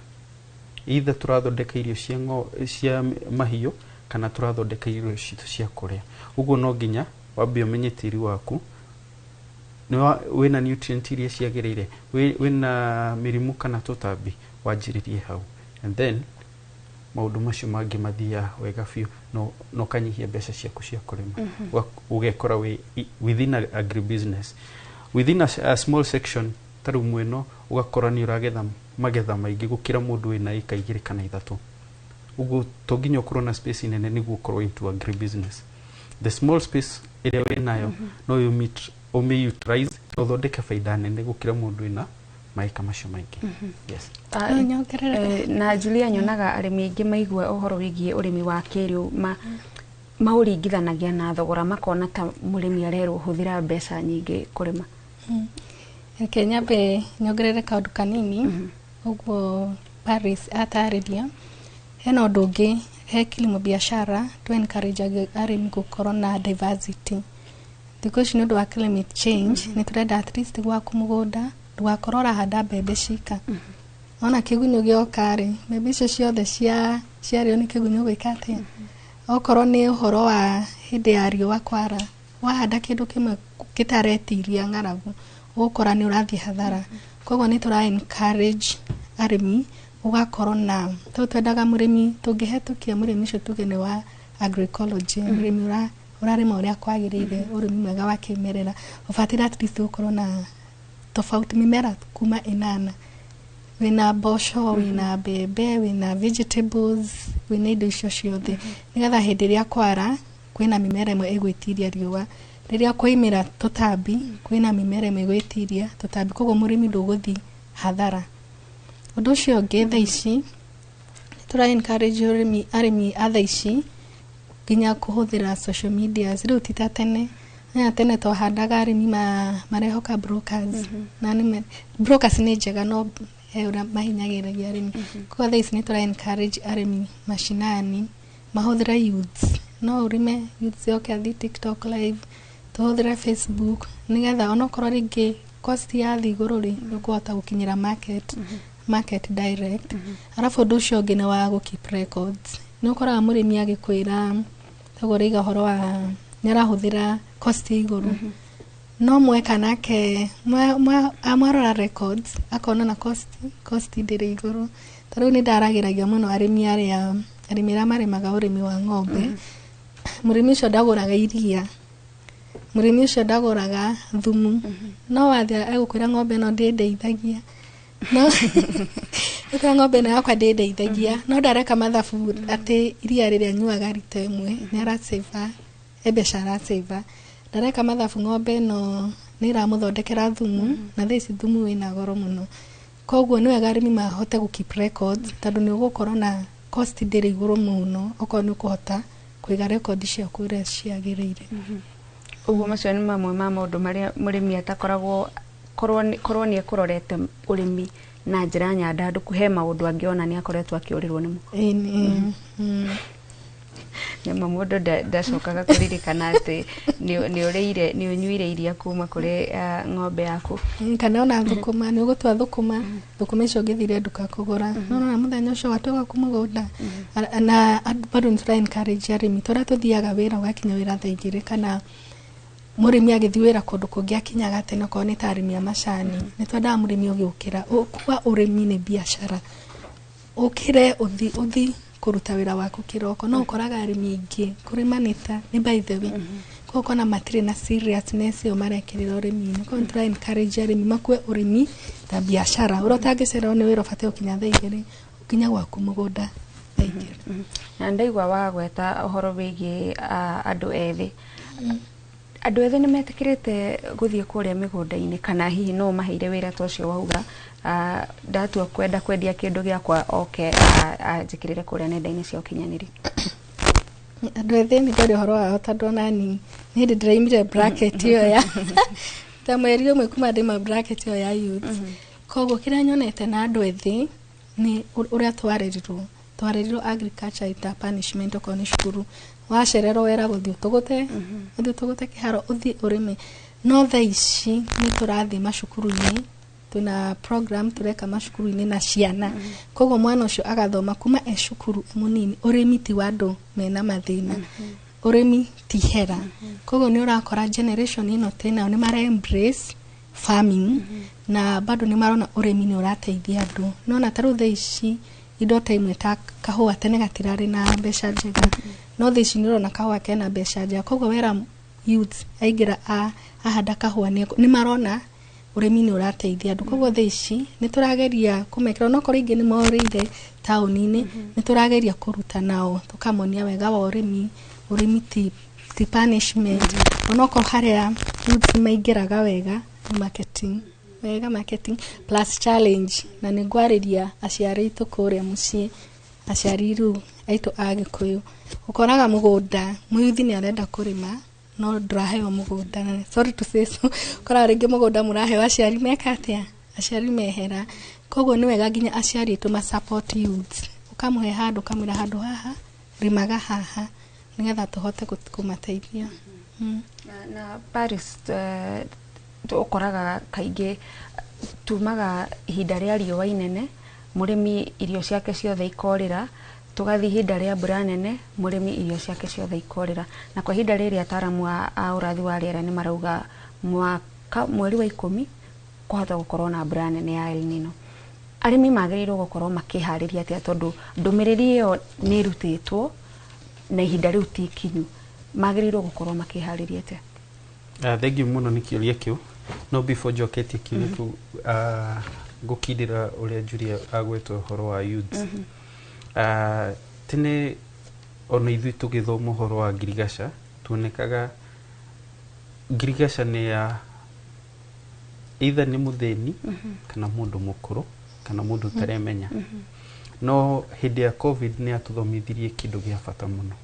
either tũrathondeka irio cia mahiũ kana tũrathondeka irio citũ cia kũrĩa. Ũguo no nginya wambe ũmenye tĩri waku wĩna nutrient iria ciagĩrĩire, wĩna mĩrimũ kana tũtambi, wanjĩrĩrie hau, and then maũndũ macio mangĩ mathiaga wega biũ, no ũkanyihia mbeca ciaku cia kũrĩma. Ũgekora wĩ within a agribusiness, within a small section ta rĩu mwĩno, ũgakora nĩ ũragetha magetha maingĩ gũkĩra mũndũ wĩna ĩka 2 kana 3. Ũguo to nginya ũkorwo na space nene nĩguo ũkorwo into agribusiness. The small space ĩrĩa wĩnayo no ũmĩ utilize na ũthondeke baida nene gũkĩra mũndũ wĩna maĩka macio maingĩ. Yes. No nyongerere. Na Julia, nyonaga arĩmi aingĩ maigua ũhoro wĩgiĩ ũrĩmi wa kĩrĩu maũringithanagia na thogora, makona ta mũrĩmi arerwo hũthĩra mbeca nyingĩ kũrĩma. Reke nyambe nyongerere kaũndũ kanini ũguo Paris atarĩria. Hena ũndũ ũngĩ he kilimo biashara, tu encourage arĩmi gũkorwo na diversity. Thikũ ici nĩ ũndũ wa climate change, nĩ tũrenda at least gwaku mũgũnda ndũgakorwo ũrahanda mbembe cika. Ona kĩgunyũ gĩoka rĩ, mbembe icio ciothe ciarĩo nĩ kĩgunyũ, gwĩka atĩa? Okorwo nĩ ũhoro wa hĩndĩ ya riũa kwara, wahanda kĩndũ kĩmwe gĩtaretiria ng'aragu, ũgũkora nĩ ũrathiĩ hathara. Koguo nĩ tũra encourage arĩmi ũgakorwo na tondũ twendaga mũrĩmi tũngĩhetũkia mũrĩmi ũcio tuge nĩ wa agroecology, mũrĩmi ũrarĩma ũrĩa kwagĩrĩire, ũrĩmi mwega wa kĩmerera, ũbataire at least gũkorwo na tofauti mĩmera kuma ĩnana, wĩna mboco, wĩna mbembe, wĩna vegetables, wĩna indo icio ciothe, nĩgetha hĩndĩ ĩrĩa kwara kwĩna mĩmera ĩmwe ĩgwĩtiria riũa, rĩrĩa kwaimĩra tũtambi kwĩna mĩmera ĩmwe ĩgwĩtiria tũtambi, koguo mũrĩmi ndũgũthiĩ hathara. Ũndũ ũcio ũngĩ, thaa ici nĩ tũra encourage ũrĩmi, arĩmi a thaa ici nginya kũhũthĩra social media. Rĩu ti ta tene. Na tene twahandaga, arĩmi marehoka brokers. Na nĩ brokers nĩ njega, no he ũrĩa mahinyagĩrĩria arĩmi. Koguo thaa ici nĩ tũra encourage arĩmi mashinani mahũthĩre youths. No ũrĩme, youths yoke athiĩ TikTok live, tũhũthĩre Facebook, nĩgetha onokorwo rĩngĩ cost yathiĩ igũrũ rĩ, nĩ ũkũhota gũkinyĩra market direct. Arabu ũndũ ũcio ũngĩ nĩ wa gũ keep records. Nĩ ũkoraga mũrĩmi agĩkwĩra toguo ũraiga ũhoro wa nĩ arahũthĩra cost igũrũ, no mweka nake mwarora records, akona na cost ndĩrĩ igũrũ. Ta rĩu nĩ ndaragĩragia mũno arĩmi arĩa marĩmaga ũrĩmi wa ng'ombe. Mũrĩmi ũcio ndagũraga iria, mũrĩmi ũcio ndagũraga thumu, no wathiĩ egũkwĩra ng'ombe ĩno ndĩndeithagia, no ĩkwĩra ng'ombe ĩno yakwa ndĩndeithagia, no ndareka mathabu atĩ iria rĩrĩa nyuaga rita ĩmwe nĩ arasave, he mbeca arasave. Ndareka mathabu ng'ombe ĩno nĩ ĩramũthondekera thumu, na thaa ici thumu wĩna goro mũno. Koguo nĩ wega arĩmi mahote gũ keep records, tondũ nĩ ũgũkorwo na cost ndĩrĩ igũrũ mũno okorwo nĩ ũkũhota kũiga record ciaku ũrĩa ciagĩrĩire. Ũguo macio nĩ mamwe ma maũndũ marĩa mũrĩmi atakoragwo korwo nĩ ekũrorete ũrĩmi na njĩra nyandandũku, he maũndũ angĩona nĩ akoretwo akĩũrĩrwo nĩmo. Ĩĩ. Nyama mũndũ ndacokaga kũririkana atĩ nĩ ũrĩire, nĩ ũnyuire iria kuma kũrĩ ng'ombe yaku. Kana ona thũkũma, nĩ ũgũtua thũkũma, thũkũma icio ũngĩthire nduka kũgũra, no nona mũthenya ũcio watua gwaku mũgũnda. Na bado nĩ tũra encourage arĩmi tũrĩa tũthiaga wĩra, ũgakinya wĩra thaa 2, kana mũrĩmi agĩthiĩ wĩra kũndũ kũngĩ akinyaga tene, okorwo nĩ ta arĩmi a macani. Nĩ twendaga mũrĩmi ũgĩũkĩra, kuga ũrĩmi nĩ biacara, ũkĩre ũthi kũruta wĩra waku kĩroko. No ũkoraga arĩmi aingĩ kũrĩma nĩ ta nĩ by the way, koguo ũkona matirĩ na seriousness ĩyo marekĩrĩra ũrĩmi-inĩ. Koguo nĩ tũra encourage arĩmi makue ũrĩmi ta biacara. Ũrĩa ũtangĩcererwo nĩ wĩra, ũbatiĩ gũkinya thaa 2, ũkinya gwaku mũgũnda thaa 2. Na ndaigua wagweta ũhoro wĩgiĩ andũ ethĩ. Andũ ethĩ nĩ metĩkĩrĩte gũthiĩ kũrĩa mĩgũnda-inĩ, kana hihi no maheire wĩra ta ũcio wauga, ndatua kwenda kwendia kĩndũ gĩakwa, oke anjĩkĩrĩre kũrĩa nenda-inĩ cia ũkinyanĩria? Andũ ethĩ nĩ ngwaria ũhoro wao, tondũ onani nĩ hĩndĩ ndĩraimire bracket ĩyo ya ta mweri ũmwe kuma ndaima bracket ĩyo ya youth. Koguo kĩrĩa nyonete na andũ ethĩ nĩ ũrĩa twarerirwo agriculture ita punishment. Okorwo nĩ cukuru, wacererwo weragwo ũthiĩ ũtũgũte, ũthiĩ ũtũgũte kĩharo, ũthiĩ ũrĩme. No thaa ici nĩ tũrathiĩ macukuru-inĩ, twĩna program tũreka macukuru-inĩ na ciana. Koguo mwana ũcio agathoma kuma e cukuru e mũnini, ũrĩmi ti wa andũ mena mathĩna, ũrĩmi ti hera. Koguo nĩ ũrakora generation ĩno twĩnayo nĩ mara embrace farming, na bado nĩ marona ũrĩmi nĩ ũrateithia andũ. Nona ta rĩu thaa ici indo ta imwe ta kahũa, tene gatirarĩ na mbeca njega, no thaa ici nĩ ũrona kahũa kena mbeca njega. Koguo wera youth aingĩra ahanda kahũa, nĩ marona ũrĩmi nĩ ũrateithia andũ. Koguo thaa ici nĩ tũrageria kũmekĩra, onokorwo ingĩ nĩ morĩire taũni-inĩ, nĩ tũrageria kũruta nao, tũkamonia wega wa ũrĩmi. Ũrĩmi ti punishment. Onokorwo harĩa youths maingĩraga wega nĩ marketing, wega marketing plus challenge. Na nĩ ngwarĩria aciari aitũ kũrĩa mũciĩ, aciari rĩu aitũ a Gĩkũyũ, ũkoraga mũgũnda, mũyuthi nĩ arenda kũrĩma no ndũraheo mũgũnda. Na sorry to say so, ũkoraga rĩngĩ mũgũnda mũraheo aciari meka atĩa, aciari mehera. Koguo nĩ wega nginya aciari aitũ ma support youths, ũkamũhe handũ, ũkamwĩra handũ haha rĩmaga haha, nĩgetha tũhote kũmateithia. Na Paris, ũkoraga kaingĩ tumaga ihinda rĩa riũa inene, mũrĩmi irio ciake ciothe ikorĩra, tũgathiĩ ihinda rĩa mbura nene, mũrĩmi irio ciake ciothe ikorĩra. Na kwa ihinda rĩrĩ ataramu a ũrathi wa rĩera nĩ marauga mwaka mweri wa 10 kwahota gũkorwo na mbura nene ya El Nino. Arĩmi magĩrĩirwo gũkorwo makĩharĩria atĩa, tondũ ndũmĩrĩri ĩyo nĩ ĩrutĩtwo na ihinda rĩu ti ikinyu? Magĩrĩirwo gũkorwo makĩharĩria atĩa? Thank you mũno nĩ kĩũria kĩu. No before njoketie kĩũria kĩu, ngũkindĩra ũrĩa Julia agweta ũhoro wa youths. Tene ona ithuĩ tũgĩthoma ũhoro wa ngirigaca, tuonekaga ngirigaca nĩ ya either nĩ mũthĩni kana mũndũ mũkũrũ. kana mũndũ ũtaremenya. No hĩndĩ ya COVID nĩ yatũthomithirie kĩndũ gĩa bata mũno,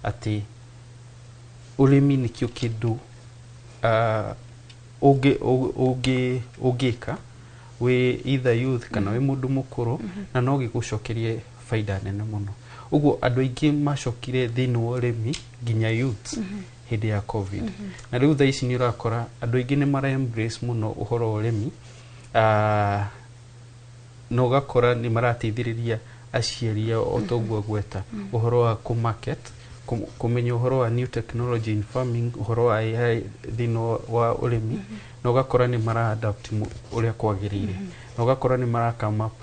atĩ ũrĩmi nĩkĩo kĩndũ ũngĩka wĩ either youth kana wĩ mũndũ mũkũrũ, na no gĩgũcokerie baida nene mũno. Ũguo andũ aingĩ macokire thĩinĩ wa ũrĩmi, nginya youth, hĩndĩ ya COVID. Na rĩu thaa ici nĩ ũrakora andũ aingĩ nĩ mara embrace mũno ũhoro wa ũrĩmi, na ũgakora nĩ marateithĩrĩria aciari ao, o ta ũguo gweta ũhoro wa kũ-market, kũmenya ũhoro wa new technology in farming, ũhoro wa AI thĩinĩ wa ũrĩmi, na ũgakora nĩ mara adapt ũrĩa kwagĩrĩire, na ũgakora nĩ mara come up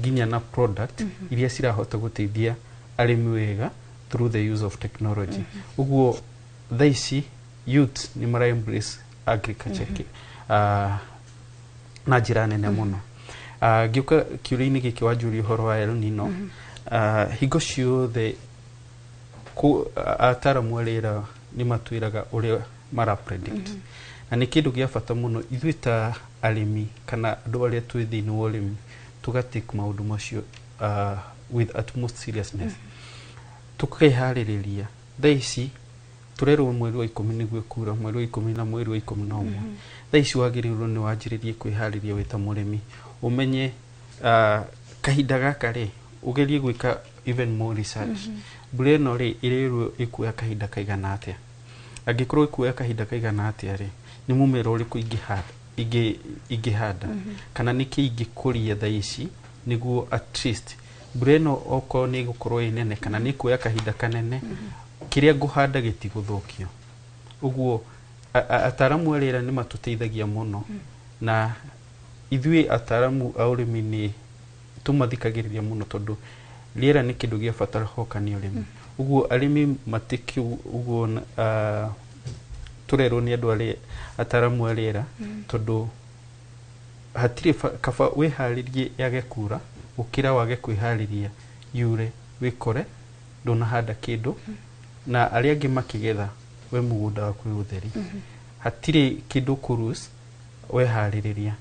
nginya na product iria cirahota gũteithia arĩmi wega through the use of technology. Ũguo thaa ici youth nĩ mara embrace agriculture na njĩra nene mũno. Ngĩũka kĩũria-inĩ gĩkĩ wanjũria ũhoro wa El Nino, hingo ciothe ataramu a rĩera nĩ matwĩraga ũrĩa mara predict, na nĩ kĩndũ gĩa bata mũno ithuĩ ta arĩmi kana andũ arĩa twĩ thĩinĩ wa ũrĩmi tũgatake maũndũ macio with utmost seriousness, tukeharĩrĩria. Thaa ici tũrerwo mweri wa 10 nĩguo kura, mweri wa 10 na mweri wa 11. Thaa ici wagĩrĩirwo nĩ wanjĩrĩrie kwĩharĩria wĩ ta mũrĩmi, ũmenye kahinda gaka rĩ, ũgerie gwĩka even more research. Mbura ĩno rĩ, ĩrĩrwo ĩkuoya kahinda kaigana atĩa? Angĩkorwo ĩkuoya kahinda kaigana atĩa rĩ, nĩ mũmera ũrĩkũ ingĩhanda kana nĩkĩ ingĩkũria thaa ici nĩguo at least mbura ĩno okorwo nĩ ĩgũkorwo ĩ nene kana nĩ ĩkuoya kahinda kanene, kĩrĩa ngũhanda gĩtigũthũkio. Ũguo ataramu a rĩera nĩ matũteithagia mũno, na ithuĩ ataramu a ũrĩmi nĩ tũmathikagĩrĩria mũno, tondũ rĩera nĩ kĩndũ gĩa bata hoka nĩ ũrĩmi. Ũguo arĩmi matĩke ũguo tũrerwo nĩ andũ arĩa ataramu a rĩera, tondũ hatirĩ kaba wĩharĩrie yage kura gũkĩra wage kwĩharĩria yure wĩkore ndũnahanda kĩndũ na arĩa angĩ makĩgetha, we mũgũnda waku wĩ ũtheri. Hatirĩ kĩndũ kũrus weharĩrĩria,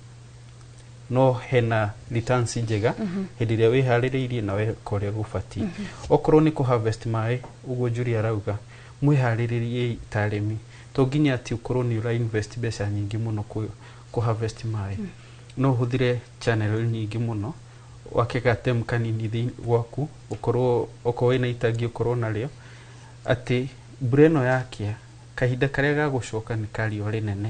no hena returns njega hĩndĩ ĩrĩa wĩharĩrĩirie na weka ũrĩa gũbatiĩ. Okorwo nĩ kũ harvest maĩ, ũguo Julia arauga, mwĩharĩrĩrie ta arĩmi. To nginya atĩ ũkorwo nĩ ũra invest mbeca nyingĩ mũno kũ harvest maĩ. No ũhũthĩre channel nyingĩ mũno, wake gatemu kanini thĩinĩ gwaku, ũkorwo okorwo wĩna itangi ũkorwo narĩo, atĩ mbura ĩno yakĩa, kahinda karĩa gagũcoka nĩ ka riũa rĩnene.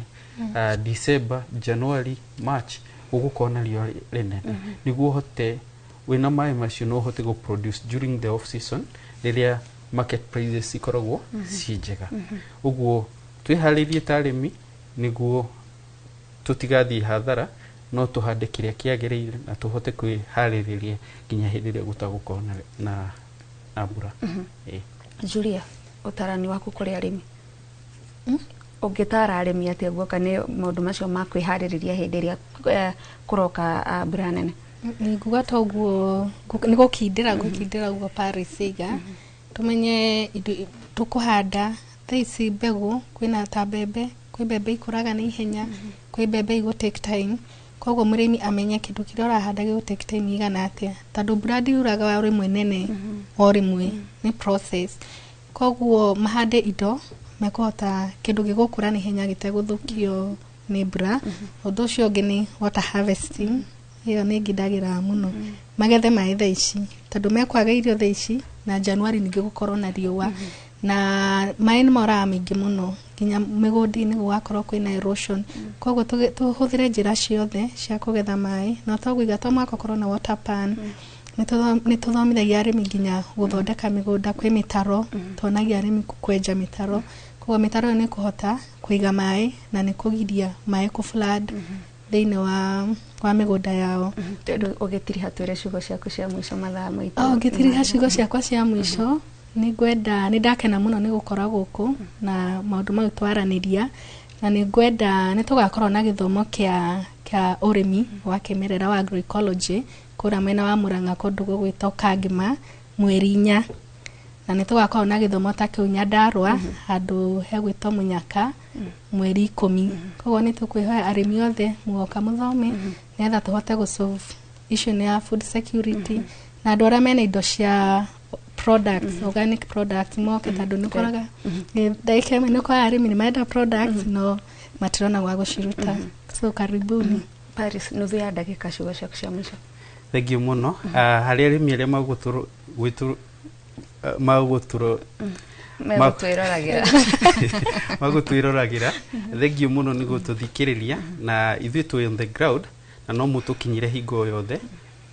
December, January, March gũgũkorwo na riũa rĩnene, nĩguo ũhote wĩna maĩ macio no ũhote gũ produce during the off season rĩrĩa market prices cikoragwo ciĩ njega. Ũguo twĩharĩrie ta arĩmi nĩguo tũtigathiĩ hathara, no tũhande kĩrĩa kĩagĩrĩire na tũhote kwĩharĩrĩria nginya hĩndĩ ĩrĩa gũtagũkorwo na mbura. Ĩĩ. Julia, ũtarani waku kũrĩ arĩmi, ũngĩtara arĩmi atĩa guoka nĩ maũndũ macio ma kwĩharĩrĩria hĩndĩ ĩrĩa kũroka mbura nene? Nguga ta ũguo nĩ gũkindĩra, ngũkindĩra ũguo Paris iga tũmenye indo tũkũhanda thaa ici, mbegũ kwĩna ta mbembe, kwĩ mbembe ikũraga na ihenya, kwĩ mbembe igũ take time. Koguo mũrĩmi amenye kĩndũ kĩrĩa ũrahanda gĩgũ take time igana atĩa, tondũ mbura ndiuraga o rĩmwe nene o rĩmwe, nĩ process. Koguo mahande indo mekũhota kĩndũ gĩgũkũra na ihenya gĩtegũthũkio nĩ mbura. Ũndũ ũcio ũngĩ nĩ water harvesting, ĩyo nĩ ngindagĩra mũno, magethe maĩ thaa ici, tondũ mekwaga irio thaa ici na January ningĩ gũkorwo na riũa na maĩ nĩ moraga maingĩ mũno, nginya mĩgũnda-inĩ gũgakorwo kwĩna erosion. Koguo tũhũthĩre njĩra ciothe cia kũgetha maĩ, na to to mũhaka ũkorwo na water pan. Nĩ tũthomithagia arĩmi nginya gũthondeka mĩgũnda, kwĩ mĩtaro, tuonagia arĩmi kwenja mĩtaro. Koguo mĩtaro ĩyo nĩ kũhota kũiga maĩ na nĩ kũgiria maĩ kũ flood thĩinĩ wa mĩgũnda yao. Rĩu ũgĩtiriha twĩre ciugo ciaku cia mũico, mathaa maitũ. Oh, ngĩtiriha ciugo ciakwa cia mũico, nĩ ngwenda, nĩ ndakena mũno nĩ gũkorwo gũkũ na maũndũ mau twaranĩria, na nĩ ngwenda nĩ tũgakorwo na gĩthomo kĩa ũrĩmi wa kĩmerera wa agroecology kũrĩa mwena wa Murang'a, kũndũ gũgwĩtwo Kangema, mweri 4, na nĩ tũgakorwo na gĩthomo ta kĩu Nyandarua, handũ hegwĩtwo Mũnyaka, mweri 10. Koguo nĩ tũkwĩhoya arĩmi othe mũgoka mũthome nĩgetha Nĩgetha tũhote gũ solve issue nĩ ya food security na andũ arĩa mena indo cia products, organic products, moke, tondũ nĩ ũkoraga ndagĩka ĩmwe nĩ ũkoraga arĩmi nĩ marenda products no matirona gwa gũciruta. So karibuni. Paris, nuthu ya ndagĩka, ciugo ciaku cia mũico. Thengiũ mũno. Harĩ arĩmi arĩa magũtũrũ gwĩtũ magũtũrũ Megũtwĩroragĩra. Magũtwĩroragĩra, thengiũ mũno nĩ gũtũthikĩrĩria, na ithuĩ twĩ on the ground na no mũtũkinyĩre hingo o yothe.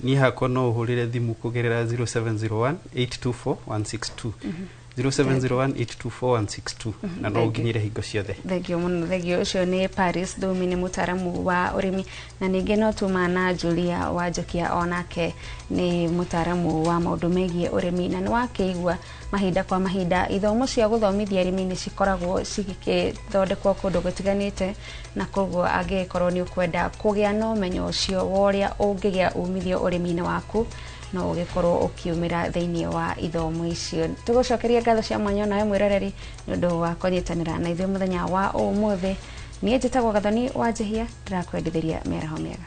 Niĩ hakwa no ũhũrĩre thimũ kũgerera 0701 824 162, 0701 824 162, na no ũnginyĩre hingo ciothe. Thengio mũno, thengio. Ũcio nĩ Paris Thumi, nĩ mũtaaramu wa ũrĩmi, na ningĩ no tuma na Julia Wanjokia, onake nĩ mũtaaramu wa maũndũ megiĩ ũrĩmi. Na nĩ wakĩigua mahinda kwa mahinda ithomo cia gũthomithia arĩmi nĩ cikoragwo cigĩthondekwo kũndũ gũtiganĩte, na koguo angĩgĩkorwo nĩ ũkwenda kũgĩa na ũmenyo ũcio wa ũrĩa ũngĩgĩa umithio ũrĩmi-inĩ waku, no ũgĩkorwo ũkiumĩra thĩinĩ wa ithomo icio. Tũgũcokeria ngatho cia mwanya nawe mwĩroreri nĩ ũndũ wa kũnyitanĩra na ithuĩ mũthenya wa ũmũthĩ. Niĩ njĩtagwo Gathoni wa Njĩhia, ndĩrakwendithĩria mĩaraho mĩega.